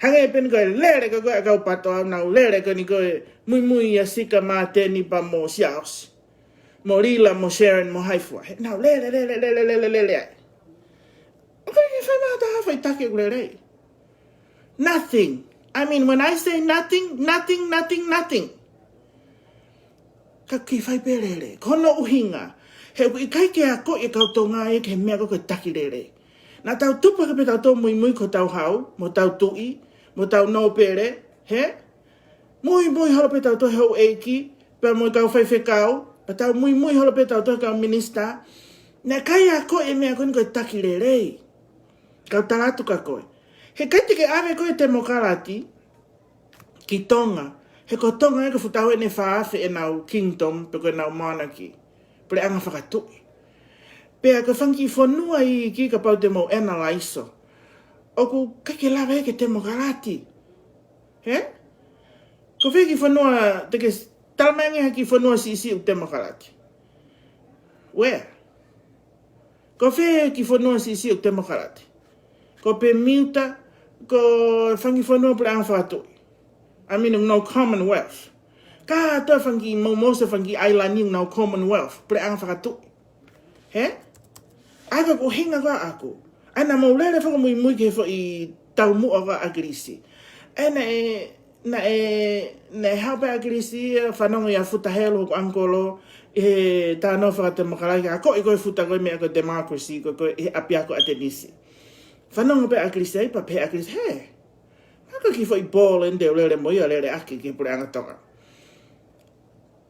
Hangē pē eni ko e lele ko ē ko ē ʻa e kau PATOA, nau lele ko eni ko e muimui ʻa Sika, Māteni pea mo Siaosi. Mo Lila, mo Sharon, mo Haifua. He, nau lele, lele, lele, lele, lele ai. ʻOku ʻikai ke fai mai ha taha ha foʻi taki ʻoku lelei. Nothing. I mean, when I say nothing, nothing, nothing, nothing. Ka ʻoku kei fai pē lele. Ko hono ʻuhinga. He ʻoku ʻikai ke akoʻi e kau Tonga ia ki he meʻa ko ē ko e taki lelei. Naʻa tau tupu hake pē tautolu muimui ki hotau hau, mo hotau tuʻi, mo hotau nōpele, he? Muimui holo pē tautolu he houʻeiki, pea mo e kau faifekau, pea tau muimui holo pē tautolu he kau minisitā. Naʻe ʻikai akoʻi e meʻa ko eni ko e taki lelei. Kau tala atu kia koe. He ʻikai te ke ʻave koe e temokalati, ki Tonga. He ko Tonga ē ko e fuʻu tau ʻe fā afe ʻenau kingdom, pe ko ʻenau monarchy. Puleʻanga fakatuʻi. Pea ko e fanga kiʻi fonua iiki kapau te mou analyze, ʻoku ʻikai ke lava ia ke temokalati. Hē? Ko fē kiʻi fonua, te ke s-, talamai angē ha kiʻi fonua siʻisiʻi ʻoku temokalati? Where? Ko fē kiʻi fonua siʻisiʻi ʻoku temokalati? Ko Bermuda, ko e fanga kiʻi fonua puleʻanga fakatuʻi. I mean, ʻoku nau Commonwealth. Kātoa e fanga kiʻi, mo-, most of e fanga kiʻi island ʻoku nau Commonwealth, puleʻanga fakatuʻi. Hē? ʻA ia ko e ʻuhinga ko ē ʻaʻaku. ʻA ia naʻa mou lele fakamuimui ki he foʻi taumuʻa ko ē ʻa ʻAkilisi. ʻA ia naʻe, naʻe, naʻe haʻu pē ʻAkilisi ia fanongo ʻia Futa Helu, hoku uncle, he talanoa fakatemokalati, ʻa ia ko e, ko e Futa ko e meʻa ko e democracy, ko e, ko e ʻapiako ʻAtenisi. Fanongo pē ʻAkilisi ai, pea pehē ʻAkilisi, hē, ʻa ia ko e kiʻi foʻi ball eni te u lele mo ia, lele ʻaki ki he puleʻanga Tonga.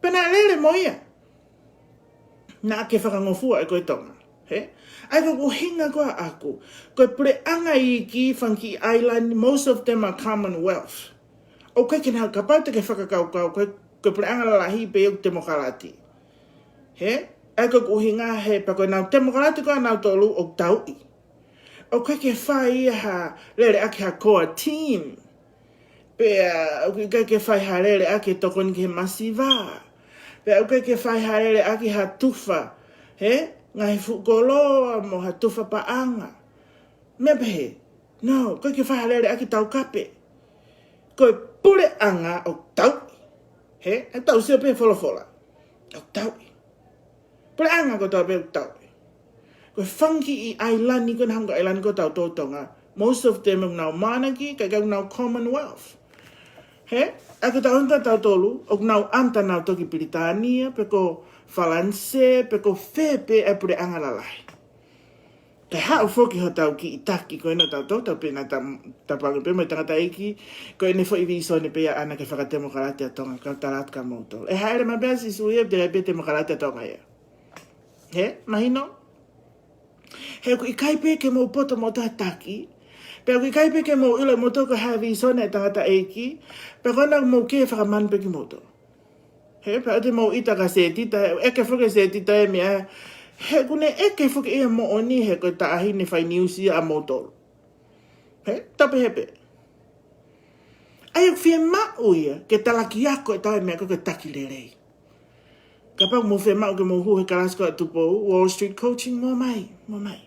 Pea naʻe lele mo ia. Naʻa ke fakangofua ʻe koe Tonga. Hē? ʻA ia ko e ʻuhinga ko ē ʻaʻaku. Ko e puleʻanga iiki, fanga kiʻi island, most of them are Commonwealth. ʻOku ʻikai ke nau, kapau te ke fakakaukau, ko e, ko e puleʻanga lalahi pē ʻoku temokalati. Hē? ʻA ia ko e ʻuhinga he, pea ko ʻenau temokalati ko ē ʻanautolu ʻoku tauʻi. ʻOku ʻikai ke fai ia ha lele ʻaki ha core team. Pea ʻoku ʻikai ke fai ha lele ʻaki e tokoni ki he masiva. Pea ʻoku ʻikai ke fai ha lele ʻaki ha tufa, hē? Ngaahi fuʻu koloa mo ha tufa paʻanga. Meʻa pehē. No, ʻoku ʻikai ke fai ha lele ʻaki taukape. Ko e puleʻanga ʻoku tauʻi. Hē? ʻE tau sio pē he folofola. ʻOku tauʻi. Puleʻanga kotoa pē ʻoku tauʻi. Ko e fanga kiʻi island ko ē naʻa hangē ko e island ko ē ʻotautolu Tonga. Most of them ʻoku nau monarchy, ka ʻoku nau Commonwealth. Hē? ʻA ia ko ʻetau ʻuhinga ʻatautolu, ʻoku nau under ʻenau toki Pilitānia, pe ko Falanisē, pe ko fē pē e puleʻanga lalahi. Kae haʻu foki hotau kiʻi taki ko ena ʻotautolu, tau pē na tam-, tapange pē mo e tangataʻeiki, ko ʻene foʻi vīsone pē ia ʻana ke fakatemokalati ʻa Tonga, kau tala atu kia moutolu. ʻE hāʻele mai pē ʻa Sīsū ia, te ʻai pē temokalati ʻa Tonga ia. Hē? Mahino? He ʻoku ʻikai pē ke mou poto moutolu he taki, pea ʻoku ʻikai pē ke mou ʻilo moutolu ko e hā e vīsone e tangataʻeiki, pea ko ena ʻoku mou kē fakamanu pē kimoutolu. Hē, pea ʻoua te mou ʻita kia Setita, ʻeke foki ʻe Setita e meʻa. He ʻoku ne ʻeke foki ia moʻoni he ko e taʻahine fai niusi ia ʻa moutolu. Hē, tau pehē pē. ʻA ia ʻoku fiemaʻu ia ke talaki ako ʻetau e meʻa ko e taki lelei. Kapau mou fiemaʻu ke mou hū he kalasi ko ē ʻa Tupou, Wall Street Coaching, mou ō mai, mou ō mai.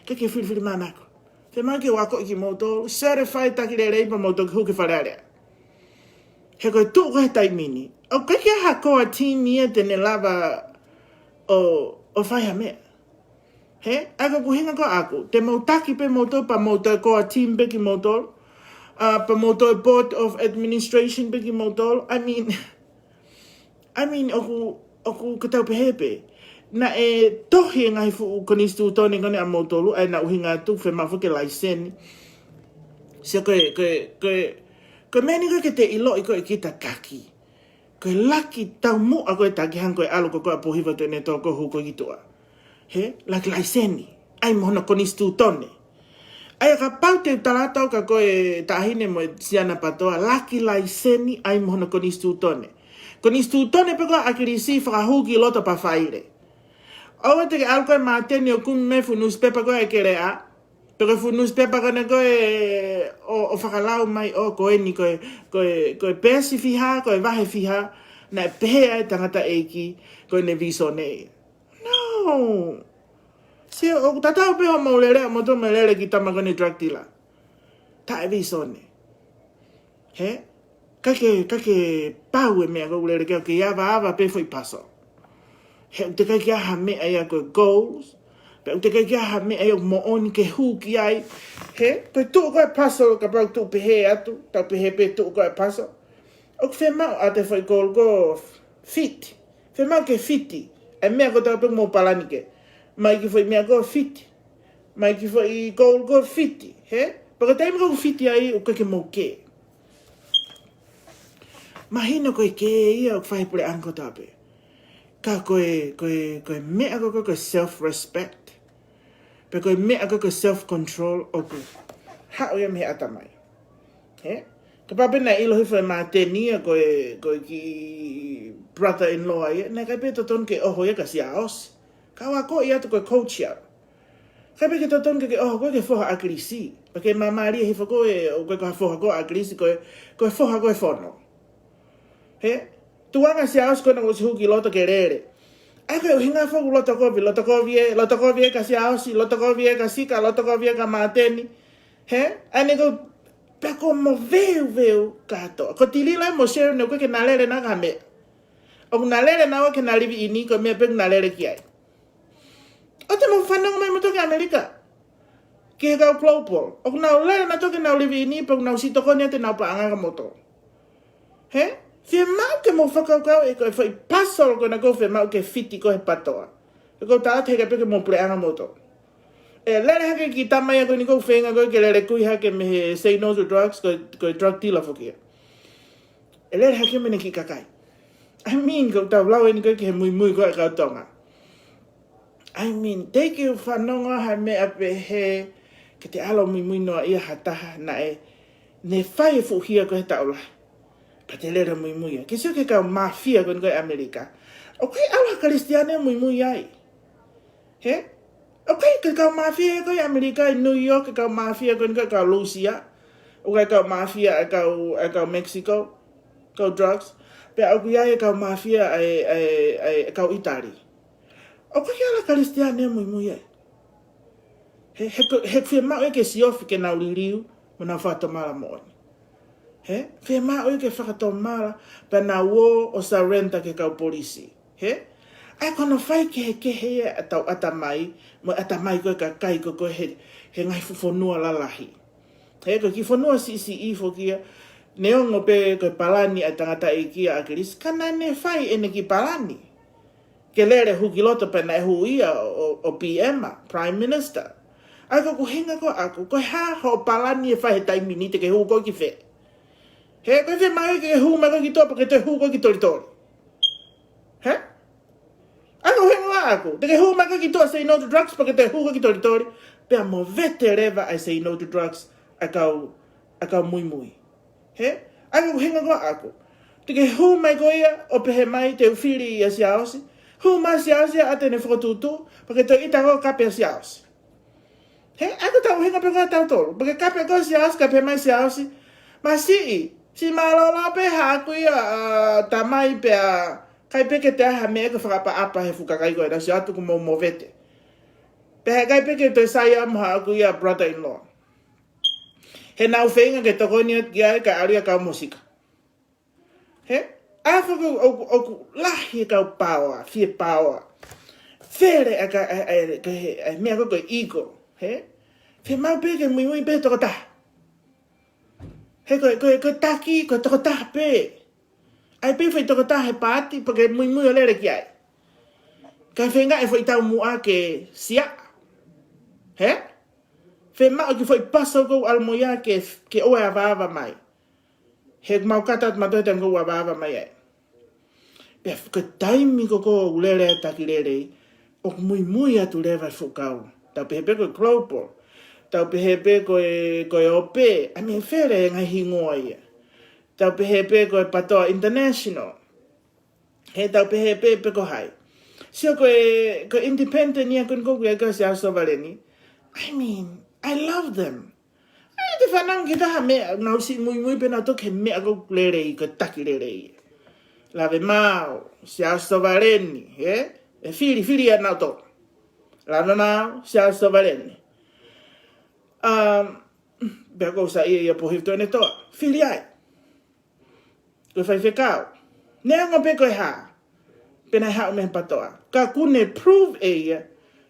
ʻIkai ke filifilimānako. Fiemaʻu ke u akoʻi kimoutolu, certified taki lelei pea mou toki hū ki Fale Alea. He ko e tuʻu ko ē he taimi ni, ʻoku ʻikai ke ʻi ai ha core team ia te ne lava ʻo, ʻo fai ha meʻa. Hē? ʻA ia ko e ʻuhinga ko ē ʻaʻaku, te mou taki pē moutolu, pea mou toe core team pē kimoutolu. ʻA, pea mou toe board of administration pē kimoutolu. I mean, I mean, ʻoku, ʻoku ke tau pehē pē. Naʻe tohi e ngaahi fuʻu konisitūtone ko ena ʻa moutolu, ʻa ia naʻa ku ʻuhinga atu, fiemaʻu foki e laiseni. Sio ko e, ko e, ko e, ko e meʻa ni ko ē ke te ʻiloʻi ko ē kita taki. Ko e laki taumuʻa ko ē taki hangē ko e ʻalu ko ē ʻa Pōhiva Tuʻiʻonetolo ko ē hū ko ē ki tuʻa. Hē, laki laiseni, ʻai mo hono konisitūtone. ʻA ia kapau te u tala atu au kia koe Taʻahine mo e Siana Patoa, laki laiseni, ʻai mo hono konisitūtone. Konisitūtone pē ko ē ʻa ʻAkilisi fakahū ki loto pea faile. ʻOua te ke ʻalu koe Māteni ʻo kumi mai e fuʻu nusipepa ko ē ʻa e Keleʻa. Pe ko e fuʻu nusipepa ko ena ko ē ʻo, ʻo fakalau mai ʻo ko eni ko e, ko e, ko e peesi fiha, ko e vahe fiha, naʻe pehē ʻe he tangataʻeiki, ko ʻene vīsone ia. No. Sio, ʻoku tatau pē hoʻomou lele, ʻa moutolu mou lele ki he tama ko eni drug dealer. Taʻe vīsone. Hē? ʻIkai ke, ʻikai ke pau e meʻa ko ē ʻoku lele ki ai, ʻoku kei avaava pē foʻi paso. He ʻoku teʻeki ai ke ʻi ai ha meʻa ia ko e goals. Pea ʻoku teʻeki ai ke ʻi ai ha meʻa ia ʻoku moʻoni ke hū ki ai. Hē? Ko e tuʻu ko ē paso, kapau tuʻu pehē atu, tau pehē pē tuʻu ko ē paso. ʻOku fiemaʻu ʻa e foʻi goal ko ē fit. Fiemaʻu ke fiti. E meʻa ko ē tau pē mou palani ke. Mai ki he foʻi meʻa ko ē fiti. Mai ki he foʻi goal ko ē fiti. Hē? Pea ko e taimi ko ē ʻoku fiti ai, ʻoku ʻikai ke mou kē. Mahino ko e kē ia ʻoku fai he puleʻanga kotoa pē. Ka ko e, ko e, ko e meʻa ko ē, ko e self-respect. Pe ko e meʻa ko ē, ko e self-control ʻoku haʻu ia mei he ʻatamai. Hē? Kapau pē naʻe ʻilo hifo ʻe Māteni ia ko e, ko e kiʻi brother-in-law ia, naʻe ʻikai pē totonu ke ʻoho ia kia Siaosi. Kau akoʻi atu ko e coach ia. ʻIkai pē ke totonu ke, ke ʻoho koe ki he foha ʻa ʻAkilisi. Pea ke māmālie hifo koe, ʻoku ʻikai ko ha foha koe ʻa ʻAkilisi, ko e, ko e foha ko e fono. Hē? Tuʻunga Siaosi ko ena kuo ʻosi hū ki loto ke lele. ʻA ia ko e ʻuhinga foki ʻoku loto kovi, loto kovi ē, loto kovi ē kia Siaosi, loto kovi ē kia Sika, loto kovi ē kia Māteni. Hē? ʻA ia ne ko, pea ko e moveuveu kātoa. Ko Tilila mo Sharon ʻoku ʻikai ke na lele naua ki ha meʻa. ʻOku na lele naua ki heʻena live-in, ko e meʻa pē ʻoku na lele ki ai. ʻOua te mou fanongo mai moutolu ki ʻAmelika. Ki he kau global. ʻOku nau lele nautolu ki heʻenau live-in, pea ʻoku nau ʻosi tokoni atu ʻenau paʻanga kia moutolu. Hē? Fiemaʻu ke mou fakakaukau ē, ko e foʻi puzzle ko ena ʻoku fiemaʻu ke fiti ko ē he PATOA. He ʻoku ou tala atu he ʻikai pē ke mou puleʻanga moutolu. ʻE lele hake e kiʻi tama ia ko eni ʻoku feinga ko ē ke lele kui hake mei he Say No to Drugs, ko, ko e drug dealer foki ia. ʻE lele hake mei heʻene kiʻi kakai. I mean, ʻoku tau lau eni ko ē ki he muimui ko ē ʻa e kau Tonga. I mean, teʻeki ke u fanongo ha meʻa pehē ke te ʻalu ʻo muimui noaʻia ha taha naʻe, ne fai e fuʻu hia ko ē he taʻu lahi. Pea te lele ʻo muimui ia. Ke sio ki he kau māfia ko eni ko ē ʻAmelika. ʻOku ʻikai ʻalu ha Kalisitiane ʻo muimui ai. Hē? ʻOku ʻikai, ki he kau māfia ko ē ʻAmelika ʻi New York, ki he kau māfia ko eni ko ē kau Lūsia. ʻOku ʻikai kau māfia ʻa e kau, ʻa e kau Mexico, kau drugs. Pea ʻoku ʻi ai e kau māfia ʻa e, ʻa e, ʻa e, ʻa e kau ʻItali. ʻOku ʻikai ke ʻalu ha Kalisitiane ʻo muimui ai. He, he, he fiemaʻu ia ke siofi ke nau liliu, mo nau fakatomala moʻoni. Hē? Fiemaʻu ia ke fakatomala, pea nau ō ʻo surrender ki he kau polisi. Hē? ʻA ia ko hono faikehekehe ia ʻetau ʻatamai, mo e ʻatamai ko ē ʻa e kakai ko ē he, he ngaahi fuʻu fonua lalahi. Hē, ko e kiʻi fonua siʻisiʻi foki ia, neongo pē ko e palani ʻa e tangataʻeiki ʻa ʻAkilisi, ka naʻa ne fai ʻene kiʻi palani. Ke lele hū ki loto pea naʻe hū ia ʻo, ʻo, ʻo P M, Prime Minister. ʻA ia ko ʻeku ʻuhinga ko ē ʻaʻaku, ko e hā hoʻo palani ʻe fai he taimi ni, te ke hū koe ki fē? Hē, ko e fiemaʻu ke hū mai koe ki tuʻa pea ke toe hū koe ki Tolitoli. Hē? ʻA ia ko e ʻuhinga ʻaʻaku, te ke hū mai koe ki tuʻa Say No to Drugs pea ke toe hū koe ki Tolitoli. Pea movete leva ʻa e Say No to Drugs ʻa e kau, ʻa e kau muimui. Hē? ʻA ia ko e ʻuhinga ko ē ʻaʻaku. Te ke hū mai koe ia ʻo pehē mai te u fili ʻa Siaosi. Hū mai Siaosi ia ʻa ʻene fokotuʻutuʻu, pea ke toe ʻita koe ʻo kape ʻa Siaosi. Hē? ʻA ia ko ʻetau ʻuhinga pē ko ē ʻatautolu. Pea ke kape koe ʻa Siaosi, kape mai Siaosi. Masiʻi, siʻi mālōlō pē haʻaku ia, ʻa, tamai pea, ʻikai pē ke te ʻai ha meʻa ke fakaʻapaʻapa he fuʻu kakai ko ē, naʻa ku sio atu kuo mou movete. Pea he ʻikai pē ke toe sai au mo haʻaku ia brother-in-law. He naʻa ku feinga ke tokoni atu ki ai kae ʻalu ia ʻo kau mo Sika. Hē? ʻA ia foki ʻoku, ʻoku lahi e kau paoa, fie paoa. Fele ʻa e ka, ʻa e, ʻa e, ʻa e, ʻa e meʻa ko ē ko e ego. Hē? Fiemaʻu pē ke muimui pē tokotaha. He ko e, ko e, ko e taki, ko e tokotaha pē. ʻAi pē foʻi tokotaha he paati, pea ke muimui ʻo lele ki ai. Kae feinga e foʻi taumuʻa ke siʻa. Hē? Fiemaʻu e kiʻi foʻi puzzle ko ē ʻalu mo ia ke, ke ʻoua ʻe avaava mai. He ʻoku mau kata atu mautolu he taimi ko ē ʻoku avaava mai ai. Pea ko e taimi ko ē ʻoku lele ai e taki lelei, ʻoku muimui atu leva e fuʻu kau. Tau pehē pē ko e global. Tau pehē pē ko e, ko e ope. ʻA ia fele e ngaahi hingoa ia. Tau pehē pē ko e PATOA International. He tau pehē pē pe ko hai. Sio ko e, ko e independent ia ko eni ʻoku ʻi ai ko ē ʻa Siaosi Sovaleni. I mean, I love them. ʻA ia te fanongo ki ha taha meʻa, nau siʻi muimui pē nautolu ki he meʻa ʻoku lelei, ko e taki lelei. Lave maau, Siaosi Sovaleni, hē? ʻE fili, fili ʻa nautolu. Lave maau, Siaosi Sovaleni. Um, pea ʻoku ou saiʻia ʻia Pohiva Tuʻiʻonetoa. Fili ai. Ko e faifekau. Neongo pē ko e hā. Pe naʻe haʻu mei he PATOA. Ka ʻoku ne prove ʻe ia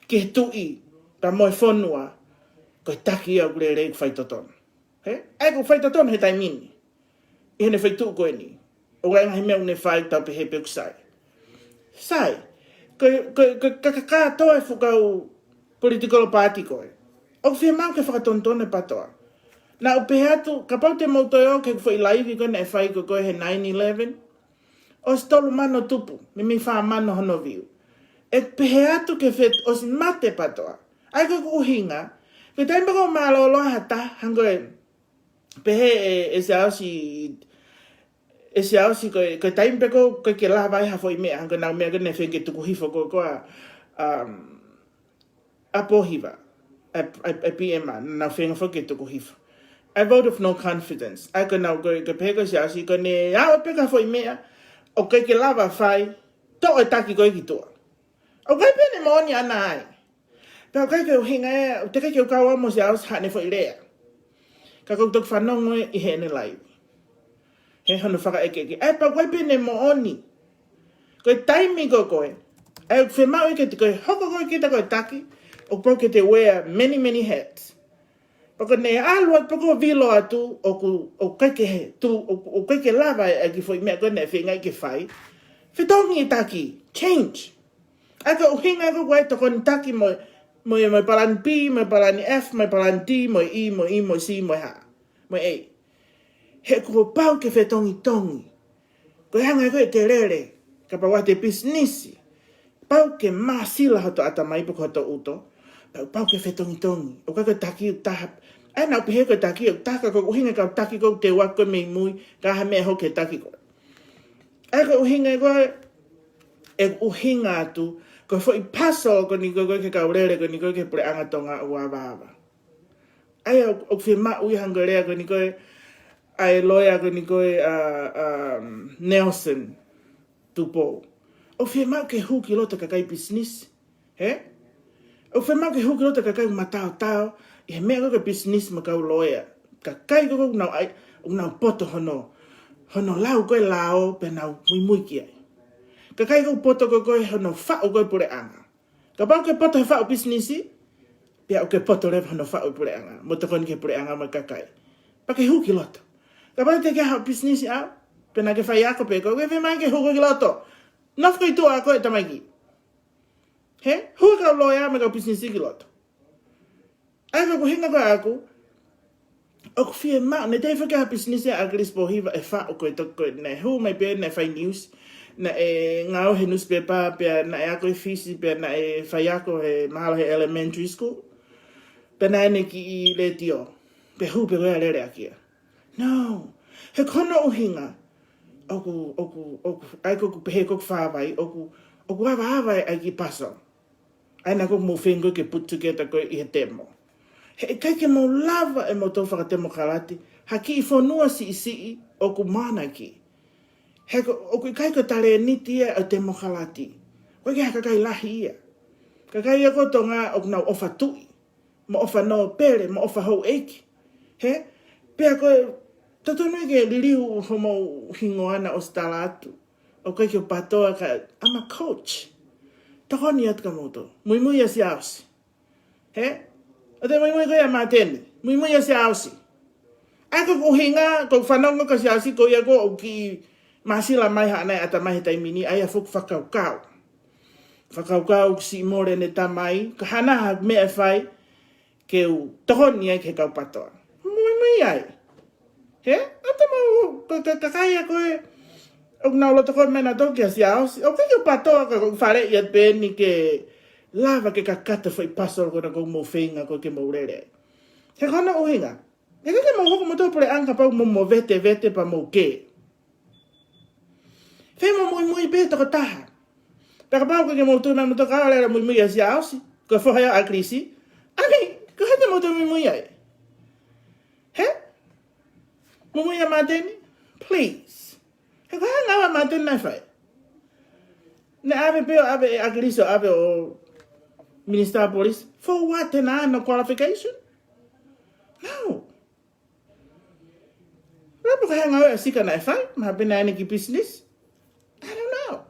ki he tuʻi, pea mo e fonua, ko e taki ia ʻoku lelei, ʻoku faitotonu. Hē? ʻA ia ʻoku faitotonu he taimi ni. ʻI heʻene feituʻu ko eni. ʻOku ʻi ai e ngaahi meʻa ʻoku ne fai, tau pehē pē ʻoku sai. Sai. Ko, ko, ko, ka, ka, kātoa e fuʻu kau political party ko ē. ʻOku fiemaʻu ke fakatonutonu e PATOA. Naʻa ku pehē atu, kapau te mou toe ō ki he foʻi laivi ko ē naʻe fai ko ē he nine eleven. ʻOsi tolu mano tupu, meimei fā mano hono view. ʻE pehē atu ke fie ʻosi mate e PATOA. ʻA ia ko ʻeku ʻuhinga, ko e taimi pē ʻoku mālōlō ha taha, hangē ko e Pehē ʻe, ʻe Siaosi, ʻe Siaosi ko e, ko e taimi pē ko ē ʻoku ʻikai ke lava ai ha foʻi meʻa, ko ʻenau meʻa ko ē naʻe feinga ke tuku hifo ko ē ko ā, um, ʻa Pōhiva, ʻa, ʻa, ʻa P M R, naʻa nau feinga foki ke tuku hifo. ʻA e vote of no confidence. ʻA ia ko ʻenau ko e, ko e pehē ko ē ʻe Siaosi ko ʻene ʻave pē ki ha foʻi meʻa, ʻoku ʻikai ke lava fai, toʻo e taki ko ē ki tuʻa. ʻOku ʻikai pē ʻene moʻoni ʻaʻana ai. Pea ʻoku ʻikai ke ʻuhinga ē, ʻoku teʻeki ke u kau au mo Siaosi haʻane foʻi lea. Ka ʻoku ou toki fanongo ē ʻi heʻene laivi. He hono fakaʻekeʻeke. ʻA ia pea ʻoku ʻikai pē ʻene moʻoni. Ko e taimi ko ē ko ē. ʻA ia ʻoku fiemaʻu ia ke te ko e hoko ko ē kita ko e taki. ʻOku pau ke te wear many, many hats. Pea ko ʻene ʻalu atu, pea ko e vilo atu, ʻoku, ʻoku ʻikai ke he, tu, ʻoku, ʻoku ʻikai ke lava e, e kiʻi foʻi meʻa ko ē naʻe feinga ke fai. Fetongi e taki, change. ʻA ia ko e ʻuhinga ko ē ko e tokoni taki mo, mo, mo e palani B, mo e palani F, mo e palani D, mo e E, mo e E, mo e C, mo e H, mo e A. He kuo pau ke fetongitongi. Ko e anga ko ē ʻete lele, kapau ʻoku ʻi ai ha pisinisi. Pau ke māsila hoto ʻatamai pe ko hoto ʻuto. Pau, pau ke fetongitongi. ʻOku ʻikai ko e taki ʻe taha. ʻA ia naʻa ku pehē ko e taki ʻe taha ka ko e ʻuhinga e kau taki ko ē ʻoku teu ʻaki ko ē mei mui, ka ʻi ai ha meʻa hoko ki he taki ko ē. ʻA ia ko e ʻuhinga ko ē, ʻe ʻuhinga atu, ko e foʻi puzzle ko eni ko ē ki he kau lele ko eni ko ē ki he puleʻanga Tonga ʻoku avaava. ʻA ia ʻoku, ʻoku fiemaʻu ia hangē ko e lea ko eni ko ē, ʻa e loea ko eni ko ē, ʻa, ʻa, um, Nelson Tupou. ʻOku fiemaʻu ke hū ki loto e kakai pisinisi. He? ʻOku fiemaʻu ke hū ki loto e kakai mataotao, ʻi he meʻa ko ē ko e pisinisi mo e kau loea. Kakai ko ē ʻoku nau ʻai, ʻoku nau poto hono, hono lau ko ē lao pea nau muimui ki ai. Kakai ko ē ʻoku poto ko ē ko ē hono faʻu ko ē puleʻanga. Kapau ʻoku ke poto he faʻu pisinisi, pea ʻoku ke poto leva hono faʻu puleʻanga, mo tokoni ki he puleʻanga mo e kakai. Pea ke hū ki loto. Kapau te ke haʻu pisinisi ʻaʻau, pea naʻa ke faiako pē koe, ʻoku fiemaʻu ke hū koe ki loto. Nofo koe ʻi tuʻa ko e tamaiki. He? Hū e kau loea mo e kau pisinisi ki loto. ʻA ia ko e ʻuhinga ko ē ʻaʻaku, ʻoku fiemaʻu, naʻe teʻeki ke ʻi ai ha pisinisi ʻa ʻAkilisi Pōhiva ʻe faʻu ko e toki ko ē naʻe hū mai pē naʻe fai news, naʻe ngāue he newspaper, pea naʻe ako ʻi Fisi, pea naʻe faiako he mahalo he elementary school, pea naʻe ʻi ai ʻene kiʻi letiō, pea hū pē ko ē ʻo lele ʻaki ia. No. He ko hono ʻuhinga, ʻoku, ʻoku, ʻoku, ʻa ia ko ʻeku pehē ko ʻeku fāvai, ʻoku, ʻoku avaava e ʻai ki paso. ʻA ia naʻa ʻoku mou feinga ko ē ke put together ko ē ʻi he temo. He ʻikai ke mou lava ʻe moutolu fakatemokalati, ha kiʻi fonua siʻisiʻi ʻoku monarchy. He ko, ʻoku ʻikai ko e talēniti ia ʻo e temokalati. ʻOku ʻikai ke ʻi ai ha kakai lahi ia. Kakai ia ko ē ʻo Tonga ʻoku nau ʻofa tuʻi, mo ʻofa nōpele, mo ʻofa houʻeiki. He? Pea ko e, totonu ia ke liliu homou hingoa naʻa ʻosi tala atu. ʻOku ʻikai ke u PATOA ka, I'm a coach. Tokoni atu kia moutolu. Muimui ʻa Siaosi. He? ʻOua te muimui koe ʻia Māteni. Muimui ʻa Siaosi. ʻA ia ko ʻeku ʻuhinga, ko ʻeku fanongo kia Siaosi, ko ia ko ē ʻoku kiʻi māsila mai haʻane ʻatamai he taimi ni, ʻa ia foki ʻeku fakakaukau. Fakakaukau ʻoku siʻi mole ʻene tamai, ka hana ha meʻa ʻe fai, ke u tokoni ai ki he kau PATOA. Muimui ai. He? ʻOua te mou, ka, ka, kakai ia ko ē, ʻoku nau loto ko ē meʻa naʻa tau kia Siaosi. ʻOku ʻikai ke u PATOA ka ʻoku ou faleʻi atu pē eni ke lava ke kakato e foʻi puzzle ko ena ʻoku mou feinga ko ē ke mou lele ai. He ko hono ʻuhinga. He ʻikai ke mou hoko moutolu puleʻanga kapau ʻoku mou movetevete pea mou kē. Fai mo muimui pē tokotaha. Pea kapau ʻoku ʻikai ke mou tui mai moutolu ka lele muimui ʻa Siaosi, ko e foha ia ʻo ʻAkilisi. ʻAi, ko hai te mou tui muimui ai? He? Muimui ʻa Māteni? Please. He ko e hā e ngāue ʻa Māteni naʻe fai? Naʻe ʻave pē ʻo ʻave ʻe ʻAkilisi ʻo ʻave ʻo Minister of Police. For what? Naʻa na no qualification? No. Pea pe ko e hā e ngāue ʻa Sika naʻe fai, mahalo pē naʻa ne kiʻi business. I don't know.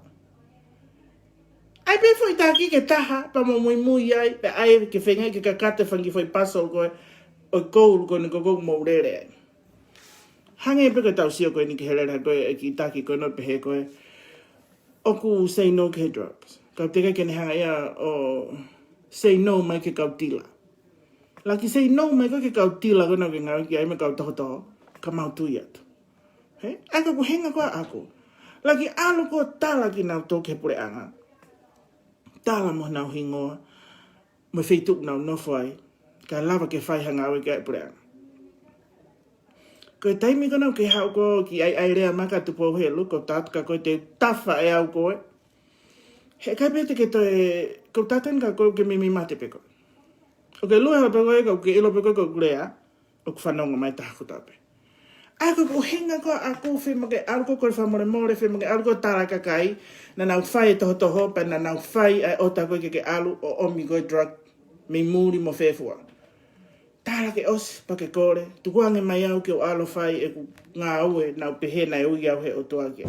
ʻAi pē foʻi taki ke taha, pea mou muimui ai, pea ʻai ke feinga ke kakato e fanga kiʻi foʻi puzzle ko ē, ʻo e goal ko eni ʻoku mou lele ai. Hangē pē ko ʻetau sio ko eni ki he lele ko ē ʻa e kiʻi taki ko ena ʻoku pehē ko ē, ʻoku say no ki he drugs. Ka ʻoku teʻeki ke ne hanga ia ʻo say no mai ki he kau tila. Laki say no mai koe ki he kau tila ko ena ʻoku ke ngāue ki ai mo e kau tohotoho, ka mau tui atu. He? ʻA ia ko ʻeku ʻuhinga ko ē ʻaʻaku. Laki ʻalu koe ʻo tala kinautolu ki he puleʻanga. Tala mo honau hingoa, mo e feituʻu ʻoku nau nofo ai, kae lava ke fai ha ngāue ki ai e puleʻanga. Ko e taimi ko ē naʻa ke haʻu koe ki ai ai lea mai ka Tupou Helu, ko tatu ka ko e te tafa ʻe au koe. He ʻikai pē te ke toe, ko tatu eni ka ko e ke mimi mate pē koe. ʻOku ke lue holo pē koe, ka ʻoku ke ʻilo pē koe ko e lea ʻoku fanongo mai taha kotoa pē. ʻA ia ko e ʻuhinga ko ē ʻaku fiemaʻu ke ʻalu ko ē ko e fakamolemole, fiemaʻu ke ʻalu ko ē tala kakai, naʻa nau fai e tohotoho, pea naʻa nau fai ʻa e ʻota ko ē ke ke ʻalu ʻo ʻomi ko ē drug mei muli mo fē fua. Tala ke ʻosi, pea ke kole, tukuange mai au ke u ʻalu ʻo fai ʻeku ngāue, naʻa ku pehē naʻe ui au he ʻOtua ke.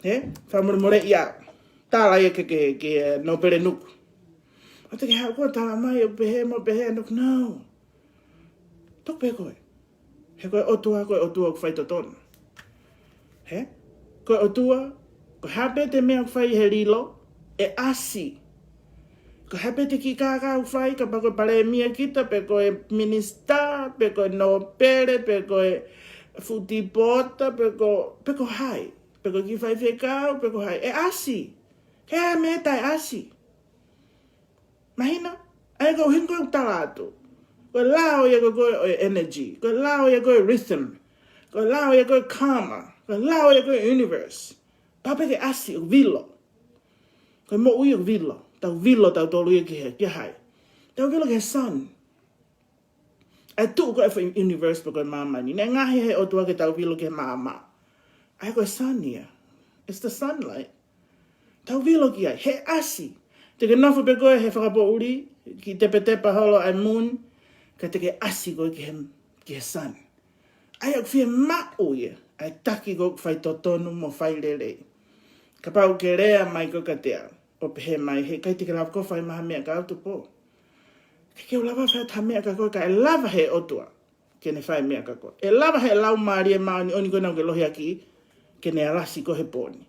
He? Fakamolemoleʻi au. Tala ia ke, ke, ke, ē, Nōpele Nuku. ʻOua te ke haʻu koe ʻo tala mai ʻoku pehē mo pehē, no, no. Toki pē koe. He ko e ʻOtua, ko e ʻOtua ʻoku faitotonu. He? Ko e ʻOtua, ko e hā pē te meʻa ʻoku fai he lilo, ʻe ʻasi. Ko e hā pē te kiʻi kākā ʻoku fai, kapau ko e palēmia kita, pe ko e minisitā, pe ko e nōpele, pe ko e fuʻu tipota, pe ko, pe ko hai, pe ko e kiʻi faifekau, pe ko hai, ʻe ʻasi. He ʻa e meʻa taʻe ʻasi. Mahino, ʻa ia ko e ʻuhinga ko ē ʻoku tala atu. Ko e lao ia ko ē ʻo e energy. Ko e lao ia ko ē ʻo e rhythm. Ko e lao ia ko ē ʻo e karma. Ko e lao ia ko ē ʻo e universe. Pau pē ke ʻasi ʻo vilo. Ko e moʻui ʻo vilo. Tau vilo, tautolu ia ki he, ki he hai. Tau vilo ki he sun. ʻA e tuʻu ko ē ʻa e foʻi universe pe ko e māmani. Naʻe ngaahi he ʻOtua ke tau vilo ki he maama. ʻA ia ko e sun ia. It's the sunlight. Tau vilo ki ai, he ʻasi. Te ke nofo pē koe he fakapoʻuli, kiʻi tepetepa holo ʻa e moon, ka te ke ʻasi koe ki he, ki he sun. ʻA ia ʻoku fiemaʻu ia, ʻa e taki ko ē ʻoku faitotonu mo failelei. Kapau ʻoku ke lea mai koe kiate au, ʻo pehē mai, he ʻikai te ke lava koe ʻo fai mai ha meʻa kia au Tupou. ʻIkai ke u lava ʻo fai ha meʻa kia koe, ka ʻe lava he ʻOtua ke ne fai meʻa kia koe. ʻE lava he Laumālie Māʻoniʻoni ko ē naʻa ke lohiakiʻi, ke ne alasi koe he pō ni.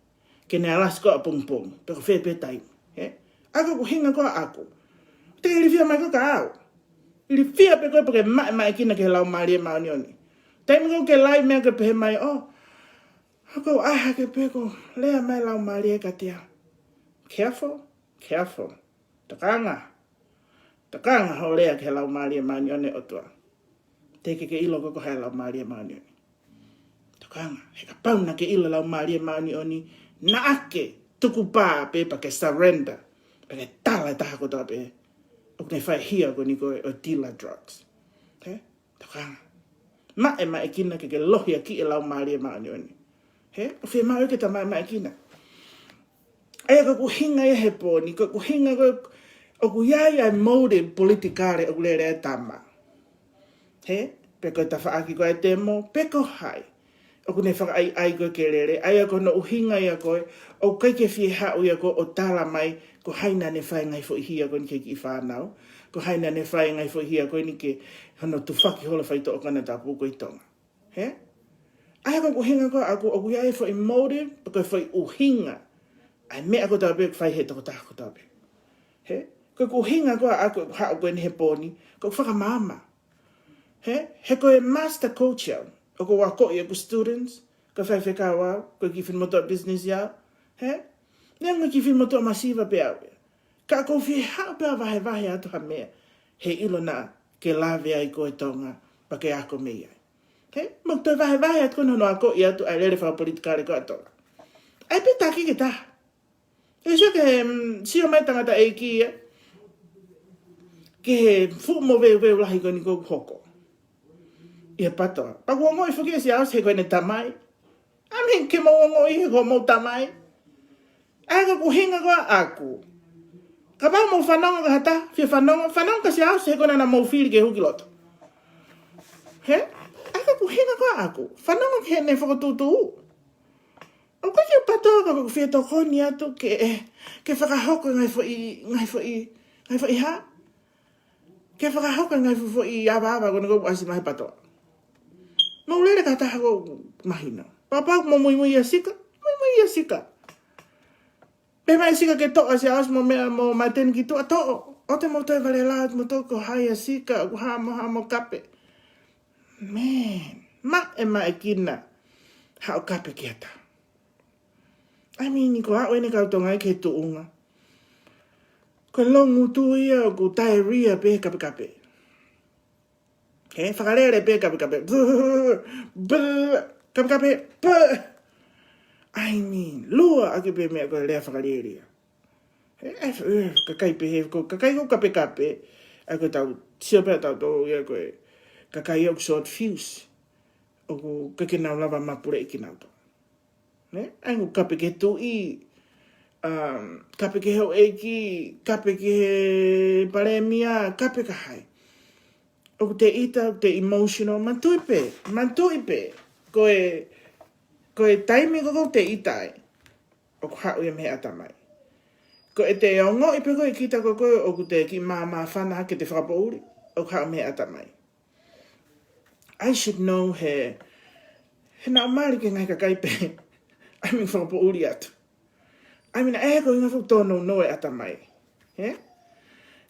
Ke ne alasi koe ʻapongipongi. Pe ko fē pē taimi. He? ʻA ia ko e ʻuhinga ko ē ʻaku. Te ke ilifia mai koe kia au. Ilifia pē koe pea ke maʻemaʻekina ki he Laumālie Māʻoniʻoni. Taimi ko ē ʻoku ke lai meʻa ke pehē mai, oh, ʻoku ou ʻai hake pē ko e lea mai Laumālie kiate au. Careful, careful. Tokanga. Tokanga hoʻo lea ki he Laumālie Māʻoniʻoni ʻo e ʻOtua. Teʻeki ke ʻilo koe ko hai e Laumālie Māʻoniʻoni. Tokanga, he kapau naʻa ke ʻilo e Laumālie Māʻoniʻoni, naʻa ke tukupā pē pea ke surrender, pea ke tala e taha kotoa pē ʻoku ne fai e hia ko eni ko ē ʻo e dealer drugs. He? Tokanga. Maʻemaʻekina ke ke lohiakiʻi e Laumālie Māʻoniʻoni. He? ʻOku fiemaʻu ke ta maʻemaʻekina. ʻA ia ko e ʻuhinga ia he pō ni, ko e ʻuhinga ko ē ʻoku ʻi ai ʻa e motive politikale ʻoku lele ai e tama. He? Pe ko e tafaʻaki ko ē ʻa e temo, pe ko hai. ʻOku ne fakaʻaiʻai koe ke lele, ʻa ia ko hono ʻuhinga ia ko ē, ʻoku ʻikai ke fie haʻu ia ko ē ʻo tala mai, ko hai naʻa ne fai e ngaahi foʻi hia ko eni ki he kiʻi fānau, ko hai naʻa ne fai e ngaahi foʻi hia ko eni ki hono tufaki holo e faitoʻo konatapu ko ē ʻi Tonga. He? ʻA ia ko e ʻuhinga ko ē ʻaku ʻoku ʻi ai e foʻi motive, pe ko e foʻi ʻuhinga ʻa e meʻa kotoa pē ʻoku fai he tokotaha kotoa pē. He? Ko e ʻuhinga ko ē ʻaku ʻoku haʻu ko eni he pō ni, ko e fakamaama. He? He ko e master coach au. ʻOku ou akoʻi ʻeku students, ko e faifekau au, ko e kiʻi finemotuʻa business ia au. He? Neongo e kiʻi finemotuʻa masiva pē au ia. Ka ʻoku ou fie haʻu pē ʻo vahevahe atu ha meʻa, he ʻilo naʻa ke lave ai ko ē Tonga, pea ke ako mei ai. He? Mo toe vahevahe atu ko ē hono akoʻi atu ʻa e lele fakapolitikale ko ē ʻa Tonga. ʻA ia pē taki ke taha. ʻE sio ki he, mm, sio mai tangataʻeiki ia. Ki he fuʻu moveuveu lahi ko eni ʻoku hoko ʻi he PATOA. Pea ʻoku ongoʻi foki ʻe Siaosi he ko ʻene tamai. I mean, ke mou ongoʻi he ko hoʻomou tamai. ʻA ia ko e ʻuhinga ko ē ʻaku. Kapau mou fanongo ki ha taha, fie fanongo, fanongo kia Siaosi he ko ena naʻa mou fili ke hū ki loto. He? ʻA ia ko e ʻuhinga ko ē ʻaku. Fanongo ki heʻene fokotuʻutuʻu. ʻOku ʻikai ke u PATOA ka ʻoku ou fie tokoni atu ke, eh, ke fakahoko e ngaahi foʻi, ngaahi foʻi, ngaahi foʻi hā? Ke fakahoko e ngaahi foʻi avaava ko eni ʻoku ʻasi mai he PATOA. Mou lele ki ha taha ʻoku mahino. Kapau ʻoku mou muimui ʻia Sika, muimui ʻia Sika. Pehē mai ʻe Sika ke toʻo ʻa Siaosi mo meʻa mo Mateni ki tuʻa, toʻo. ʻOua te mou toe vale lā atu mo toʻo ko hai ʻa Sika, ʻoku hā mo hā mo kape. Man, maʻemaʻekina haʻo kape ki ha taha. I mean, ko e aʻu eni kau Tonga ki he tuʻunga, ko e loungutu ia ʻoku diarrhea pē he kapekape. He, fakalele pē kapekape. Brr, brr, kapekape, brr. I mean, lua ʻaki pē meʻa ko e lea fakalele ia. He, e, e, kakai pē he, ko, kakai ko kapekape, ʻa ko tau, sio pē tautolu ia ko e, kakai ʻoku short fuse. ʻOku ʻikai ke nau lava mapuleʻi kinautolu. Ne? ʻA ia ʻoku kape ki he tuʻi, um, kape ki he houʻeiki, kape ki he palēmia, kape ki hai. ʻOku te ʻita, ʻoku te emotional, manatuʻi pē, manatuʻi pē. Ko e, ko e taimi ko ē ʻoku te ʻita ai, ʻoku haʻu ia mei he ʻatamai. Ko ʻete ongoʻi pē ko ē kita ko ē ʻoku te kiʻi māmāfana hake ʻete fakapoʻuli, ʻoku haʻu mei he ʻatamai. I should know he, he naʻa mali ki he ngaahi kakai pē. I mean, fakapoʻuli atu. I mean, ʻe ko e ʻuhinga ʻoku tōnounou e ʻatamai. He?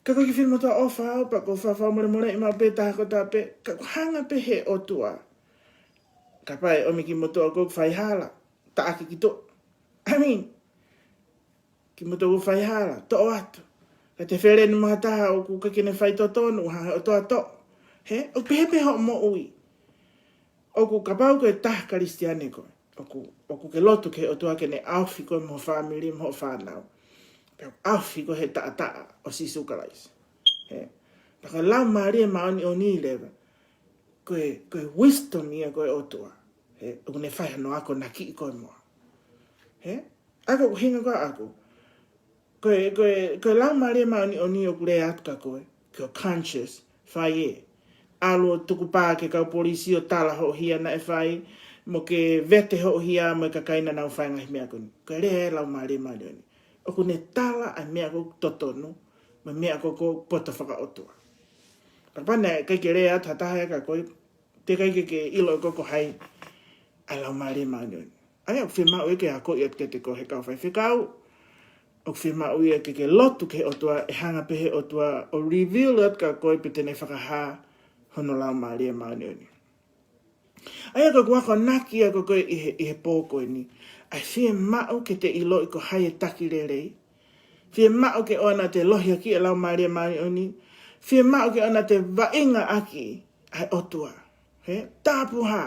Ka ko e kiʻi finemotuʻa ʻofa au, pea ko e fakamolemoleʻi maʻu pē taha ko tā pē, ka ʻoku hanga pē he ʻOtua. Kapau ʻe ʻomi kimoutolu ʻoku fai hala, taʻaki ki tuʻa. I mean, kimoutolu ʻoku fai hala, toʻo atu. Ka te feleni mo ha taha ʻoku ʻikai ke ne fai totonu, ha ʻOtua toʻo. He? ʻOku pehē pē hoʻo moʻui. ʻOku kapau ko e taha Kalisitiane koe. ʻOku, ʻoku ke lotu ki he ʻOtua ke ne ʻaofi koe mo ho fāmili mo hoʻo fānau. Pea ʻoku ʻaofi koe he taʻataʻa ʻo Sīsū Kalaisi. He? Pea ko e Laumālie Māʻoniʻoni leva. Ko e, ko e wisdom ia ko e ʻOtua. He? ʻOku ne fai hano akonakiʻi koe mo au. He? ʻA ia ko e ʻuhinga ko ē ʻaku. Ko e, ko e, ko e Laumālie Māʻoniʻoni ʻoku lea atu kia koe, ki hoʻo conscience, fai ē. ʻAlu ʻo tukupā ki he kau polisi ʻo tala hoʻo hia naʻe fai, mo ke vete hoʻo hia mo e kakai naʻa nau fai e ngaahi meʻa ko eni. Ko e lea ʻa e Laumālie Māʻoniʻoni. ʻOku ne tala ʻa e meʻa ʻoku totonu, mo e meʻa ʻoku poto fakaʻotua. Kapau naʻe ʻikai ke lea atu ha taha ia kia koe, teʻeki ai ke ke ʻilo ʻe koe ko hai ʻa e Laumālie Māʻoniʻoni. ʻA ia ʻoku fiemaʻu ia ke akoʻi atu kiate koe he kau faifekau. ʻOku fiemaʻu ia ke ke lotu ki he ʻOtua, ʻe hanga pē he ʻOtua ʻo reveal atu kia koe pe te ne fakahā hono Laumālie Māʻoniʻoni. ʻA ia ko ʻeku akonaki ia ko ē ʻi he, ʻi he pō ko eni. ʻA e fiemaʻu ke te ʻiloʻi ko hai e taki lelei. Fiemaʻu ke ʻoua naʻa te lohiakiʻi e Laumālie Māʻoniʻoni. Fiemaʻu ke ʻoua naʻa te vaʻinga ʻaki ʻa e ʻOtua. He, tapuhā.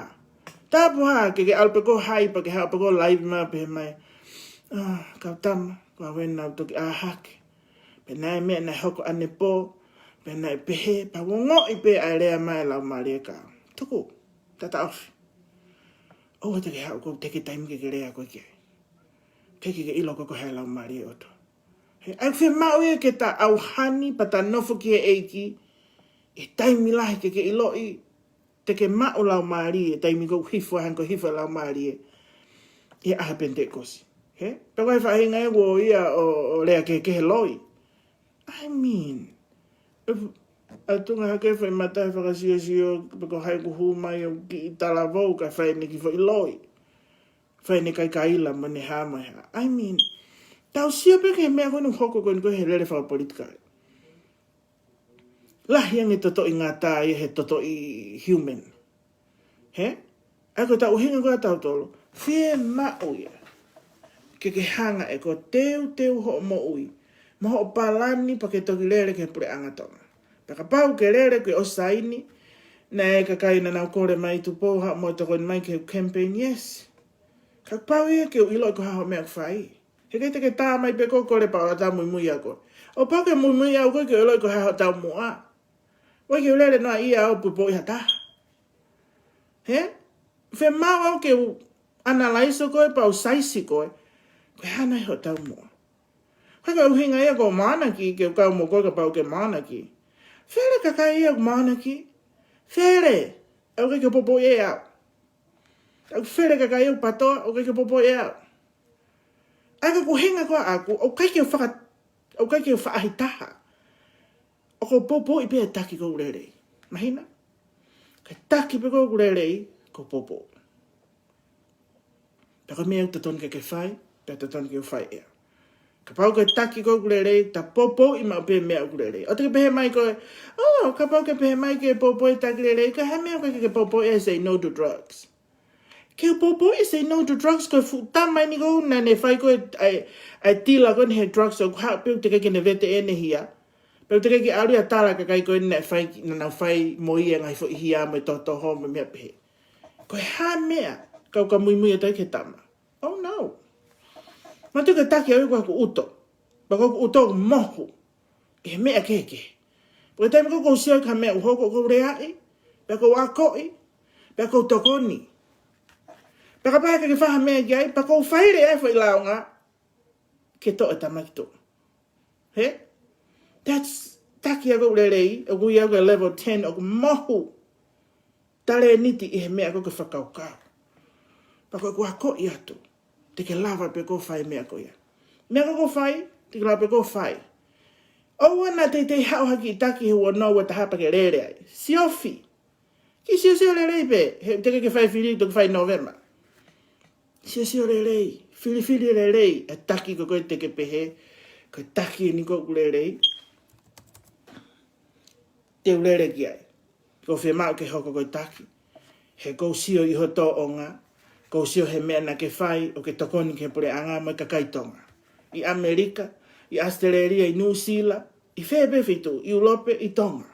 Tapuhā, ke ke ʻalu pē ko hai, pea ke haʻu pē ko live mai pehē mai. Ah, kau tama, ko au ena ʻoku toki ʻā hake. Pea naʻe meʻa naʻe hoko ʻanepō, pea naʻe pehē, pea u ongoʻi pē ʻa e lea mai ʻa e Laumālie kia au. Tuku, tataʻofi. ʻOua te ke haʻu ʻo teʻeki taimi ke ke lea koe ki ai. Teʻeki ke ʻilo koe ko hai e Laumālie ʻo e ʻOtua. He, ʻa ia ʻoku fiemaʻu ia ke ta ʻauhani pea ta nofo ki he ʻEiki, ʻi he taimi lahi ke ke ʻiloʻi, te ke maʻu Laumālie, taimi ko ē ʻoku hifo ai, hangē ko e hifo e Laumālie ʻi he ʻaho Penitekosi. He? Pea ko e faʻahinga ia ʻoku ʻi ai ʻo, ʻo lea kehekehe loi. I mean, ʻoku ʻatunga hake foʻi mata he fakasiosio, pe ko hai ʻoku hū mai ʻo kiʻi talavou kae fai ʻene kiʻi foʻi loi. Fai ʻene kaikaila mo ʻene hā mo e hā. I mean, tau sio pē ki he meʻa ko eni ʻoku hoko ko eni ko ē he lele fakapolitikale. Lahi ange totoʻi ngata ia he totoʻi human. He? ʻA ia ko ʻetau ʻuhinga ko ē ʻatautolu, fiemaʻu ia ke ke hanga ʻe koe ʻo teuteu hoʻo moʻui, mo hoʻo palani pea ke toki lele ki he puleʻanga Tonga. Pea kapau ke lele ke ʻosi saini, naʻe ʻi ai e kakai naʻa nau kole mai Tupou, haʻu mo tokoni mai ki he campaign, yes. Kapau ia ke u ʻiloʻi ko e hā hoʻo meʻa ʻoku fai. He ʻikai te ke tā mai pē koe ʻo kole pea u ʻatā muimui ʻia koe. ʻO pau ke muimui au koe ke u ʻiloʻi ko e hā hoʻo taumuʻa. ʻOua ʻe ke lele noa ia ʻo poupouʻi ha taha. He? Fiemaʻu au ke u analyze koe pea u size koe. Ko e hā nai hoʻo taumuʻa. Ko e ʻuhinga ia ko e mānaki, ke u kau mo koe kapau ʻoku ke mānaki. Fele kakai ia ʻoku mānaki. Fele. ʻOku ʻikai ke poupouʻi ʻe au. ʻOku fele kakai ia ʻoku patoa, ʻoku ʻikai ke poupouʻi ʻe au. ʻA ia ko e ʻuhinga ko ē ʻaku, ʻoku ʻikai ke faka-, ʻoku ʻikai ke faʻahitaha. ʻOku ou poupouʻi pē e taki ko ē ʻoku lelei. Mahino? Ko e taki pē ko ē ʻoku lelei, ʻoku ou poupouʻi. Pea ko e meʻa ʻoku totonu ke ke fai, pea totonu ke u fai ʻe au. Kapau ko e taki ko ē ʻoku lelei, ta poupouʻi maʻu pē e meʻa ʻoku lelei. ʻOua te ke pehē mai koe, oh, kapau ke pehē mai ke poupouʻi e taki lelei, ko e hā e meʻa ʻoku ʻikai ke poupouʻi, say no to drugs. Ke poupouʻi say no to drugs, ko e fuʻu tama eni ko ē naʻa ne fai ko ē ʻa e, ʻa e tila ko eni he drugs ʻoku haʻu pē ʻoku teʻeki ke ne vete ʻene hia. Pea ʻoku teʻeki ke ʻalu ia ʻo tala ki he kakai ko ē naʻe fai, naʻa nau fai mo ia e ngaahi foʻi hia mo e tohotoho mo e meʻa pehē. Ko e hā e meʻa ʻoku ka muimui atu ai ki he tama? Oh no. Manatuʻi ko e taki au ia ko hoku ʻuto. Pea ko hoku ʻuto ʻoku mohu ʻi he meʻa kehekehe. Pea ko e taimi ko ē ʻoku ou sio ki ha meʻa ʻoku hoko, ʻoku ou leaʻi, pea ʻoku ou akoʻi, pea ʻoku ou tokoni. Pea kapau ʻe ʻikai ke fai ha meʻa ki ai, pea ʻoku ou fai leva e foʻi lāunga ke toʻo e tama ki tuʻa. Hē? That's taki ia ʻoku lelei, ʻoku ui au ko e level ten, ʻoku mohu talēniti ʻi he meʻa ko ē ʻoku ke fakakaukau. Pea ko ʻeku akoʻi atu, te ke lava pē koe ʻo fai e meʻa ko ia. Meʻa ko ē ʻoku ke fai, te ke lava pē koe ʻo fai. ʻOua naʻa teitei haʻu ha kiʻi taki he ua noa ua taha pea ke lele ai. Siofi. Kiʻi siosio lelei pē, he teʻeki ke fai fili, toki fai Nōvema. Siosio lelei, filifili lelei e taki ko ē ʻoku ke pehē ko e taki eni ʻoku lelei, te u lele ki ai. ʻOku fiemaʻu ke hoko ko e taki. He ʻoku ou sio ʻi ho tōʻonga, ʻoku ou sio he meʻa naʻa ke fai, ʻoku ke tokoni ki he puleʻanga mo e kakai Tonga. ʻI ʻAmelika, ʻi ʻAositelēlia, ʻi Nuʻusila, ʻi fē pē feituʻu, ʻi ʻIulope, ʻi Tonga.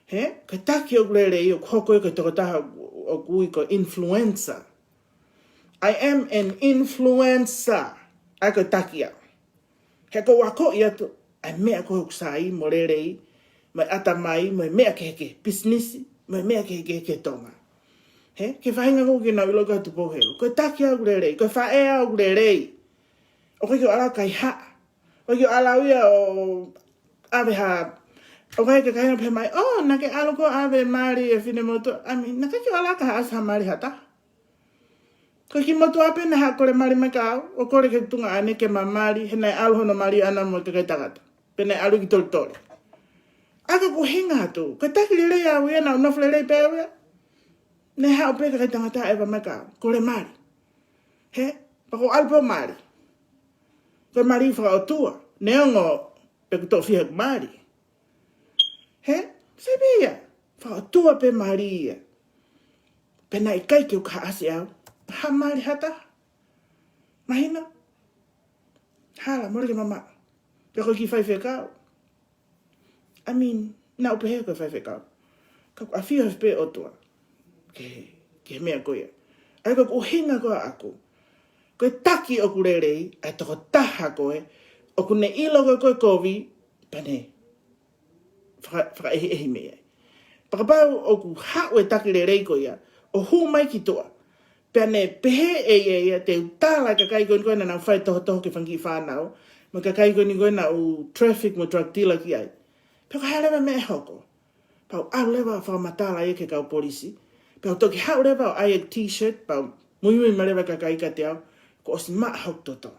Hē? Ko e taki ʻoku lelei, ʻoku hoko ia ko e tokotaha ʻoku ui ko e influencer. I am an influencer. ʻA ia ko e taki au. He ʻoku ou akoʻi atu ʻa e meʻa ko ē ʻoku sai mo lelei, mo e ʻatamai, mo e meʻa kehekehe, pisinisi, mo e meʻa kehekehe ki he Tonga. Hē? Ki he faʻahinga ko ē ʻoku nau ʻilo ko e Tupou Helu. Ko e taki au ʻoku lelei, ko e faʻē au ʻoku lelei. ʻOku ʻikai ke u ʻalu ʻo kaihaʻa. ʻOku ʻikai ke u ʻalu au ia ʻo ʻave ha, ʻoku ʻikai ke kaihaʻa pē mai, oh, naʻa ke ʻalu koe ʻo ʻave mali e finemotuʻa. I mean, naʻe ʻikai ke u ʻalu ʻo kaihaʻa ha mali ha taha. Ko e kiʻi motuʻa pē naʻe haʻu ʻo kole mali mai kia au, ʻo kole ki he tuongaʻane ke ma mali, he naʻe ʻalu hono mali ʻana mo e kakai tangata. Pea naʻe ʻalu ki Tolitoli. ʻA ia ko ʻeku ʻuhinga atu, ko e taki lelei au ia, naʻa ku nofo lelei pē au ia. Naʻe haʻu pē kakai tangata ʻo ʻeva mai kia au, kole mali. Hē? Pea ʻoku ou ʻalu pē ʻo mali. Ko e mali fakaʻotua, neongo pe ʻoku toʻo fiha ʻeku mali. Hē? Sai pē ia, fakaʻotua pē mali ia. Pea naʻe ʻikai ke u kaihaʻasi au ha mali ha taha. Mahino? Hala, mole ke mamaʻo. Pea ko e kiʻi faifekau. I mean, naʻa ku pehē ko e faifekau. Ka ʻoku ʻafio hifo pē ʻOtua ki he, ki he meʻa ko ia. ʻA ia ko ʻeku ʻuhinga ko ē ʻaʻaku, ko e taki ʻoku lelei ʻa e tokotaha ko ē ʻoku ne ʻilo ko ē ko e kovi, pea ne faka-, fakaʻehiʻehi mei ai. Pea kapau ʻoku haʻu e taki lelei ko ia ʻo hū mai ki tuʻa, pea ne pehē ʻe ia, ia te u tala e kakai ko eni ko ē naʻa nau fai tohotoho ki he fanga kiʻi fānau, mo e kakai ko eni ko ē naʻa nau traffic mo drug dealer ki ai. Pea ko e hā leva e meʻa ʻe hoko? Pea u ʻalu leva ʻo fakamatala ia ki he kau polisi. Pea u toki haʻu leva ʻo ʻai e t-shirt, pea u muimui mai leva e kakai kiate au, kuo ʻosi maʻa hoku toto.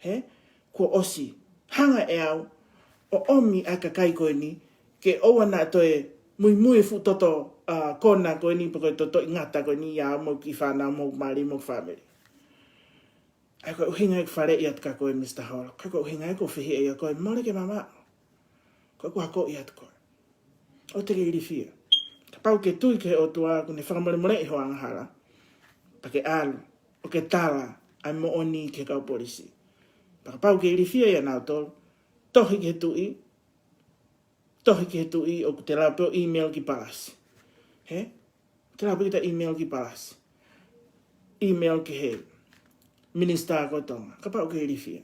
Hē? Kuo ʻosi hanga ʻe au ʻo ʻomi ʻa e kakai ko eni ke ʻoua naʻa toe muimui e fuʻu toto, ʻa, kona ko eni pe ko e toto ʻi ngata ko eni ia mo e kiʻi fānau mo e mali mo e fāmili. ʻA ia ko e ʻuhinga ia ʻeku faleʻi atu kia koe, Mister Hall. Ko e ʻuhinga ia ʻoku ou fehiʻa ai kia koe, mole ke mamaʻo. Ko ʻeku akoʻi atu koe. ʻOua te ke ilifia. Kapau ʻoku ke tui ki he ʻOtua ʻoku ne fakamolemoleʻi ho angahala, pea ke ʻalu ʻo ke tala ʻa e moʻoni ki he kau polisi. Pea kapau ʻoku ke ilifia ʻia nautolu, tohi ki he tuʻi, tohi ki he tuʻi ʻoku te lava pē ʻo email ki Palasi. Hē? Te lava pē kita email ki Palasi. Email ki he minisitā ko ē ʻo Tonga. Kapau ʻoku ke ilifia,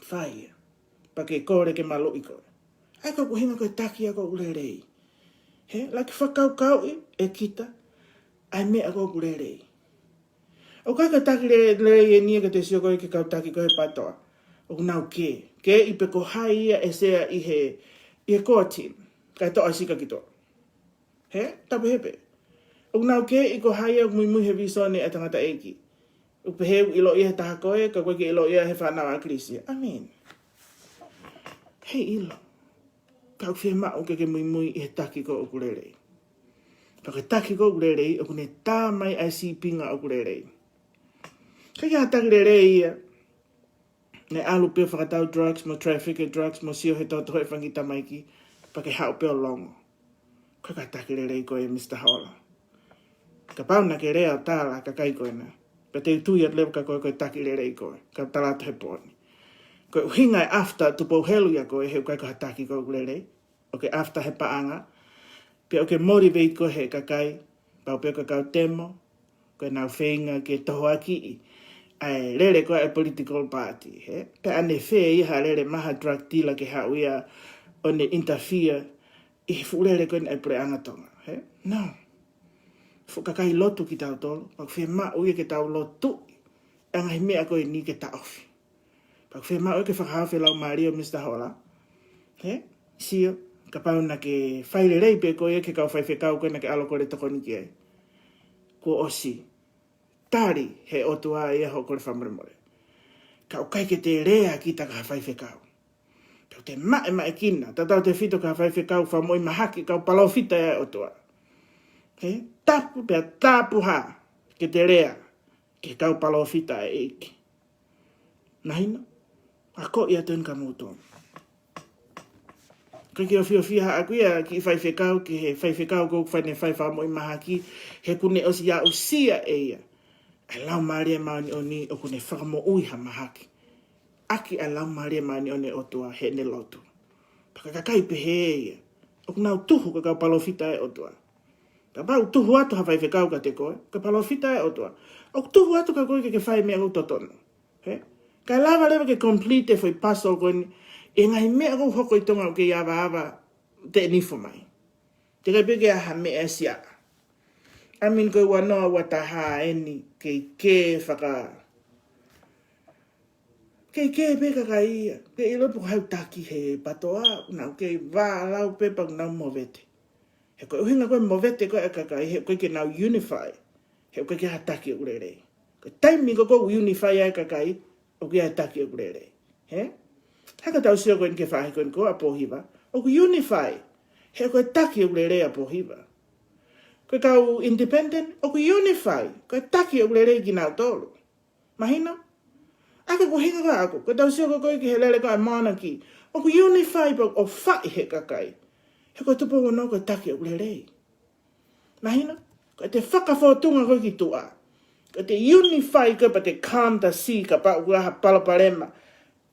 fai ia. Pea ke kole ke maluʻi koe. ʻA ia ko ʻeku ʻuhinga ko e taki ia ʻoku lelei. Hē, lava ke fakakaukauʻi ʻe kita ʻa e meʻa ʻoku lelei. ʻOku ʻikai ko e taki le-, lelei eni ia ke te sio ko ē ki he kau taki ko ē he PATOA. ʻOku nau kē. Kē ʻi pe ko hai ia ʻe sea ʻi he, ʻi he core team. Kae toʻo ʻa e sika ki tuʻa. Hē? Tapu hē pē. ʻOku nau kē ʻi ko hai ia ʻoku muimui he visone ʻa e tangataʻeiki. ʻOku pehē ʻoku ʻiloʻi ia he taha ko ē, ka ʻoku ʻikai ke ʻiloʻi ia he fānau ʻa ʻAkilisi ia. I mean, hei ʻilo. Ka ʻoku fiemaʻu ke ke muimui ʻi he taki ko ē ʻoku lelei. Ka ko e taki ko ē ʻoku lelei, ʻoku ne tā mai ʻa e sīpinga ʻoku lelei. ʻIkai ke ʻi ai ha taki lelei ia naʻe ʻalu pē ʻo fakatau drugs mo traffic e drugs mo sio he tohotoho e fanga kiʻi tamaiki, pea ke haʻu pē ʻo longo. Ko e taki lelei ko ē, Mister Hall. Kapau naʻa ke lea ʻo tala ki he kakai ko ena, pea te u tui atu leva kia koe ko e taki lelei ko ē, ka u tala atu he pooni. Ko e ʻuhinga e after Tupou Helu ia ko e he ʻoku ʻikai ko ha taki ko ē ʻoku lelei. ʻOku ke after he paʻanga. Pea ʻoku ke motivate ko ē he kakai. Pau pē ko e kau temo. Ko ʻenau feinga ke tohoakiʻi ʻa e lele ko ē ʻa e political party, he? Pea ʻanefē ia ha lele mai ha drug dealer ke haʻu ia ʻo ne interfere ʻi he fuʻu lele ko eni ʻa e puleʻanga Tonga, he? No. Fuʻu kakai lotu kitautolu, pea ʻoku fiemaʻu ia ke tau lotuʻi ʻa e ngaahi meʻa ko eni ke taʻofi. Pea ʻoku fiemaʻu ia ke fakahaofi e laumālie ʻo Mr Hola. He? Sio, kapau naʻa ke fai lelei pē koe ia ki he kau faifekau ko ē naʻa ke ʻalu ʻo kole tokoni ki ai. Kuo ʻosi. Tali he ʻOtua ia hoʻo kole fakamolemole. Ka ʻoku ʻikai ke te lea kita ki ha faifekau. Pea ʻoku te maʻemaʻekina, tautautefito ki ha faifekau fakamoʻui mahaki, kau palōfita ia ʻa e ʻOtua. He? Tapu, pea tapu hā ke te lea ki he kau palōfita ʻa e ʻEiki. Mahino? Akoʻi atu eni kia moutolu. ʻOku ʻikai ke ofiofi haʻaku ia kiʻi faifekau ki he faifekau ko ē ʻoku fai ʻene fai fakamoʻui mahaki, he kuo ne ʻosi aʻusia ʻe ia ʻa e Laumālie Māʻoniʻoni, ʻoku ne fakamoʻui ha mahaki ʻaki ʻa e Laumālie Māʻoniʻoni ʻo e ʻOtua heʻene lotu. Pea ko e kakai pehē ia ʻoku nau tuhu ko e kau palōfita ʻa e ʻOtua. Kapau ʻoku tuhu atu ha faifekau kiate koe, ko e palōfita ʻa e ʻOtua, ʻoku tuhu atu kia koe ke ke fai e meʻa ʻoku totonu. He? Kae lava leva ke complete e foʻi puzzle ko eni ʻi he ngaahi meʻa ʻoku hoko ʻi Tonga ʻoku kei avaava, teʻeki nifo mai. Teʻeki pē ke ʻi ai ha meʻa ʻe siaʻa. I mean, ko e ua noa ua taha eni, kei kē faka-, kei kē pē kakai ia. Kei ʻilo pe ko hai ʻoku taki he PATOA, nau kei vālau pē pea nau movete. He ko e ʻuhinga ko e movete ko ē ʻa e kakai, he ʻoku ʻikai ke nau unify. He ʻoku ʻikai ke ʻi ai ha taki ʻoku lelei. Ko e taimi ko ē ʻoku unify ai e kakai, ʻoku ʻi ai e taki ʻoku lelei. He? Hangē ko ʻetau sio ko eni ki he faʻahi ko eni ko ē ʻa Pōhiva, ʻoku unify. He ko e taki ʻoku lelei ʻa Pōhiva. Ko e kau independent, ʻoku unify. Ko e taki ʻoku lelei kinautolu. Mahino? ʻA ia ko e ʻuhinga ko ē ʻaʻaku, ko ʻetau sio ko ē ki he lele ko ē ʻa e monarchy, ʻoku unify pē ʻo fai he kakai. He ko e Tupou Ono ko e taki ʻoku lelei. Mahino? Ko ʻete fakafōtunga ko ē ki tuʻa, ko ʻete unify ko ē pea te calm the sea kapau ʻoku ʻi ai ha palopalema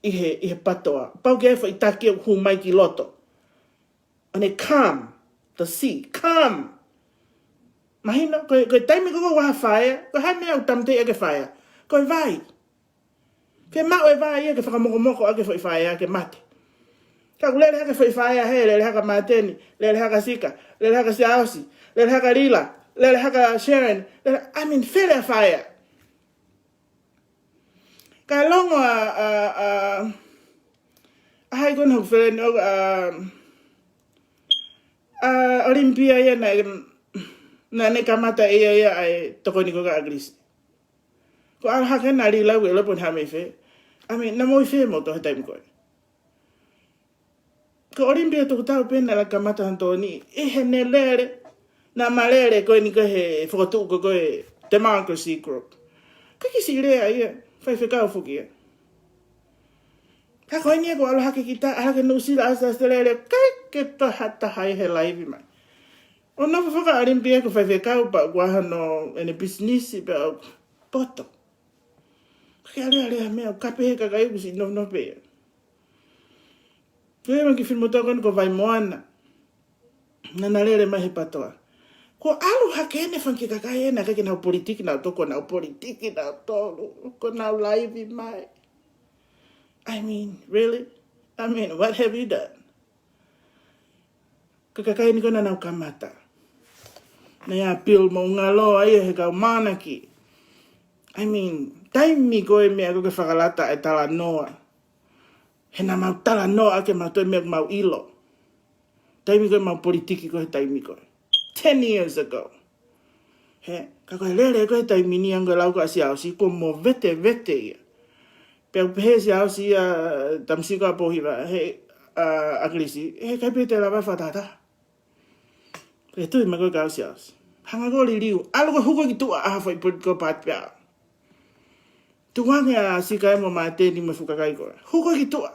ʻi he, ʻi he PATOA. Pau ke ʻi ai e foʻi taki ʻoku hū mai ki loto ʻo ne calm the sea. Calm. Mahino, ko e, ko e taimi ko ē ʻoku ʻi ai ha fire, ko e hā e meʻa ʻoku tāmateʻi ʻaki e fire? Ko e vai. Ke maʻu e vai ia ke fakamokomoko ʻaki e foʻi fire ke mate. Ka ʻoku lele hake e foʻi fire he, lele hake ʻa Māteni, lele hake ʻa Sika, lele hake ʻa Siaosi, lele hake ʻa Lila, lele hake ʻa Sharon, lele, I mean, fele ʻa e fire. Kae longo ʻa, ʻa, ʻa, ʻa hai ko ē naʻa ku fele ni, ʻa, ʻa Olympia ia naʻe, naʻa ne kamata ʻe ia ia ʻa e tokoni ko ē kia ʻAkilisi. Ko e ʻalu hake ena ʻa Lila, ʻoku ʻikai ke ʻilo pe ʻoku ne hā mei fē. I mean, naʻa mo ʻi fē moutolu he taimi ko ē? Ko Olympia Tokotau pē naʻa ne kamata hono tokoni, ʻi heʻene lele, naʻa ma lele ko eni ko ē he fokotuʻu ko ē ko e Democracy Group. ʻIkai ke siʻi lea ia, faifekau foki ia. Ka ko eni ia ʻoku ʻalu hake kita, ʻalu hake Nuʻusila, ʻAsi, ʻAositelēlia, ʻikai ke tahataha ia he laivi mai. ʻO nofo foki ʻa Olympia ko e faifekau pea ʻoku ʻi ai hono, ʻene pisinisi pea ʻoku poto. ʻIkai ke ʻi ai ha lea, lea ha meʻa, ʻoku kape he kakai ʻoku siʻi nofonofo pē ia. Ko e fanga kiʻi finemotuʻa ko eni ko Vaimoana, naʻa na lele mai he PATOA. Kuo ʻalu hake eni e fanga kiʻi kakai ena, ʻikai ke nau politiki nautolu, kuo nau politiki nautolu, kuo nau laivi mai. I mean, really? I mean, what have you done? Ko e kakai eni ko ē naʻa nau kamata. Naʻe ʻi ai ʻa Bill Moʻungaloa ia he kau monarchy. I mean, taimi ko ē meʻa ko ē ke fakalata e talanoa. He naʻa mau talanoa ʻaki ʻemau toe meʻa ʻoku mau ʻilo. Taimi ko ē ʻemau politiki ko ē he taimi ko ē. Ten years ago. He, ka ko e lele ko ē he taimi ni, hangē ko e lau ko ē ʻa Siaosi, kuo movetevete ia. Pea ʻoku pehē ʻe Siaosi ia, taimi sio ko ē ʻa Pōhiva, he, ʻa, ʻAkilisi, he ʻikai pē te lava fakatahataha. Ke tui mai ko ē kia Siaosi. Hanga ko ē ʻo liliu, ʻalu ko ē hū ko ē ki tuʻa ʻa ha foʻi political party pē ā. Tukuange ʻa Sika mo Māteni mo e fuʻu kakai ko ē. Hū ko ē ki tuʻa.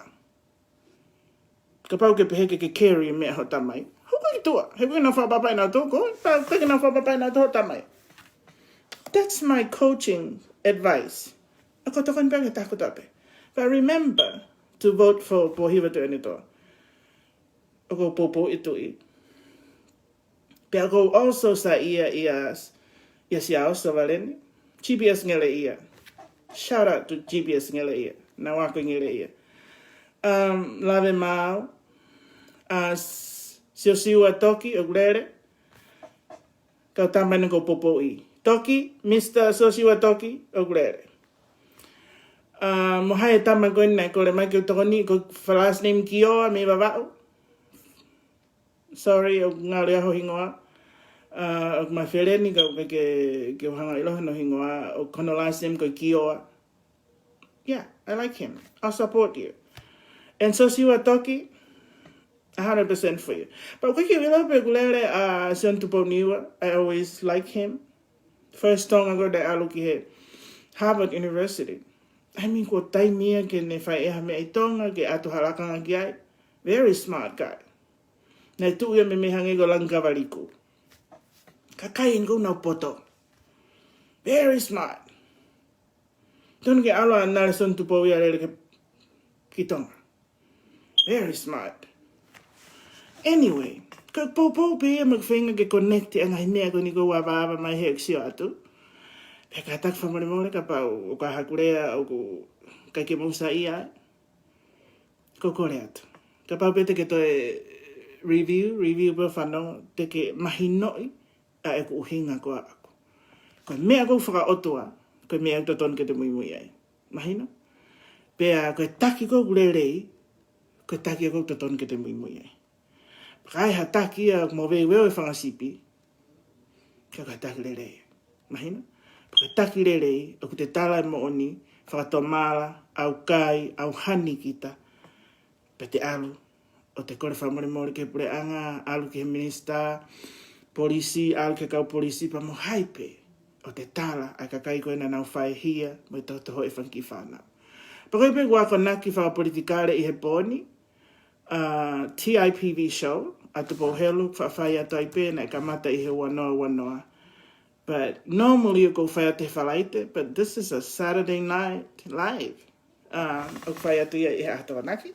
Kapau ʻoku ke pehē ke ke carry e meʻa hoʻo tamai, hū ko ē ki tuʻa. He ʻoku ʻikai ke nau fakaʻapaʻapaʻi nautolu koe, pea ʻoku ʻikai ke nau fakaʻapaʻapaʻi nautolu hoʻo tamai. That's my coaching advice. ʻA ia ko e tokoni pē ia ki he taha kotoa pē. But remember, to vote for Pōhiva Tuʻiʻonetoa. ʻOku ou poupouʻi e Tuʻi. Pea ʻoku ou also saiʻia ʻia, ʻia Siaosi Valeni. G P S Ngeleʻia. Shout out to G P S Ngeleʻia. Naʻa ku ako ʻi Ngeleʻia. Um, Lave Maau. Uh, Siosiua Toki, ʻoku lele. Kau tama ʻeni ʻoku ou poupouʻi. Toki, Mister Siosiua Toki, ʻoku lele. Uh, mo hai e tama ko eni naʻe kole mai ke u tokoni, ko e last name Kioa mei Vavaʻu. Sorry, ʻoku ngalo ia ho hingoa. Uh, ʻoku ma feleni ka ke, ke, ke u hanga ʻiloa hono hingoa, ʻoku hono last name ko Kioa. Yeah, I like him. I'll support you. And Siosiua Toki, a hundred percent for you. But ʻoku ʻikai ke u ʻilo pe ʻoku lele ʻa Sione Tupou Niua. I always like him. First Tonga ko ē naʻe ʻalu ki he Harvard University. I mean, ko e taimi ia ke ne fai ʻe ha meʻa ʻi Tonga, ke ʻatu ha lakanga ki ai. Very smart guy. Naʻe tuʻu ia mei, mei hangē ko Langikavaliku. Kakai ʻeni ʻoku nau poto. Very smart. Tonu ke ʻalu ʻa Nalesoni Tupou ia ʻo lele ki, ki Tonga. Very smart. Anyway, ko e poupou pē ia mo e feinga ke connect ʻa e ngaahi meʻa ko eni ʻoku ou avaava mai he ʻeku sio atu. Pea kātaki fakamolemole kapau ʻoku ʻi ai haʻaku lea ʻoku ʻikai ke mou saiʻia ai. ʻOku ou kole atu. Kapau pē te ke toe review, review pē ʻo fanongo, te ke mahinoʻi ʻa ʻeku ʻuhinga ko ē ʻaʻaku. Ko e meʻa ʻoku fakaʻotua, ko e meʻa ʻoku totonu ke te muimui ai. Mahino? Pea ko e taki ʻoku lelei, ko e taki ʻoku totonu ke te muimui ai. Pea ka ʻi ai ha taki ia ʻoku moveuveu e fanga sipi, ka ko e taki lelei. Mahino? Pea ko e taki lelei, ʻoku te tala e moʻoni, fakatomala, ʻaukai, ʻauhani kita, pea te ʻalu ʻo te kole fakamolemole ki he puleʻanga, ʻalu ki he minisitā, polisi, ʻalu ki he kau polisi, pea mo hai pē, ʻo te tala ʻa e kakai ko ē naʻa nau faihia mo e tohotohoʻi e fanga kiʻi fānau. Pea ko ia pē ʻeku akonaki fakapolitikale ʻi he pō ni, uh, T I P V show, ʻa Tupou Helu, faʻa fai atu ai pē, naʻe kamata ʻi he ua noa ua noa. But normally ʻoku ou fai atu he Falaite, but this is a Saturday night live. Uh, ʻoku ou fai atu ia ʻi he ʻaho Tokonaki.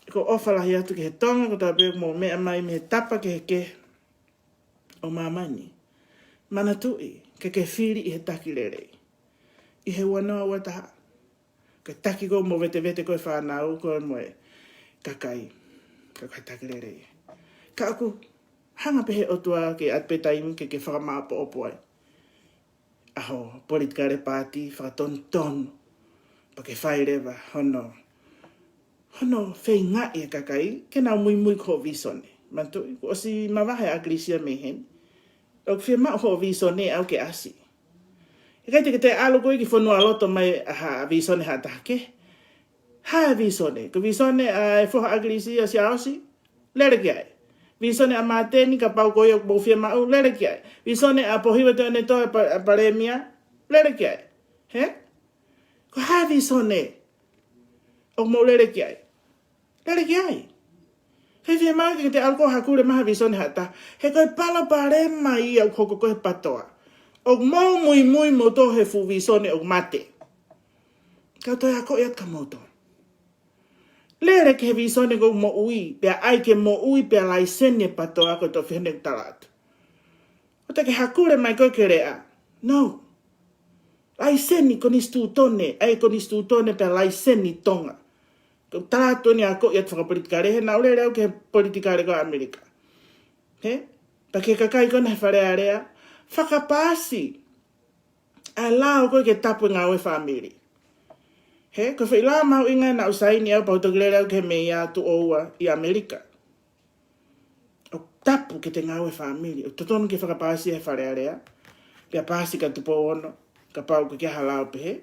ʻOku ou ʻofa lahi atu ki he Tonga kotoa pē ʻoku mou meʻa mai mei he tapa kehekehe ʻo māmani. Manatuʻi, ke ke fili ʻi he taki lelei. ʻI he ua noa ua taha. Ko e taki ʻoku mou vetevete ko ē fānau ko ē mo e kakai. Ka ko e taki lelei. Ka ʻoku hanga pē he ʻOtua ke ʻatu pē taimi ke ke fakamāʻopoʻopo ai ʻa ho politikale paati, fakatonutonu, pea ke fai leva hono, hono feingaʻi e kakai ke nau muimui ki hoʻo vīsone. Manatuʻi, kuo ʻosi mavahe ʻa ʻAkilisi ia mei heni. ʻOku fiemaʻu hoʻo vīsone ʻaʻau ke ʻasi. ʻIkai te ke toe ʻalu koe ki fonualoto mai ʻa ha vīsone ha taha kehe. Ha vīsone? Ko e vīsone ʻa e foha ʻa ʻAkilisi ʻa Siaosi, lele ki ai. Vīsone ʻa Māteni, kapau ko ia ʻoku mou fiemaʻu, lele ki ai. Vīsone ʻa Pōhiva Tuʻiʻonetoa, ʻa e pa-, ʻa e palēmia, lele ki ai. Hē? Ko e hā e vīsone ʻoku mou lele ki ai? Lele ki ai. He fiemaʻu ke te ʻalu koe ʻo hakule mai ha vīsone ha taha. He ko e palopalema ia ʻoku hoko ko ē he PATOA. ʻOku mou muimui moutolu he fuʻu vīsone ʻoku mate. Ka u toe akoʻi atu kia moutolu. Lele ki he vīsone ʻoku moʻui, pea ʻai ke moʻui, pea laiseni e PATOA ko e toʻo fiha ʻeku tala atu. ʻOua te ke hakule mai koe ke lea. No. Laiseni konisitūtone, ʻai konisitūtone pea laiseni Tonga. Ko e tala atu eni ʻa e akoʻi atu fakapolitikale, he naʻa ku lele au ki he politikale ko ē ʻAmelika. Hē? Pea ki he kakai ko ena he Fale Alea, fakapaasi ʻa e lao ko ē ke tapu e ngāue fāmili. Hē, ko e foʻi lao mahuʻinga naʻa ku saini au pea u toki lele au ki he meia tuʻo ua ʻi ʻAmelika. ʻOku tapu ke te ngāue fāmili, ʻoku totonu ke fakapaasi he Fale Alea, pea paasi kia Tupou Ono, kapau ʻoku ʻikai ha lao pehē.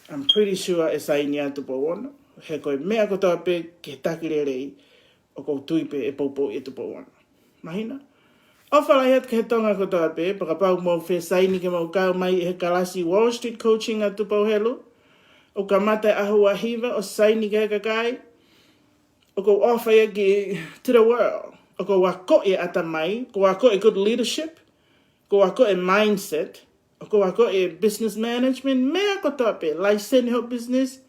I'm pretty sure ʻe saini ʻa Tupou Ono, he ko e meʻa kotoa pē ke taki lelei, ʻoku ou tui pē ʻe poupouʻi ʻe Tupou Ono. Mahino? ʻOfa lahi atu ki he Tonga kotoa pē, pea kapau ʻoku mou fie saini ke mou kau mai ʻi he kalasi Wall Street Coaching ʻa Tupou Helu, ʻoku kamata he ʻaho ua hiva ʻo saini ki he kakai, ʻoku ou ʻofa ia ki to the world. ʻOku ou akoʻi e ʻatamai, ʻoku ou akoʻi e good leadership, ʻoku ou akoʻi e mindset, ʻoku ou akoʻi e business management, meʻa kotoa pē, laiseni hoʻo business,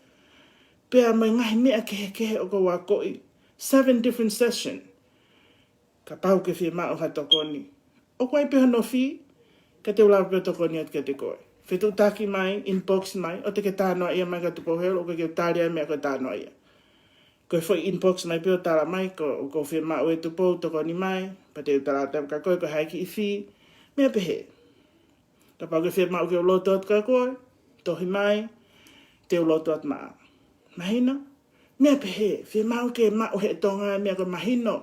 Pea mo e ngaahi meʻa kehekehe ʻoku ou akoʻi, seven different session. Kapau ʻoku ke fiemaʻu ha tokoni, ʻoku ʻi ai pē hono fee, ka te u lava pē ʻo tokoni atu kiate koe. Fetuʻutaki mai, inbox mai, ʻo te ke talanoaʻia mai kia Tupou Helu, ʻoku ʻikai ke u tali ʻa e meʻa ko e talanoaʻia. Ko e foʻi inbox mai pē ʻo tala mai, ko, ʻoku ou fiemaʻu ʻe Tupou ʻo tokoni mai, pea te u tala atu kia koe ko e hā e kiʻi fee, meʻa pehē. Kapau ʻoku ke fiemaʻu ke u lotu atu kia koe, tohi mai, te u lotu atu maʻau. Mahino? Meʻa pehē, fiemaʻu ke maʻu ʻe he Tonga e meʻa ko e mahino.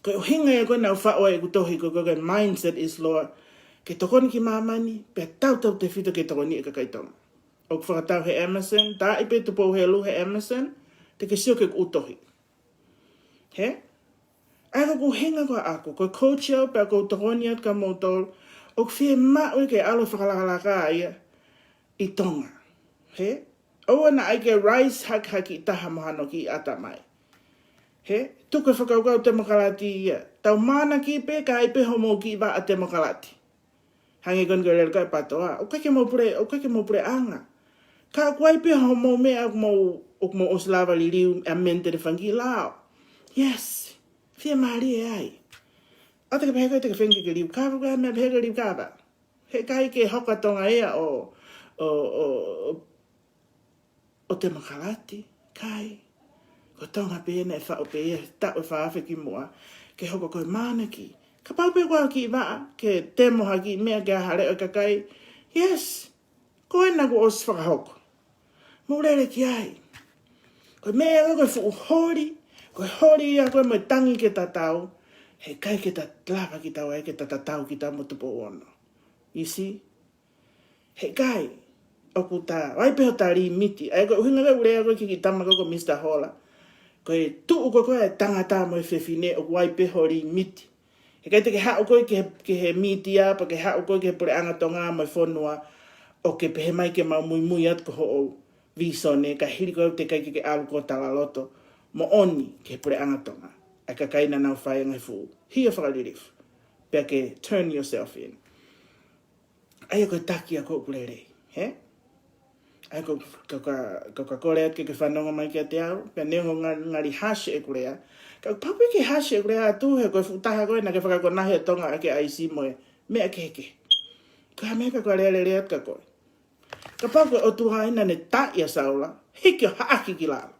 Ko e ʻuhinga ia ko ē naʻa ku faʻu ai ʻeku tohi ko ē ko e Mindset is Law, ke tokoni ki māmani, pea tautautefito ke tokoniʻi e kakai Tonga. ʻOku fakatau he Amazon, tā ʻi pē Tupou Helu he Amazon, te ke sio ki heʻeku tohi. Hē? ʻA ia ko ʻeku ʻuhinga ko ē ʻaʻaku, ko e coach au pea ʻoku ou tokoni atu kia moutolu, ʻoku fiemaʻu ke ʻalu fakalakalaka ia ʻi Tonga. Hē? ʻOua naʻa ʻai ke rise hake ha kiʻi taha mo hano kiʻi ʻatamai. Hē? Tuku e fakakaukau temokalati ia. Tau mānaki pē, ka ʻi ai pē hoʻomou kiʻi vaʻa temokalati. Hangē ko eni ko e lele ko ē ʻa e PTOA. ʻOku ʻikai ke mou pule, ʻoku ʻikai ke mou puleʻanga. Ka ʻoku ʻi ai pē hoʻomou meʻa ʻoku mou, ʻoku mou ʻosi lava liliu, amend e fanga kiʻi lao. Yes. Fiemālie ai. ʻOua te ke pehē ko ē te ke feinga ke liu kava, ko e meʻa pehē ke liu kava. Heʻikai ke hoko ʻa Tonga ia ʻo, ʻo, ʻo, ʻo, ʻo temokalati, ʻikai. Ko Tonga pē ia naʻe faʻu pē ia, taʻu ʻe fā afe ki muʻa, ke hoko ko e mānaki. Kapau pē ʻoku ʻi ai ha kiʻi vaʻa, ke temo ha kiʻi meʻa ke ʻā hake e kakai. Yes, ko ena kuo ʻosi fakahoko. Mou lele ki ai. Ko e meʻa ia ko e fuʻu holi, ko e holi ia ko ē mo e tangi ke tatau, heʻikai ke ta lava kitaua ai ke ta tatau kitaua mo Tupou Ono. You see? Heʻikai, ʻoku ta, ʻi ai pē hota limiti. ʻA ia ko e ʻuhinga ko ē ʻeku lea ko ē ki he kiʻi tama ko ē ko Mr Hola. Ko e tuʻu ko ē ko ē ʻa e tangata mo e fefine ʻoku ʻi ai pē ho limiti. Heʻikai te ke haʻu koe ki he, ki he mītia, pe ke haʻu koe ki he puleʻanga Tonga mo e fonua, ʻo ke pehē mai ke mau muimui atu ko hoʻo visone, ka hili ko ē teʻeki ai ke ke ʻalu ʻo talaloto moʻoni ki he puleʻanga Tonga. ʻA e kakai naʻa nau fai e ngaahi fuʻu hia fakalilifu. Pea ke turn yourself in. ʻA ia ko e taki ia ko ʻeku lelei, hē? ʻA ia ko, ko, ko, ko, ko e kole atu ke ke fanongo mai kiate au, pea neongo nga, ngali hasi ʻeku lea. Kapau pē ke hasi ʻeku lea atu he ko e fuʻu taha ko ē naʻa ke fakakonahi ʻa Tonga ʻaki e ʻaisi mo e meʻa kehekehe. Ko e hā e meʻa ka ko e lea lelei atu kia koe. Kapau ko e ʻOtua ia naʻa ne taaʻi ʻa Saula, hiki ʻo haʻaki ki lalo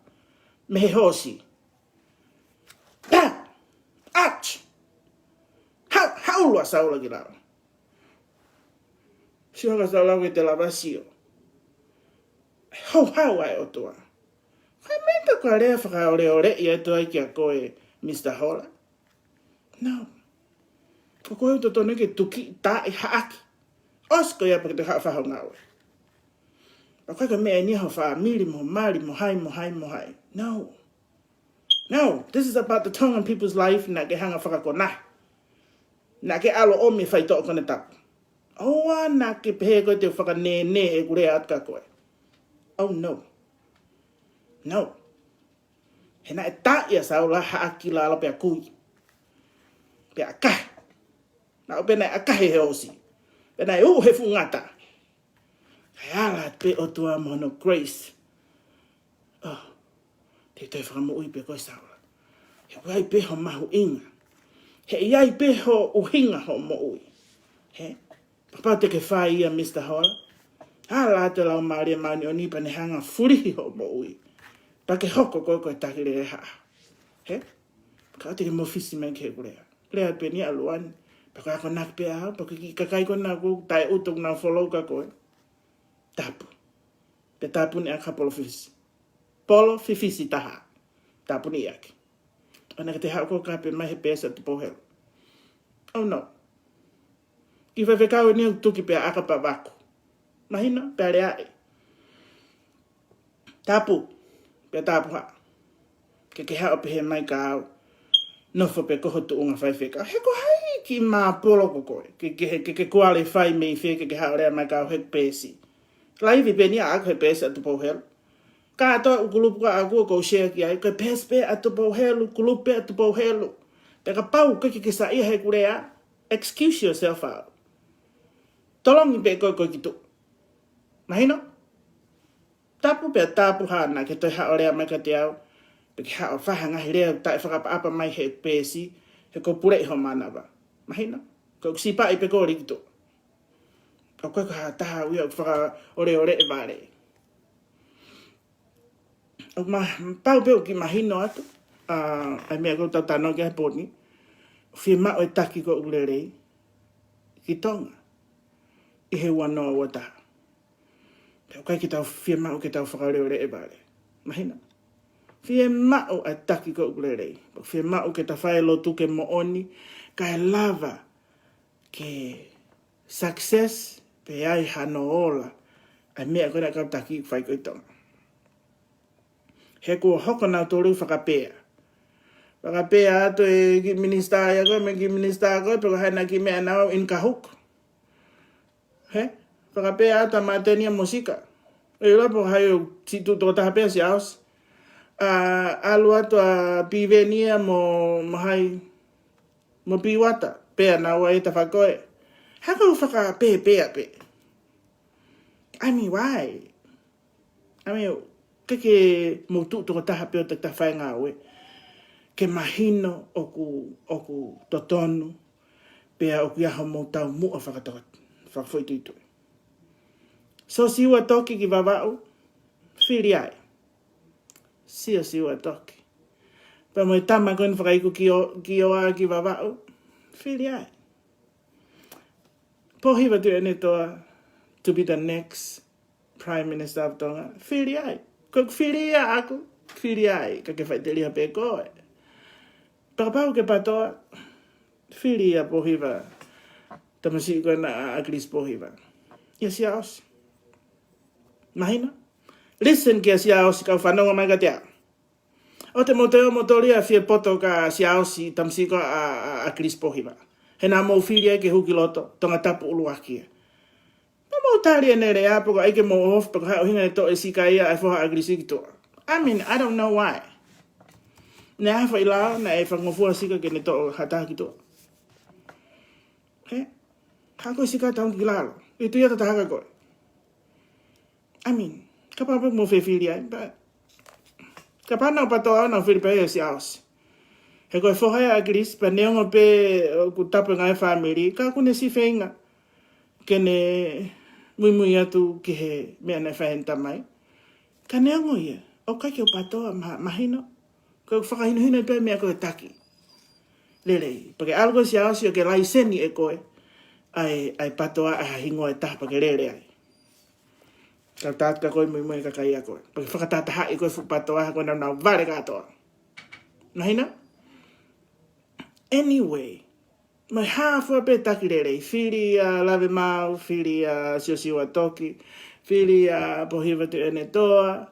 mei he hoosi. Pā! Ouch! Hau, haʻulu ʻa Saula ki lalo. Sio hake ʻa Saula ʻoku ʻikai te lava sio. Houhau ʻa e ʻOtua. Ko e meʻa pē ko e lea fakaoleoleʻi atu ai kia koe, Mr Hola. No. Ko koe ʻoku totonu ke tuki taaʻi haʻaki. ʻOsi ko ia pea ke toe haʻu ʻo fai ho ngāue. Pea ko e meʻa eni ia ho fāmili mo mali mo hai, mo hai, mo hai. No. No, this is about the Tongan people's life, naʻa ke hanga ʻo fakakonahi. Naʻa ke ʻalu ʻo ʻomi e faitoʻo konatapu. ʻOua naʻa ke pehē ko ē te u fakanēnē ʻeku lea atu kia koe. Oh no. No. He naʻe taaʻi ʻa Saula, haʻaki ki lalo pea kui. Pea ʻakahi. Naʻa ʻo pehē naʻe ʻakahi he hoosi. Pea naʻe uʻu he fuʻu ngata. Kae ala pē ʻOtua mo hono grace. Oh, te u toe fakamoʻui pē koe Saula. He ʻoku ʻi ai pē ho mahuʻinga. He ʻi ai pē ho ʻuhinga hoʻo moʻui. Hē? Kapau te ke fai ia Mr Hola. Ala atu e Laumālie Māʻoniʻoni pea ne hanga ʻo fulihi hoʻo moʻui. Pea ke hoko koe ko e taki leleʻi haʻa. Hē? Ka te ke mou fisi mai ki heʻeku lea. Lea pē eni ʻalu ʻaneafi. Pea ko e akonaki pē ʻaʻaku, pea ko e kiʻi kakai ko ena ʻoku taʻeutu ʻoku nau follow kia koe. Tapu. Pea tāpuni ʻaki ha polo fifisi. Polo fifisi taha. Tāpuni ʻaki. ʻOua naʻa ke toe haʻu ʻo kape mai he peesi ʻa Tupou Helu. Oh no. Kiʻi faifekau eni ʻoku tuki pea ʻaka pea vaku. Mahino, pea leaʻi. Tapu, pea tapu haʻa. Ke ke haʻu ʻo pehē mai kia au. Nofo pē ko ho tuʻunga faifekau. He ko hai kiʻi māpolo ko koe. Ke, ke, ke, ke qualify mei fē ke ke haʻu ʻo lea mai kia au he peesi. Laivi pē eni ʻaʻaku he peesi ʻa Tupou Helu. Kātoa ʻeku kulupu ʻaʻaku ʻoku ou share ki ai. Ko e peesi pē ʻa Tupou Helu, kulupu pē ʻa Tupou Helu. Pea kapau ʻoku ʻikai ke ke saiʻia heʻeku lea, excuse yourself out. Tolongi pē koe ko e kiʻi tuʻu. Mahino? Tapu pea tapu haʻana ke toe haʻo lea mai kiate au, pe ke haʻo fai ha ngaahi lea taʻefakaʻapaʻapa mai he peesi, he ko puleʻi ho manava. Mahino? Ko ʻeku sipaʻi pē ko Likituʻa. ʻOku ʻikai ko ha taha ʻoku fakaoleole e vale. ʻOku ma-, pau pē ʻoku kiʻi mahino atu, ʻa, ʻa e meʻa ko ʻetau talanoa ki ai he pō ni, fiemaʻu e taki ko ʻeku lelei ki Tonga ʻi he ua noa ua taha. Pea ʻoku ʻikai ke tau fiemaʻu ke tau fakaoleole e vale. Mahino? Fiemaʻu ʻa e taki ko ʻeku lelei. Fiemaʻu ke tau fai e lotu ke moʻoni, kae lava ke success, pe ʻi ai hano ola ʻa e meʻa ko ē naʻa kau taki fai ko ē ʻi Tonga. He kuo hoko nautolu fakapea. Fakapea atu e kiʻi minisitā ia ko ē, mo e kiʻi minisitā ko ē, pe ko hai naʻa kiʻi meʻa naʻa nau in cahoots. He? Fakapea atu ʻa Matenia mo Sika. ʻE ʻiloa pe ko hai ʻoku siʻi tuʻu tokotaha pē ʻa Siaosi. ʻA, ʻalu atu ʻa Pivenia mo, mo hai, mo Piuata. Pea naʻa nau ʻi ai e tafaʻaki ko ē. Hangē ʻoku fakapēpē pē. I mean, why? I mean, ke ke mou tuʻu tokotaha pē ʻo takitaha fai e ngāue. Ke mahino ʻoku, ʻoku totonu, pea ʻoku ʻi ai homou taumuʻa fakato-, fakafoʻituitui. Siosiua Toki ki Vavaʻu, fili ai. Siosiua Toki. Pea mo e tama ko eni fakaiku ki o, ki o a ki Vavaʻu, fili ai. Pōhiva Tuʻiʻonetoa to be the next Prime Minister of Tonga, fili ai. Ko ʻeku fili ia ʻaʻaku, fili ai, ka ke faʻiteliha pē koe. Pea kapau ʻoku ke PATOA, fili ia Pōhiva, tamasiʻi ko ena ʻa, ʻa ʻAkilisi Pōhiva. ʻIa Siaosi. Mahino? Listen kia Siaosi kau fanongo mai kiate au. ʻOua te mou toe ō mo tōlia fie poto kia Siaosi tamasiʻi ko ē ʻa, ʻa, ʻa ʻAkilisi Pōhiva. He naʻa mou fili ai ke hū ki loto, Tongatapu ʻuluaki ia. Naʻa mou tali ʻene lea pe ko e ʻai ke mou off, pe ko e hā e ʻuhinga ne toʻo ʻe Sika ia ʻa e foha ʻa ʻAkilisi ki tuʻa. I mean, I don't know why. Naʻe ʻi ai ha foʻi lao, naʻe fakangofua Sika ke ne toʻo ha taha ki tuʻa. He? Haʻu koe Sika tau ki lalo. ʻI tuʻa ia tatahaka koe. I mean, kapau pē mou fefili ai, but kapau naʻa PATOA naʻa fili pē ʻe Siaosi. He ko e foha ia ʻa ʻAkilisi, pea neongo pē ʻoku tapu e ngaahi fāmili, ka ʻoku ne siʻi feinga ke ne muimui atu ki he meʻa naʻe fai ʻe heʻene tamai. Ka neongo ia, ʻoku ʻikai ke u PATOA, ma-, mahino. Ko e fakahinohino pē meʻa ko e taki lelei. Pea ke ʻalu koe Siaosi ʻo ke laiseni ʻe koe ʻa e, ʻa e PATOA ʻa e hingoa ʻe taha pea ke lele ai. Ka tau ka koe muimui e kakai ʻa koe. Pea ke fakatahatahaʻi koe fuʻu PATOA ko ē naʻa nau vale kātoa. Mahino? Anyway, mo e hā fua pē taki lelei, fili ʻa Lavemaau, fili ʻa Siosiua Toki, fili ʻa Pōhiva Tuʻiʻonetoa,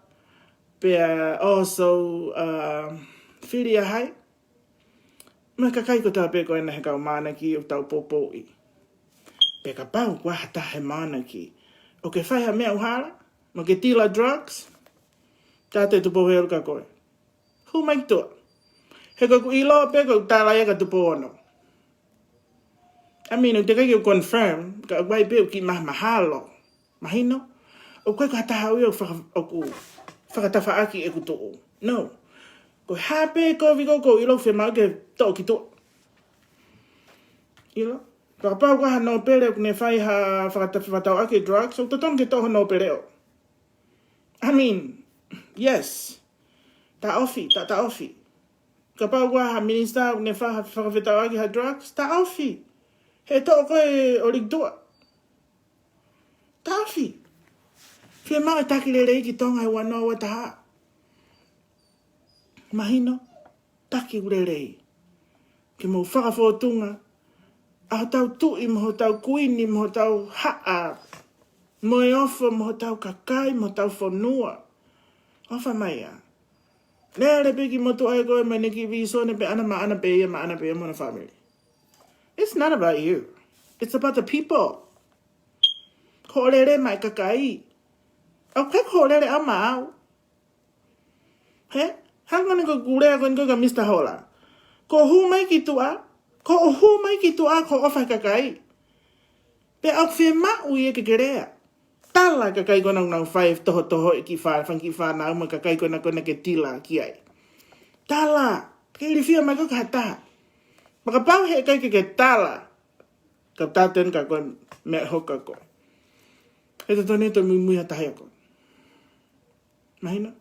pea also, uh, fili ʻa hai, mo e kakai kotoa pē ko ena he kau mānaki ʻoku tau poupouʻi. Pea kapau ʻoku ʻi ai ha taha he mānaki ʻoku ke fai ha meʻa ʻoku hala, mo ke tila drugs, tā te Tupou Helu kia koe. Hū mai ki tuʻa. He ko ʻeku ʻilo pē ko ʻeku tala ia kia Tupou Ono. I mean, ʻoku teʻeki ke u confirm, ka ʻoku ʻi ai pē ʻeku kiʻi mahamahalo. Mahino? ʻOku ʻikai ko ha taha ʻoku faka-, ʻoku fakatafaʻaki ʻeku tuʻu. No. Ko e hā pē kovi ko ē ʻoku ou ʻilo ʻoku fiemaʻu ke toʻo ki tuʻa. ʻIlo? Kapau ko ha nōpele ʻoku ne fai ha fakata-, fakatauʻaki drugs, ʻoku totonu ke toʻo ha nōpele ʻo. I mean, yes. Taʻofi, ta-, taʻofi. Kapau ko ha minisitā ʻoku ne fai ha fakafetauʻaki ha drugs, taʻofi. He toʻo koe ʻo liki tuʻa. Taʻofi. Fiemaʻu e taki lelei ki Tonga he ua noa ua taha. Mahino, taki lelei. Ke mou fakafōtunga ʻa hotau tuʻi, mo hotau kuini, mo hotau haʻa, mo e ofo, mo hotau kakai, mo hotau fonua. ʻOfa mai ā. Lele pē ki motuʻa ʻe koe mo ʻene kiʻi vīsone pē ʻana maʻana pē ia, maʻana pē ia mo hono family. It's not about you. It's about the people. Ko hoʻo lele maʻa e kakai. ʻOku ʻikai ko hoʻo lele ʻaʻau maʻau. He? Hangē ko ʻeku lea ko eni kia Mister Hola. Ko hoʻo hū mai ki tuʻa, ko hoʻo hū mai ki tuʻa, ko hoʻo ʻofa he kakai. Pea ʻoku fiemaʻu ia ke ke lea. Tala e kakai ko ena ʻoku nau fai e tohotoho e kiʻi fā-, fanga kiʻi fānau mo e kakai ko ena ko ena ke tila ki ai. Tala, ke ilifia mai ko e kaha taha. Pea kapau he ʻikai ke ke tala, ka tatau eni ka ko e meʻa hoko ko ē. He totonu ʻe toe muimui ha taha ia ko ē. Mahino?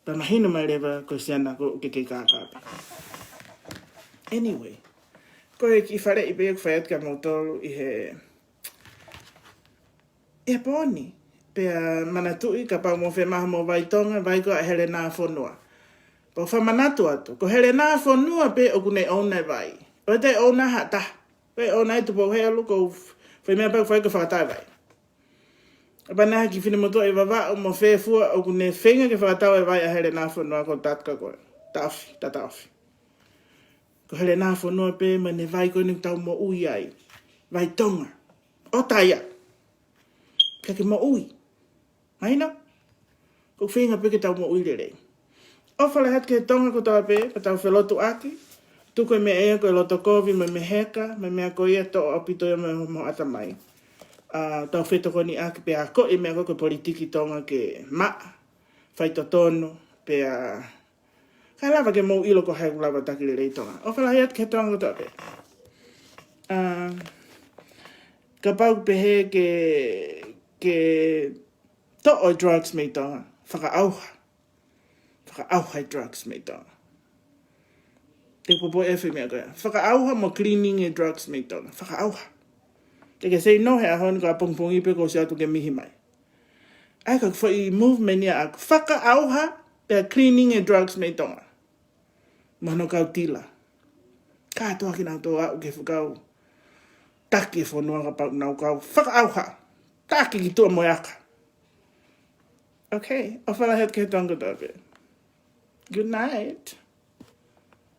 Pea mahino mai leva ko e siana ko ē ʻoku ke kei kākā pē. Anyway, ko e kiʻi faleʻi pē ʻoku fai atu kia moutolu ʻi he, ʻi he pō ni. Pea manatuʻi kapau ʻoku mou fiemaʻu mo e vai Tonga, vai ko ē ʻa Helena Fonua. Pea ʻoku ou fakamanatu atu, ko Helena Fonua pē ʻoku ne ʻouna e vai. ʻOua te ʻouna ha taha. Ko e ʻouna ʻe Tupou Helu, ko e f-, foʻi meʻa pē ʻoku fai ko e fakatau e vai. ʻE pā naʻa ki finemotuʻa ʻi Vavaʻu mo Fefua ʻoku ne feinga ke fakatau e vai ʻa Helena Fonua ko e taʻu ka ko ē. Taʻofi, taʻofi. Ko Helena Fonua pē mo ʻene vai ko eni ʻoku tau moʻui ai. Vai Tonga. ʻOta ia. Ka ke moʻui. Mahino? ʻOku ou feinga pē ke tau moʻui lelei. ʻOfa lahi atu ki he Tonga kotoa pē, pea tau felotuʻaki. Tuku e meʻa ia ko e loto kovi mo e meheka, mo e meʻa ko ia, toʻo ʻaupito ia mei ho, mei ho ʻatamai. ʻA, tau fetokoniʻaki pea akoʻi e meʻa ko ē ko e politiki Tonga ke maʻa, faitotonu, pea ʻikai lava ke mou ʻilo ko hai ʻoku lava taki lelei Tonga. ʻOfa lahi atu ki he Tonga kotoa pē. ʻA, kapau pehē ke, ke toʻo e drugs mei Tonga, fakaʻauha. Fakaʻauha e drugs mei Tonga. Te u poupou e foʻi meʻa ko ē. Fakaʻauha mo cleaning e drugs mei Tonga. Fakaʻauha. Te ke say no he ʻaho ni, ko e ʻapongipongi pē kuo ʻosi atu ke mihi mai. ʻAi ko e foʻi movement ia ʻaku. Fakaʻauha pea cleaning e drugs mei Tonga. Mo hono kau tila. Kātoa kinautolu ʻoku ke fekau taki e fonua kapau ʻoku nau kau. Fakaʻauha. Taki ki tuʻa mo e aka. Okay, ʻofa lahi atu ki he Tonga kotoa pē. Good night.